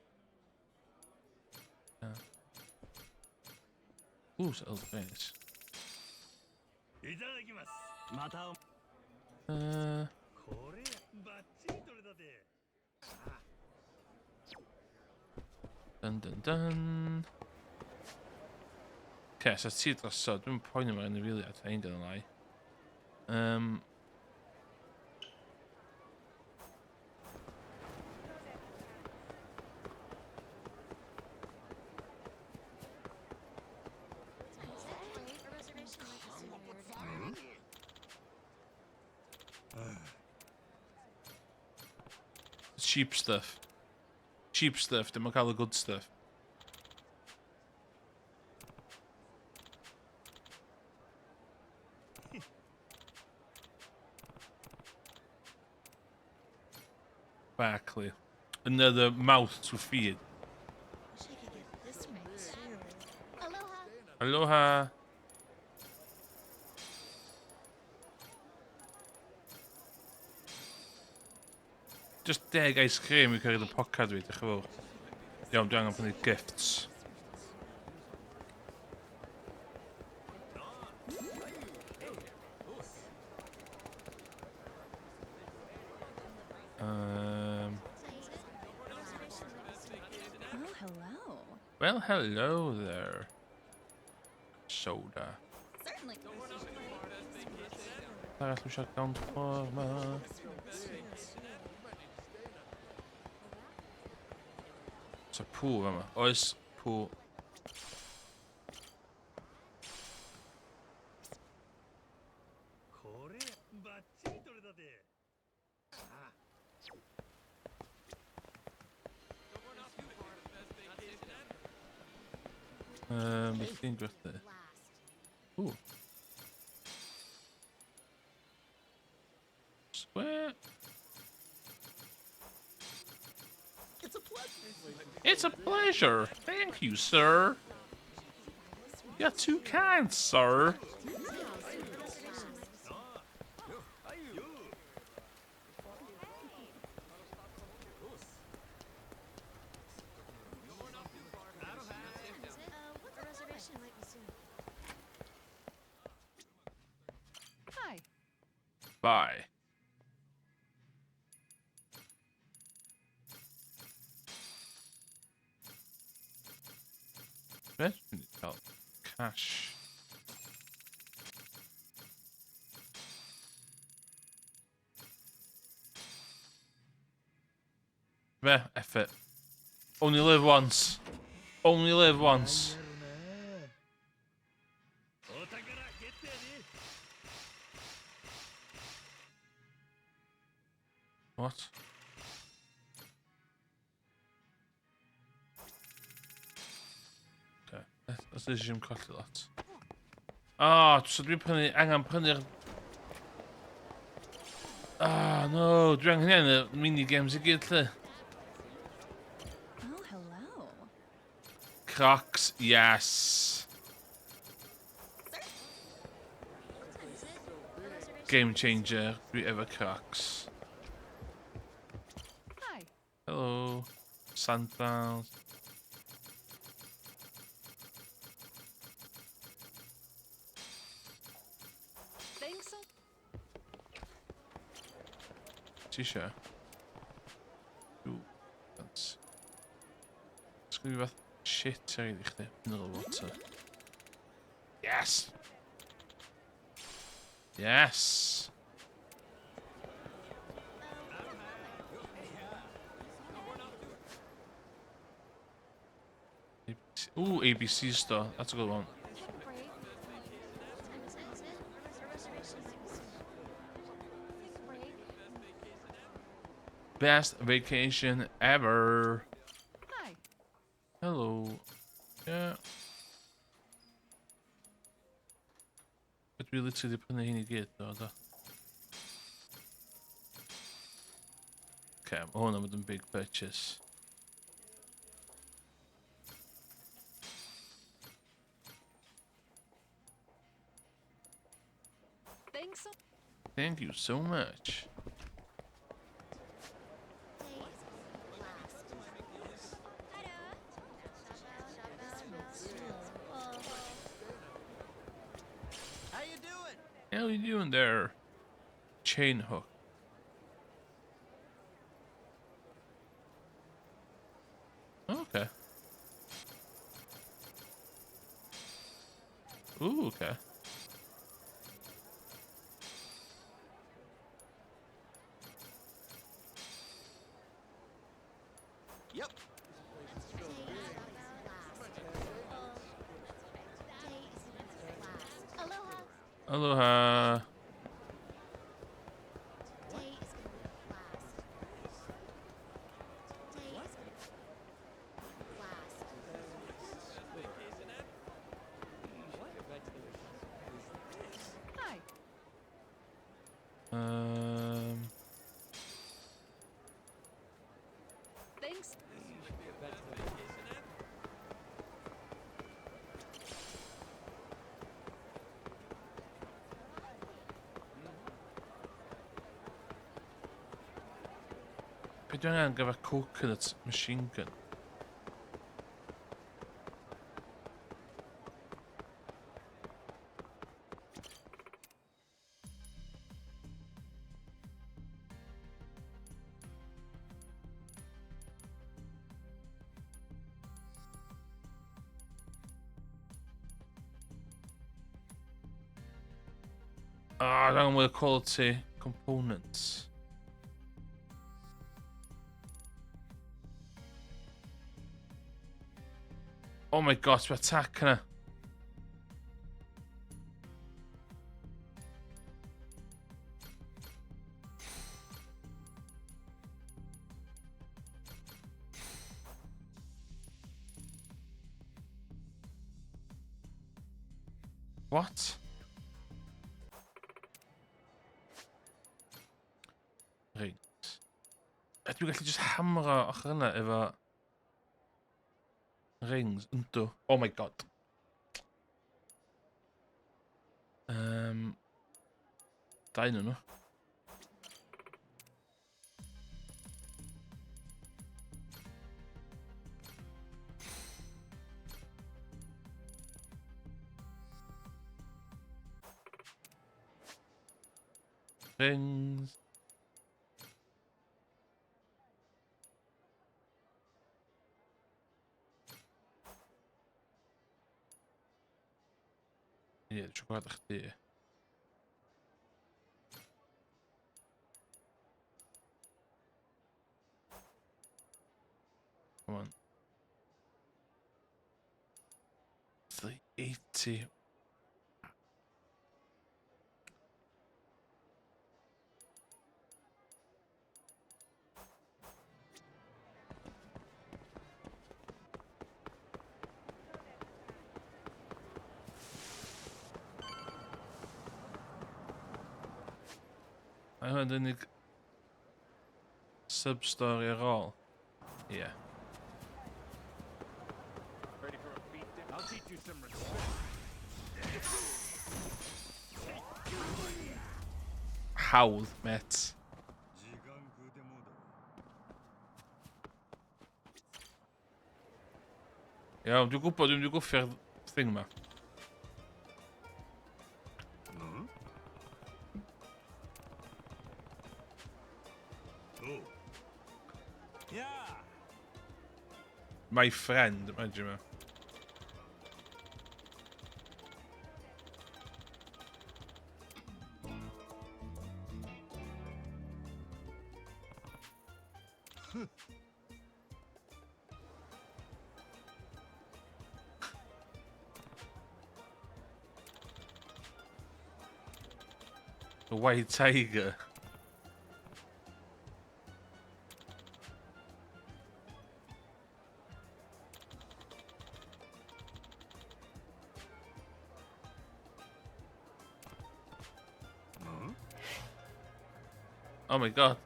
Ooh, so very nice. いただきます。また。 これバッチリ取れたで。 Dun dun dun. Okay, so ti drosodd. Dwi'n poeni am yr anifeiliaid, I ain't gonna lie. Cheap stuff. Cheap stuff, dim yn cael y good stuff. Barkley. Another mouth to feed. Wish I could get this one too. Aloha. Aloha. Just 10 ice cream i cyrraedd y pocad fi, diolch yn fawr. Iawn, dwi angen prynu gifts. Oh, hello. Well, hello there. Soda. Certainly. Arall dwi eisiau down ffordd ma. So pŵ yma. Oes pŵ. これバッチリ取れたで。 Beth ti'n gwerthu? Ooh. Square. It's a pleasure. It's a pleasure. Thank you, sir. You're too kind, sir. Reservation might be soon. Hi. Bye. Beth dwi'n cael cash. Be, F it. Only live once. Only live once. お宝ゲットやで。 What? Okay, let's assume colli lot. Ah, so dwi'n prynu, angen prynu'r... Ah, no, dwi angen hynny y minigames i gyd, lle. Oh, hello. Crocs, yes. Game changer, dwi efo Crocs. Hi. Hello. Sandals. Thanks so Ti isio? Ooh, that's... Sgwn i fath shit ar i chdi. Mineral water. Yes! Yes! ABC. Ooh, ABC store. That's a good one. Take a break. Take a break. Best vacation ever. Hi. Hello. Yeah. Dwi literally 'di prynu hyn i gyd, do, do. Okay, mae hwn yn bod yn big purchase. Thanks so Thank you so much. How you doing there? Chain hook. Okay. Ooh, okay. Yep. Aloha. Hi. Thanks. Be dwi angen gyfer coconut machine gun? Ah, oh, angen mwy o quality components. Oh my god, mae attack yna. What? Reit. A dwi'n gallu just hamro ochr yna efo rings. Yndw. Oh my god. Dau nhw. Rings. Ie, yeah, dwi'n gweld chdi. Come on. 380. Mae hwn yn unig sub-story ar ôl. Ie. Yeah. Ready for a beatdown? I'll teach you some respect. Hawdd, met. Iawn, dwi'n gwybod dwi'n mynd i gwffio'r thing ma. My friend, imagine ma. The White Tiger. Oh my god.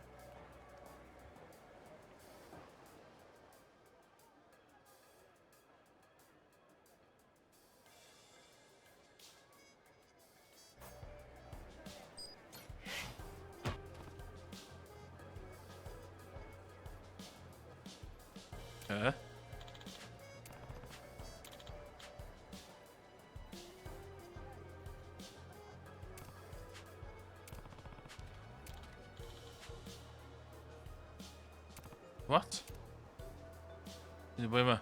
Huh? What? Ydy boi yma?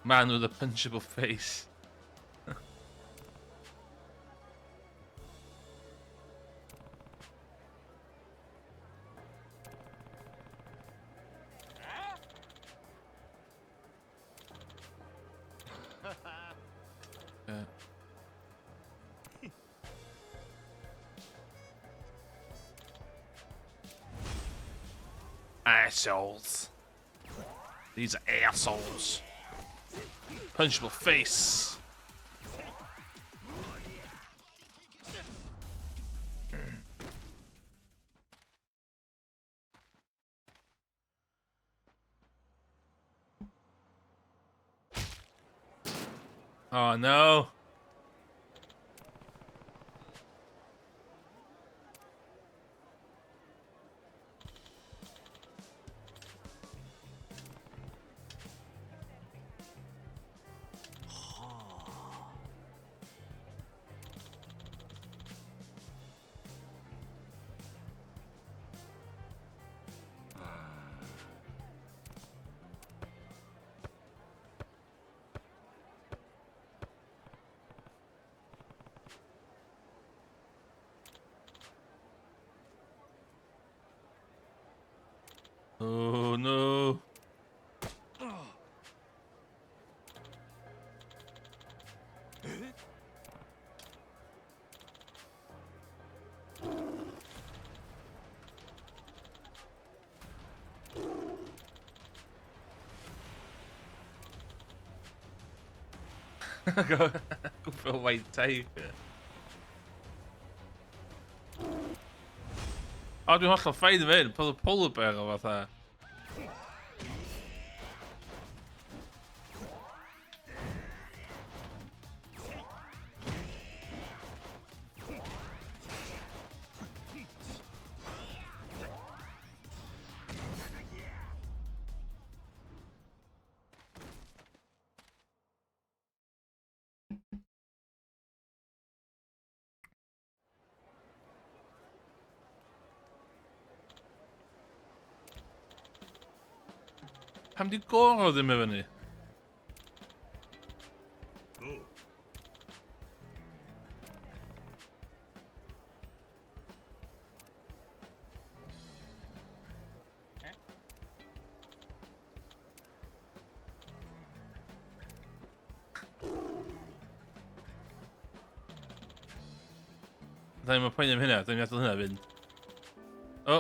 Man with a punchable face. Yeah. Assholes. These are assholes. Punchable face. Oh no. Oh no. Go for a white tiger. O, dwi'n hollol ffain efo hyn. Polar bear o fatha. Pam di Goro ddim efo ni? Da ni'n poeni am hynna, da ni'n gadael hynna fynd. O!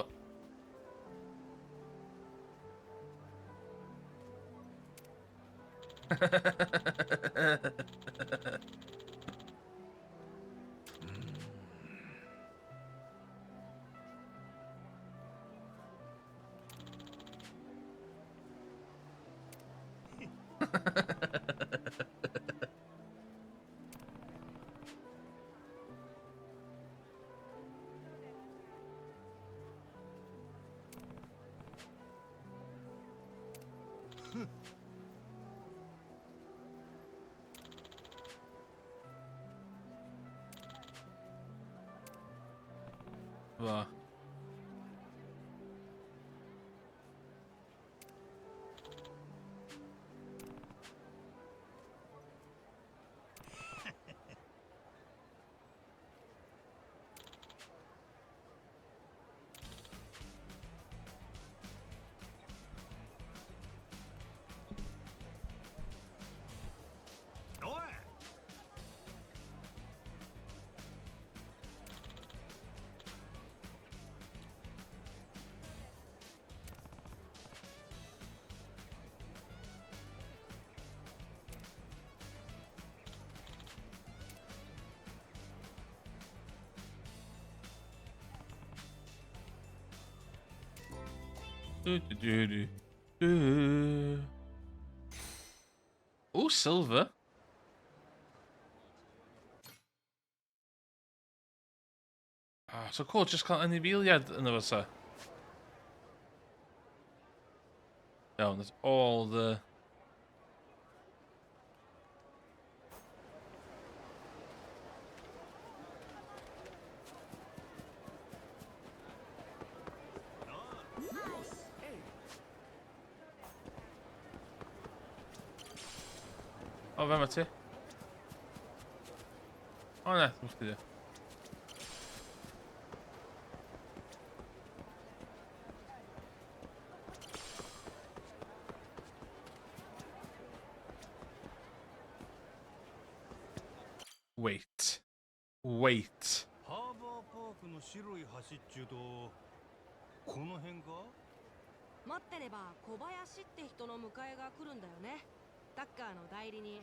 Fo. Du, du, du, du, du. Oh, silver. Ah, so cool, just cael anifeiliad yna fo sa. Iawn, that's all the... O, fe ma ti. O na, ddim chdi di. Wait. Wait. ハーバーパークの白い橋っちゅうとこの辺か待ってれば小林って人の迎えが来るんだよねタッカーの代理人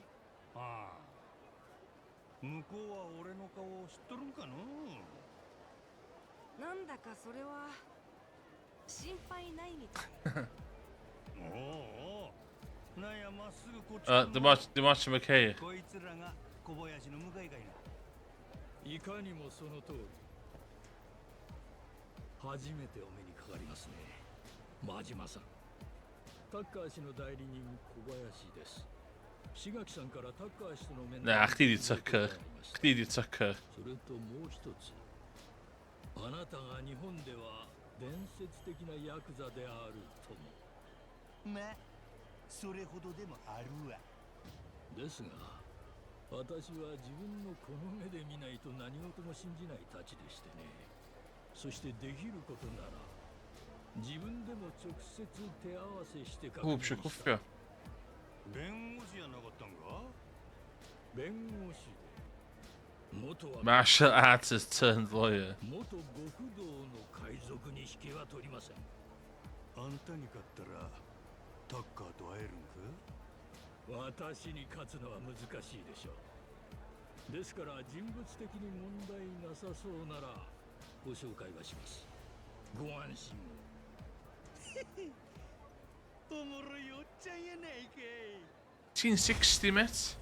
ああ向こうは俺の顔を知っとるんかのなんだかそれは心配ないみたいおうおうなんやまっすぐこっち Uh, dim ots am y ceir. こいつらが小林の向かいかいないかにもその通り初めてお目にかかりますね真島さんタッカー氏の代理人小林です志垣さんからタッカー氏との面 Na, chdi di Tucker. Chdi di Tucker. それともう一つあなたが日本では伝説的なヤクザであるともまあそれほどでもあるわですが私は自分のこの目で見ないと何事も信じないたちでしてねそしてできることなら自分でも直接手合わせして確 Ww, 認 eisiau した cwffio. 弁護士やなかったんか弁護士で元は Martial artist turned lawyer. 元極道の海賊に引けは取りませんあんたに勝ったらタッカーと会えるんか私に勝つのは難しいでしょうですから人物的に問題なさそうならご紹介はしますご安心をおもろいおっちゃんやないかい Ti'n 60, mate?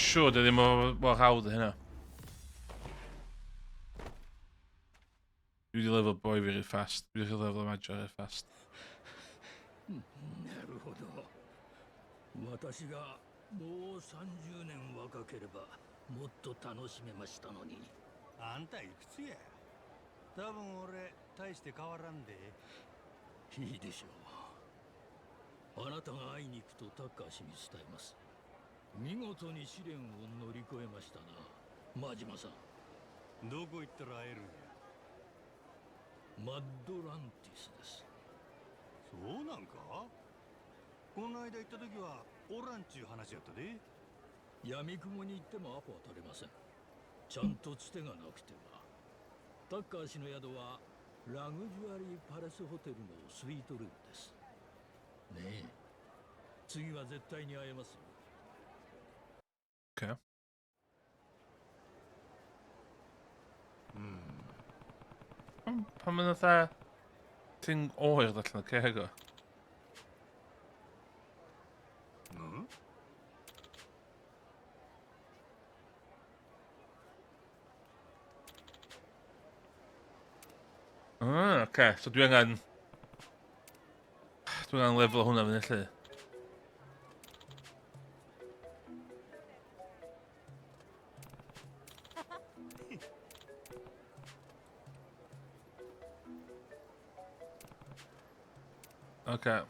Siŵr, dy ddim mor hawdd â hynna. Dwi wedi lefel boi fi rhy fast. Dwi wedi lefel Major rhy fast. なるほど私がもう30年若ければもっと楽しめましたのにあんたいくつや多分俺大して変わらんでいいでしょうあなたが会いに行くとタッカー氏に伝えます見事に試練を乗り越えましたな真島さんどこ行ったら会えるんやマッドランティスですそうなんかこの間行った時はおらんちゅう話やったで闇雲に行ってもアポは取れませんちゃんとつてがなくてはタッカー氏の宿はラグジュアリーパレスホテルのスイートルームですねえ次は絶対に会えますよ Okay. Pam mae'n fatha... Ti'n oer allan o ceg o? Ah, oce. So dwi angen... Dwi angen lefel hwnna fyny lle. Oce.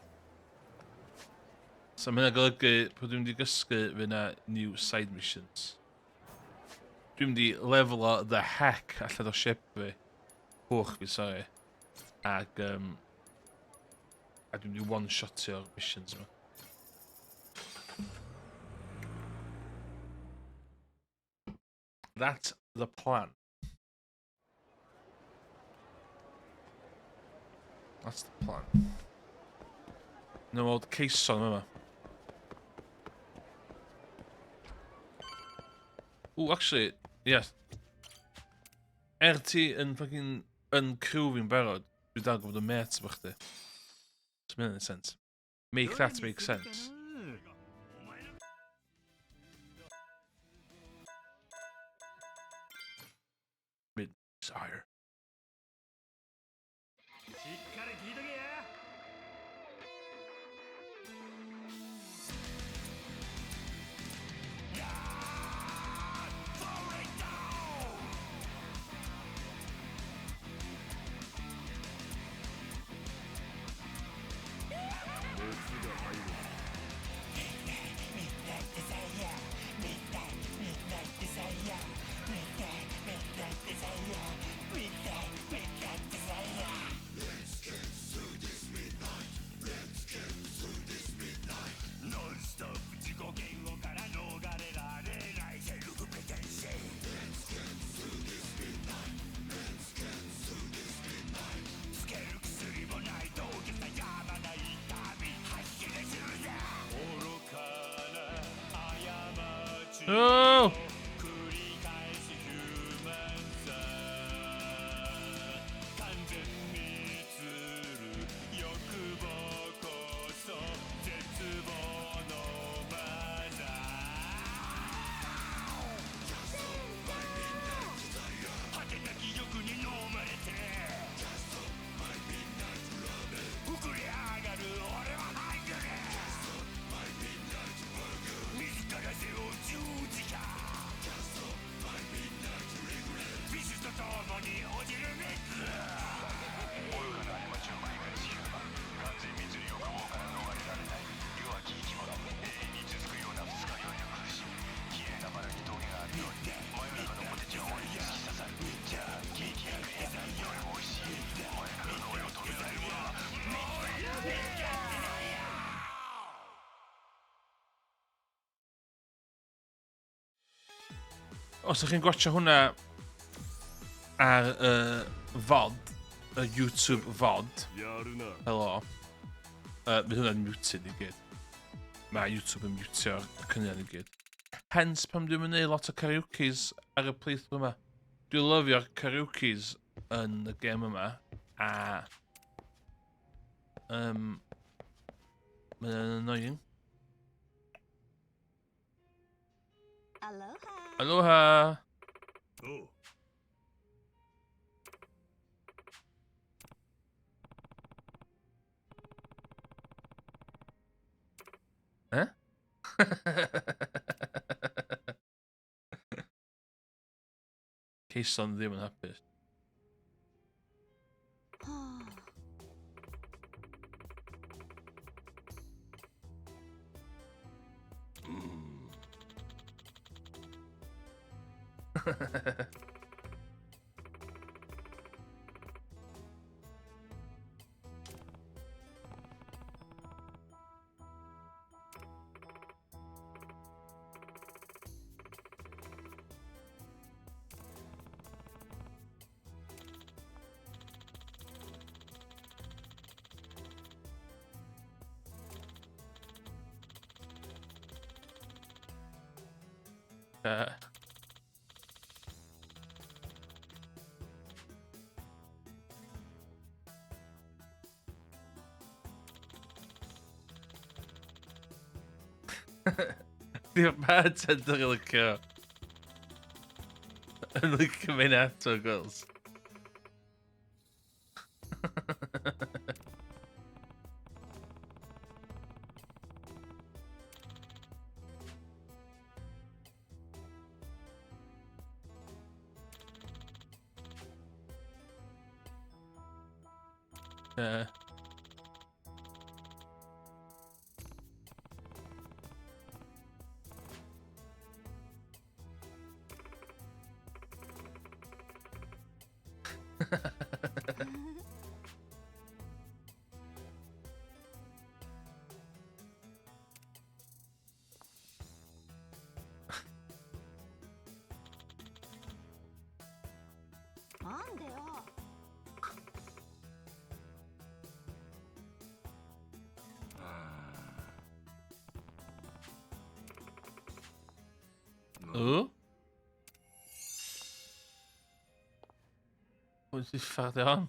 So mae hynna'n golygu bod dwi'n mynd i gysgu fydd yna new side missions. Dwi'n mynd i lefelo the heck allan o ship fi. Hwch fi, sorry. Ag, a dwi'n mynd i one-shotio'r missions yma. That's the plan. That's the plan. No old caisson yma. Ooh, actually, yes. Er ti yn fucking yn crew fi'n barod, dwi dal gwybod y mates efo chdi. So mae'n sense. Make that make sense. Mid desire. Oh! Os ydych chi'n gwatcha hwnna ar y VOD, y YouTube VOD, helo, fydd hwnna'n muted i gyd. Mae YouTube yn mutio'r cynion i gyd. Hence pam dwi'n mynd lot o karaokes ar y playthrough yma. Dwi'n lyfio'r karaokes yn y gêm yma, a mae'n annoying. Aloha. Aloha. Oh. Eh? Ceison ddim yn hapus. Di'r bartender yn licio. Yn licio mynd ato, girls. Yeah. Oh? Pwy sy'n ffardio hon?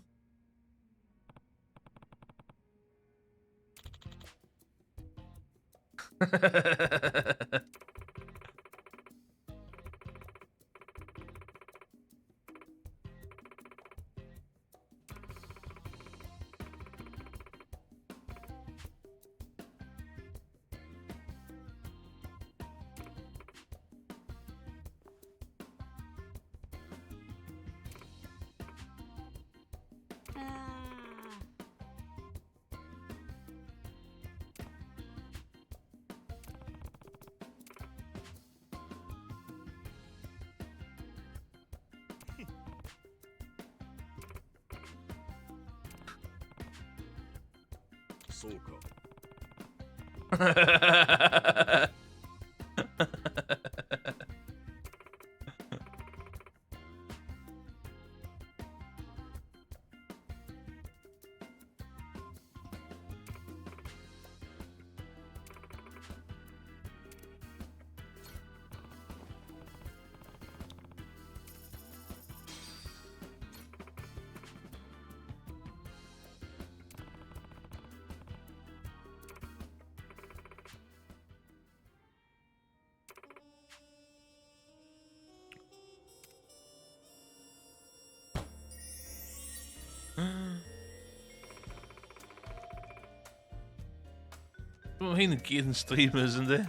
Mae hyn yn gyd yn streamers, yndi?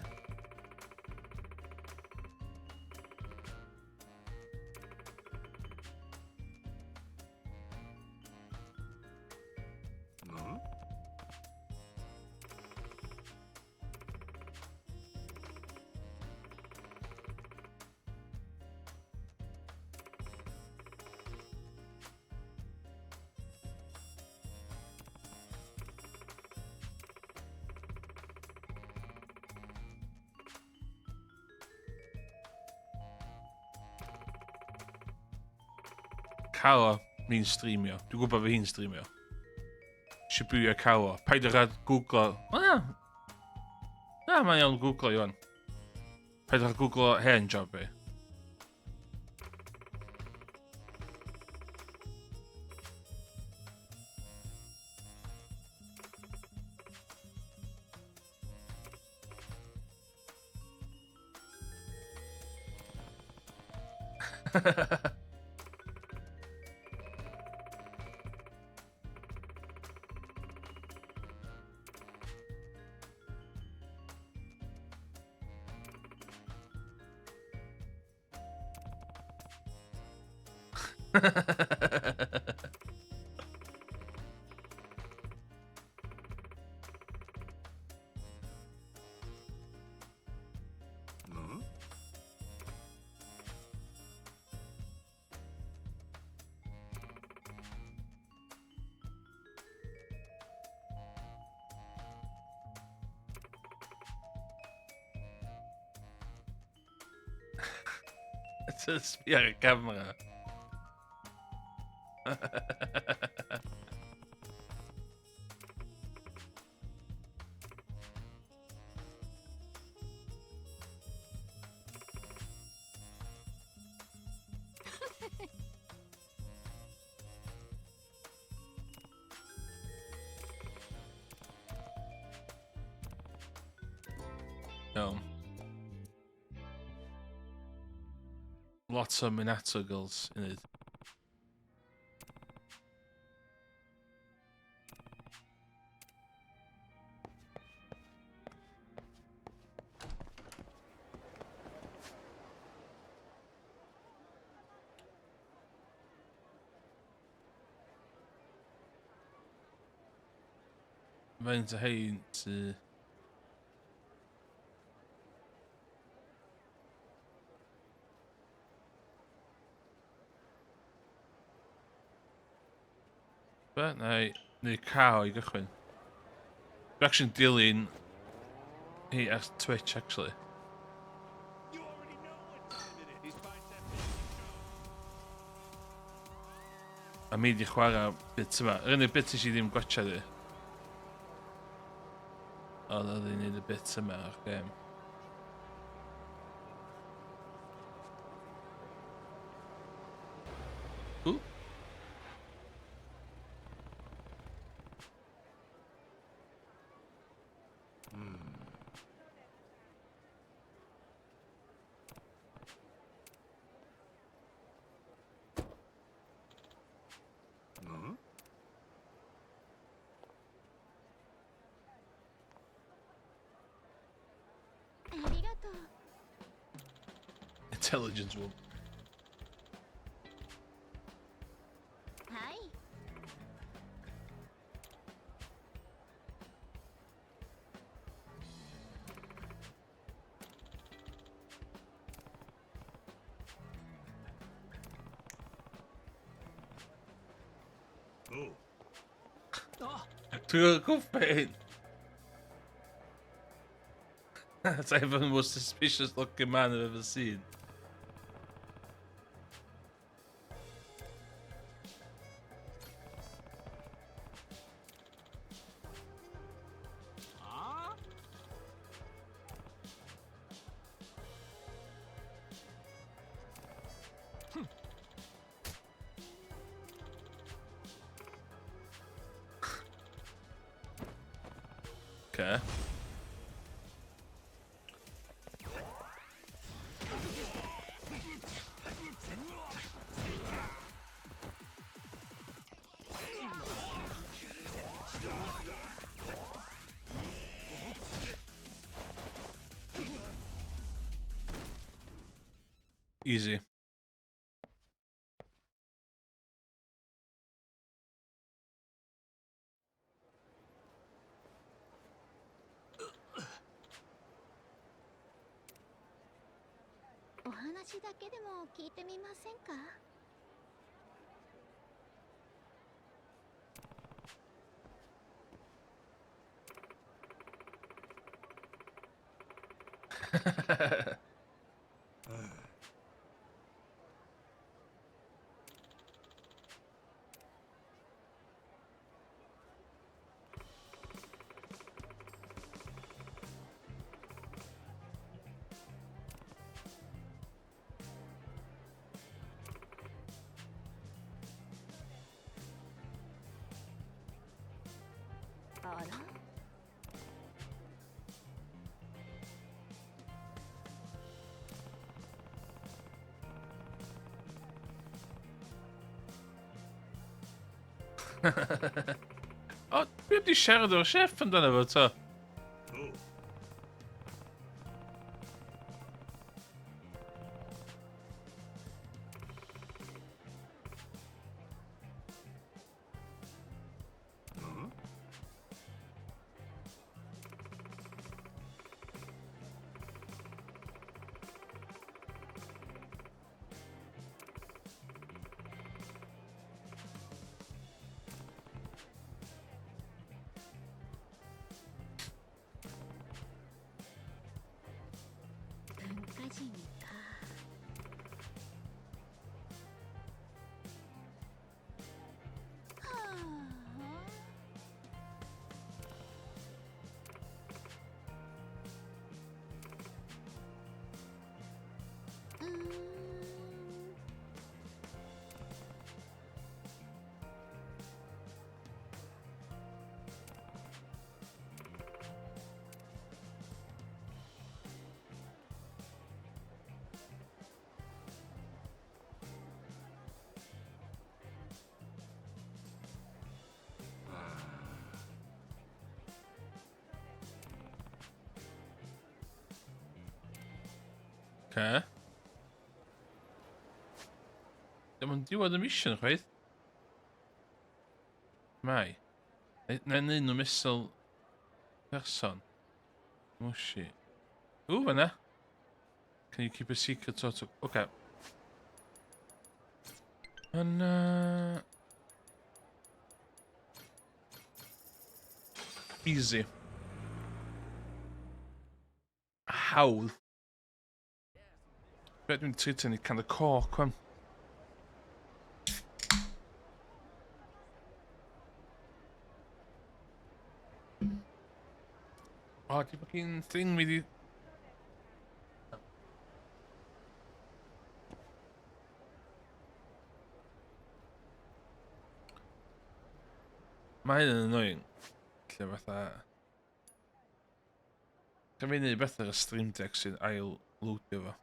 Caro, mi'n streamio. Dwi'n gwybod fy hi'n streamio. Shibuya Caro. Paid â googlo. O na! Na, mae'n iawn googlo, Iwan. Paid â googlo hen job fi. Ti'n sbio ar y camera. Iawn. Lot o Minato girls i wneud. Faint o hein sy... Be? Na i neud cael i gychwyn. Dwi actually'n dilyn hi ar Twitch, actually. A mi di chwarae bit yma. Yr unig bit nes i ddim gwatcha di. Oedd oedd hi'n neud y bit yma o'r gêm. Ooh. Intelligence one. Dwi'n gwybod hyn. That's even the most suspicious looking man I've ever seen. Okay. Easy. お話だけでも聞いてみませんか？あら。 O, dwi wedi siarad o'r chef amdano fo, to. 文化人か。はあ。うーん。 Okay. Dim ond diwedd y mission chwaith. Mai. Na un nhw missile person. Mushi. Ww, fanna. Can you keep a secret sort of... Okay. Yna... Easy. Hawdd. Be dwi'n treatio ni can y coc, wan. O, di fucking thing mi di... Mae hyn yn annoying. Lle fatha... Ga fi neud beth ar y Stream Deck sy'n ail loadio fo.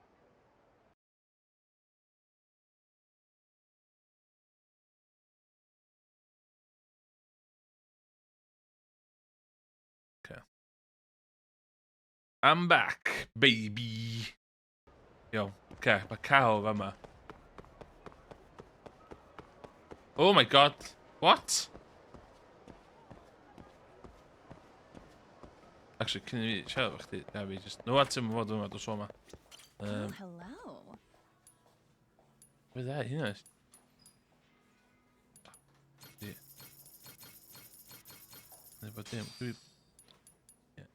Okay. I'm back, baby. Iawn, okay, mae cael fama. Oh my god, what? Actually, cyn i fi siarad efo chdi, na fi just... No, ti'n fod yma, dos o yma. Oh, hello. Be dda, hynna? Di. Neu bod dim, dwi... Ie.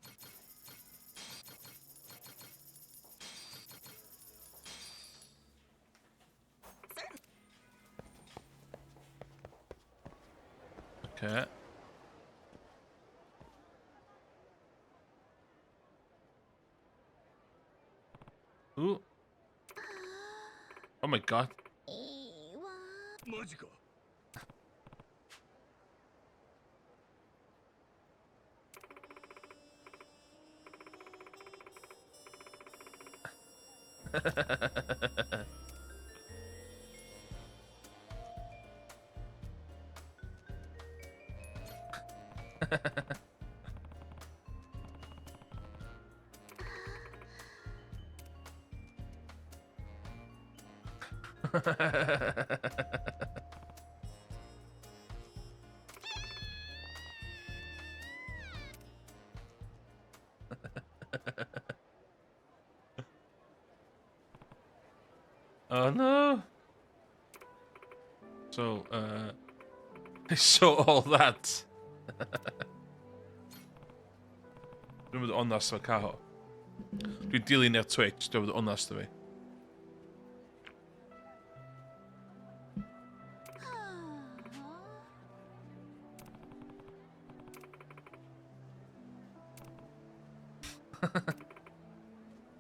Okay. Ooh. Oh my god. マジか。Oh no! So, so all that. Dwi'n mynd onast efo Caho. Dwi'n dilyn ar Twitch, dwi'n mynd onast efo fi.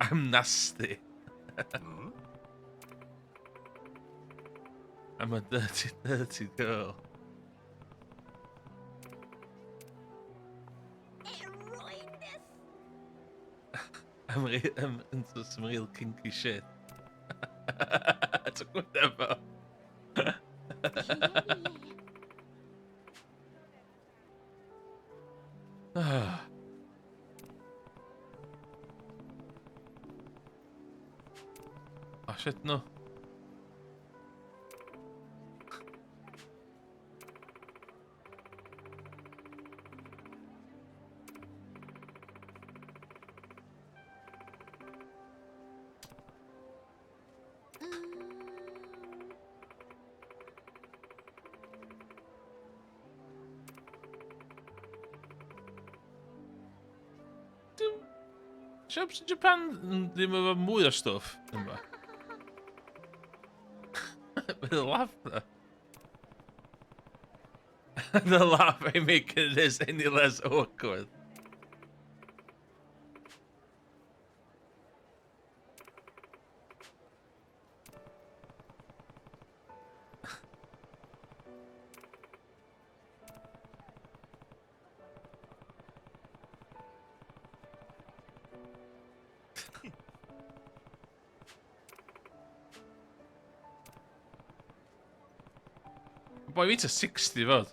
I'm nasty. I'm a dirty, dirty girl. I'm into some real kinky shit. It's whatever. Oh shit, no. Shops in Japan ddim efo mwy o stwff yma. With a laugh though. The laugh ain't making this any less awkward. Boi fi ta 60 fod.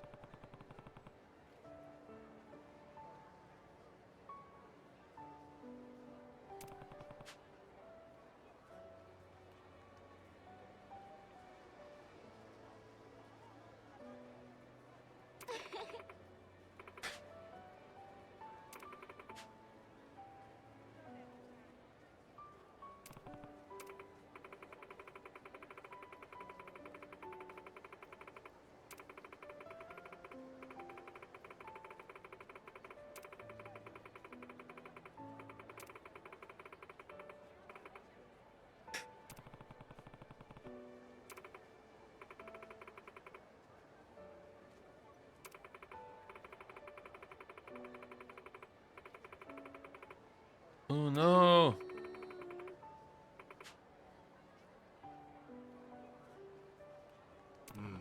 Oh no!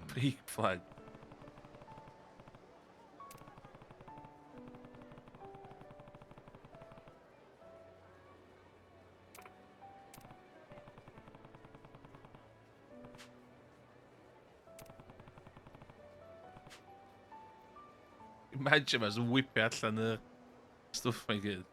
Freak flag. Imagine as whipio allan y stwff mae gyd.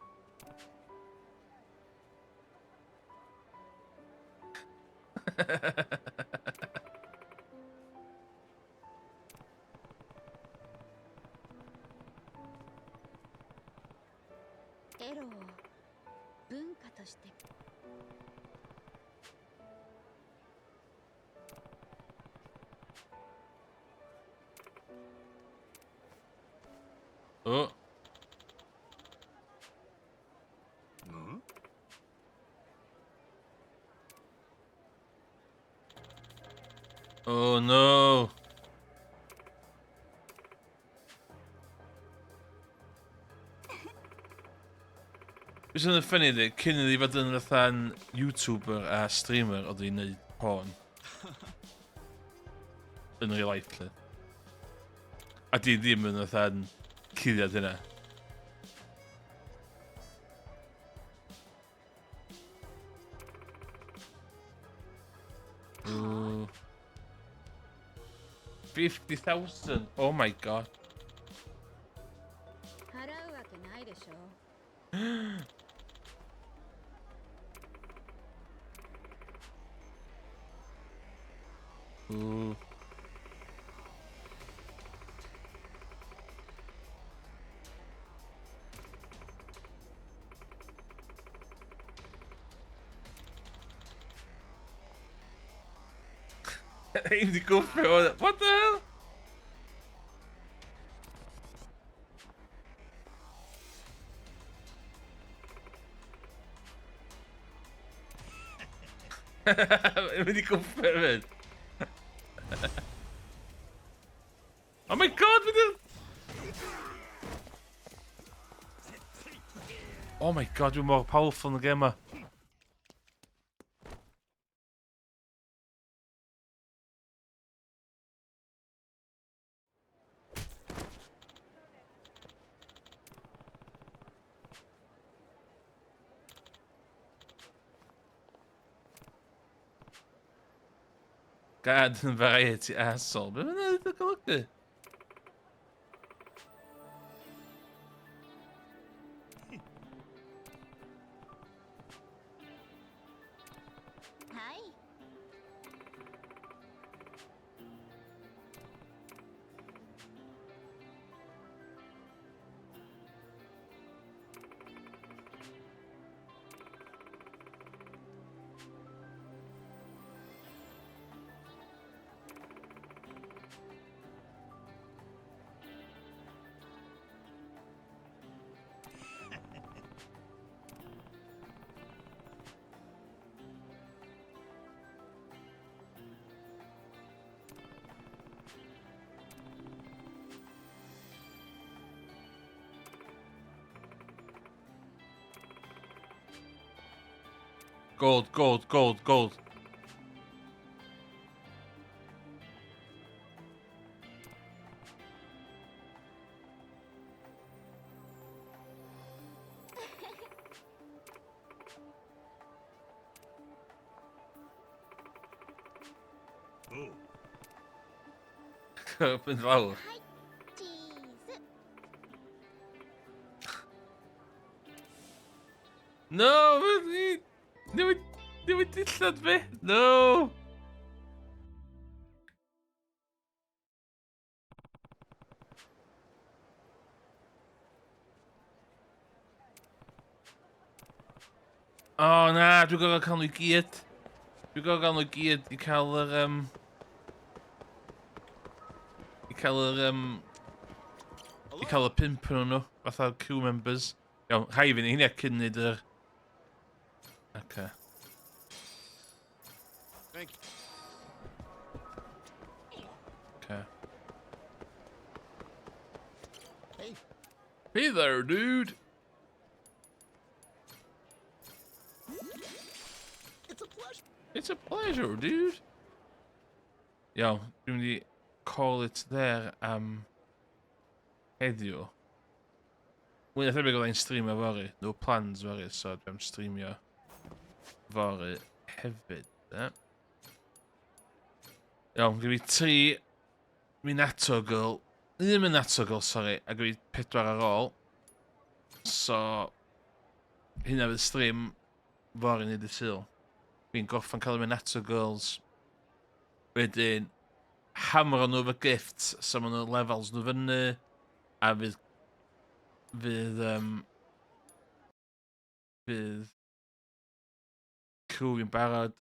Oh. Oh no. Beth sy'n funny ydy, cyn iddi fod yn fatha'n YouTuber a streamer, oedd hi'n neud porn. Yn real life, lle. A di ddim yn fatha'n cuddiad hynna. Ooh. 50,000! Oh my god. 払うわけないでしょ。Ooh. Aim di gwffio. What the hell? Mae'n mynd i gwffio hefyd. Oh my god, mynd i'r... Oh my god, dwi'n mor powerful yn y gêm ma. Garden variety asshole. Be mae'n ei golygu? Gold, gold, gold, gold. Mynd lawr. No, newid, newid dillad fi. No. O oh, na, dwi'n gorfod cael nhw i gyd. Dwi'n gorfod cael nhw i gyd i cael yr... I cael yr... I cael y pump yn nhw, fatha crew members. Iawn, rhai fi ni hynny cyn neud yr... Okay. Thank you. Okay. Hey. Hey there, dude. It's a pleasure. It's a pleasure, dude. Iawn, dwi'n mynd i call it there am heddiw. Mwy na thebyg oedd ein streamio fory. No plans fory, so dwi am streamio fory hefyd. Eh? Iawn, gyda fi 3 Minato girl. 1 Minato girl, sorry, a gyda fi 4 ar ôl. So, hynna fydd stream fory neu dydd Sul. Fi'n gorffan cael y Minato girls. Wedyn, hamro nhw efo gifts, so maen nhw levels nhw fyny, a fydd, fydd, fydd crew fi'n barod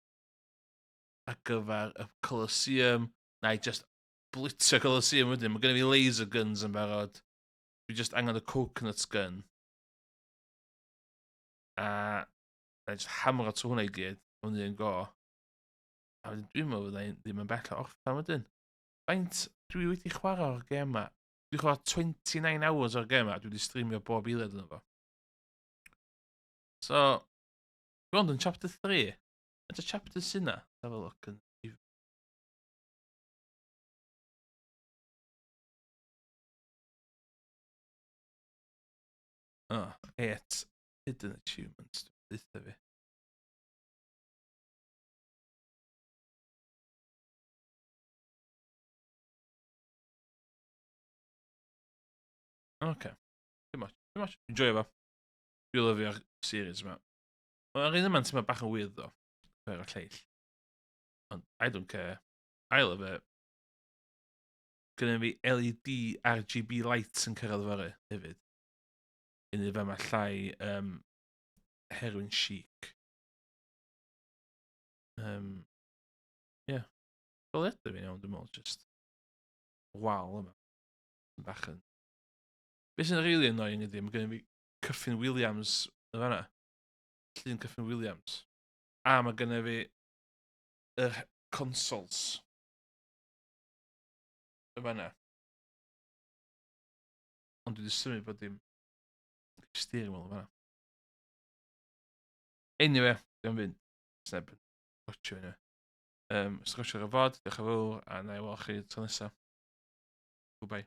ar gyfer y Colosseum. Na i just blitzo Colosseum wedyn. Mae gen i fi laser guns yn barod. Dwi just angen y coconut gun. A na i just hamro trwy hwnna i gyd. Hwn un go. A wedyn dwi'n meddwl fydda i ddim yn bell o orffen wedyn. Faint dwi wedi chwarae o'r gêm ma? Dwi wedi chwarae 29 hours o'r gêm ma. Dwi wedi streamio bob eiliad yno fo. So, dwi ond yn chapter 3. Faint o chapters sy'n na? Have a look. And... Oh, 8 hidden achievements. Deutha fi. Okay. Too much. Too much. Enjoy fo. Dwi'n lyfio'r series yma. Mae'r un yma'n teimlo bach yn weird ddo. Fer o'r lleill. Ond I don't care. I love it. Gynna fi LED RGB lights yn cyrraedd fory hefyd. Un i fama llai heroin chic. Yeah. Goleuadau fi'n iawn, dwi'n meddwl, just wal yma. Bach yn. Beth sy'n really annoying ydy, mae gennym fi Kyffin Williams yn fanna. Llun Kyffin Williams. A mae gennym fi yr consoles yn fanna. Ond dwi wedi symud bod dim steering wheel yn fanna. Anyway, diolch fynd. Sneb yn watcho anyway. Os ydych chi'n ar y fod, diolch yn fawr, a na i weld chi tro nesaf. Goodbye.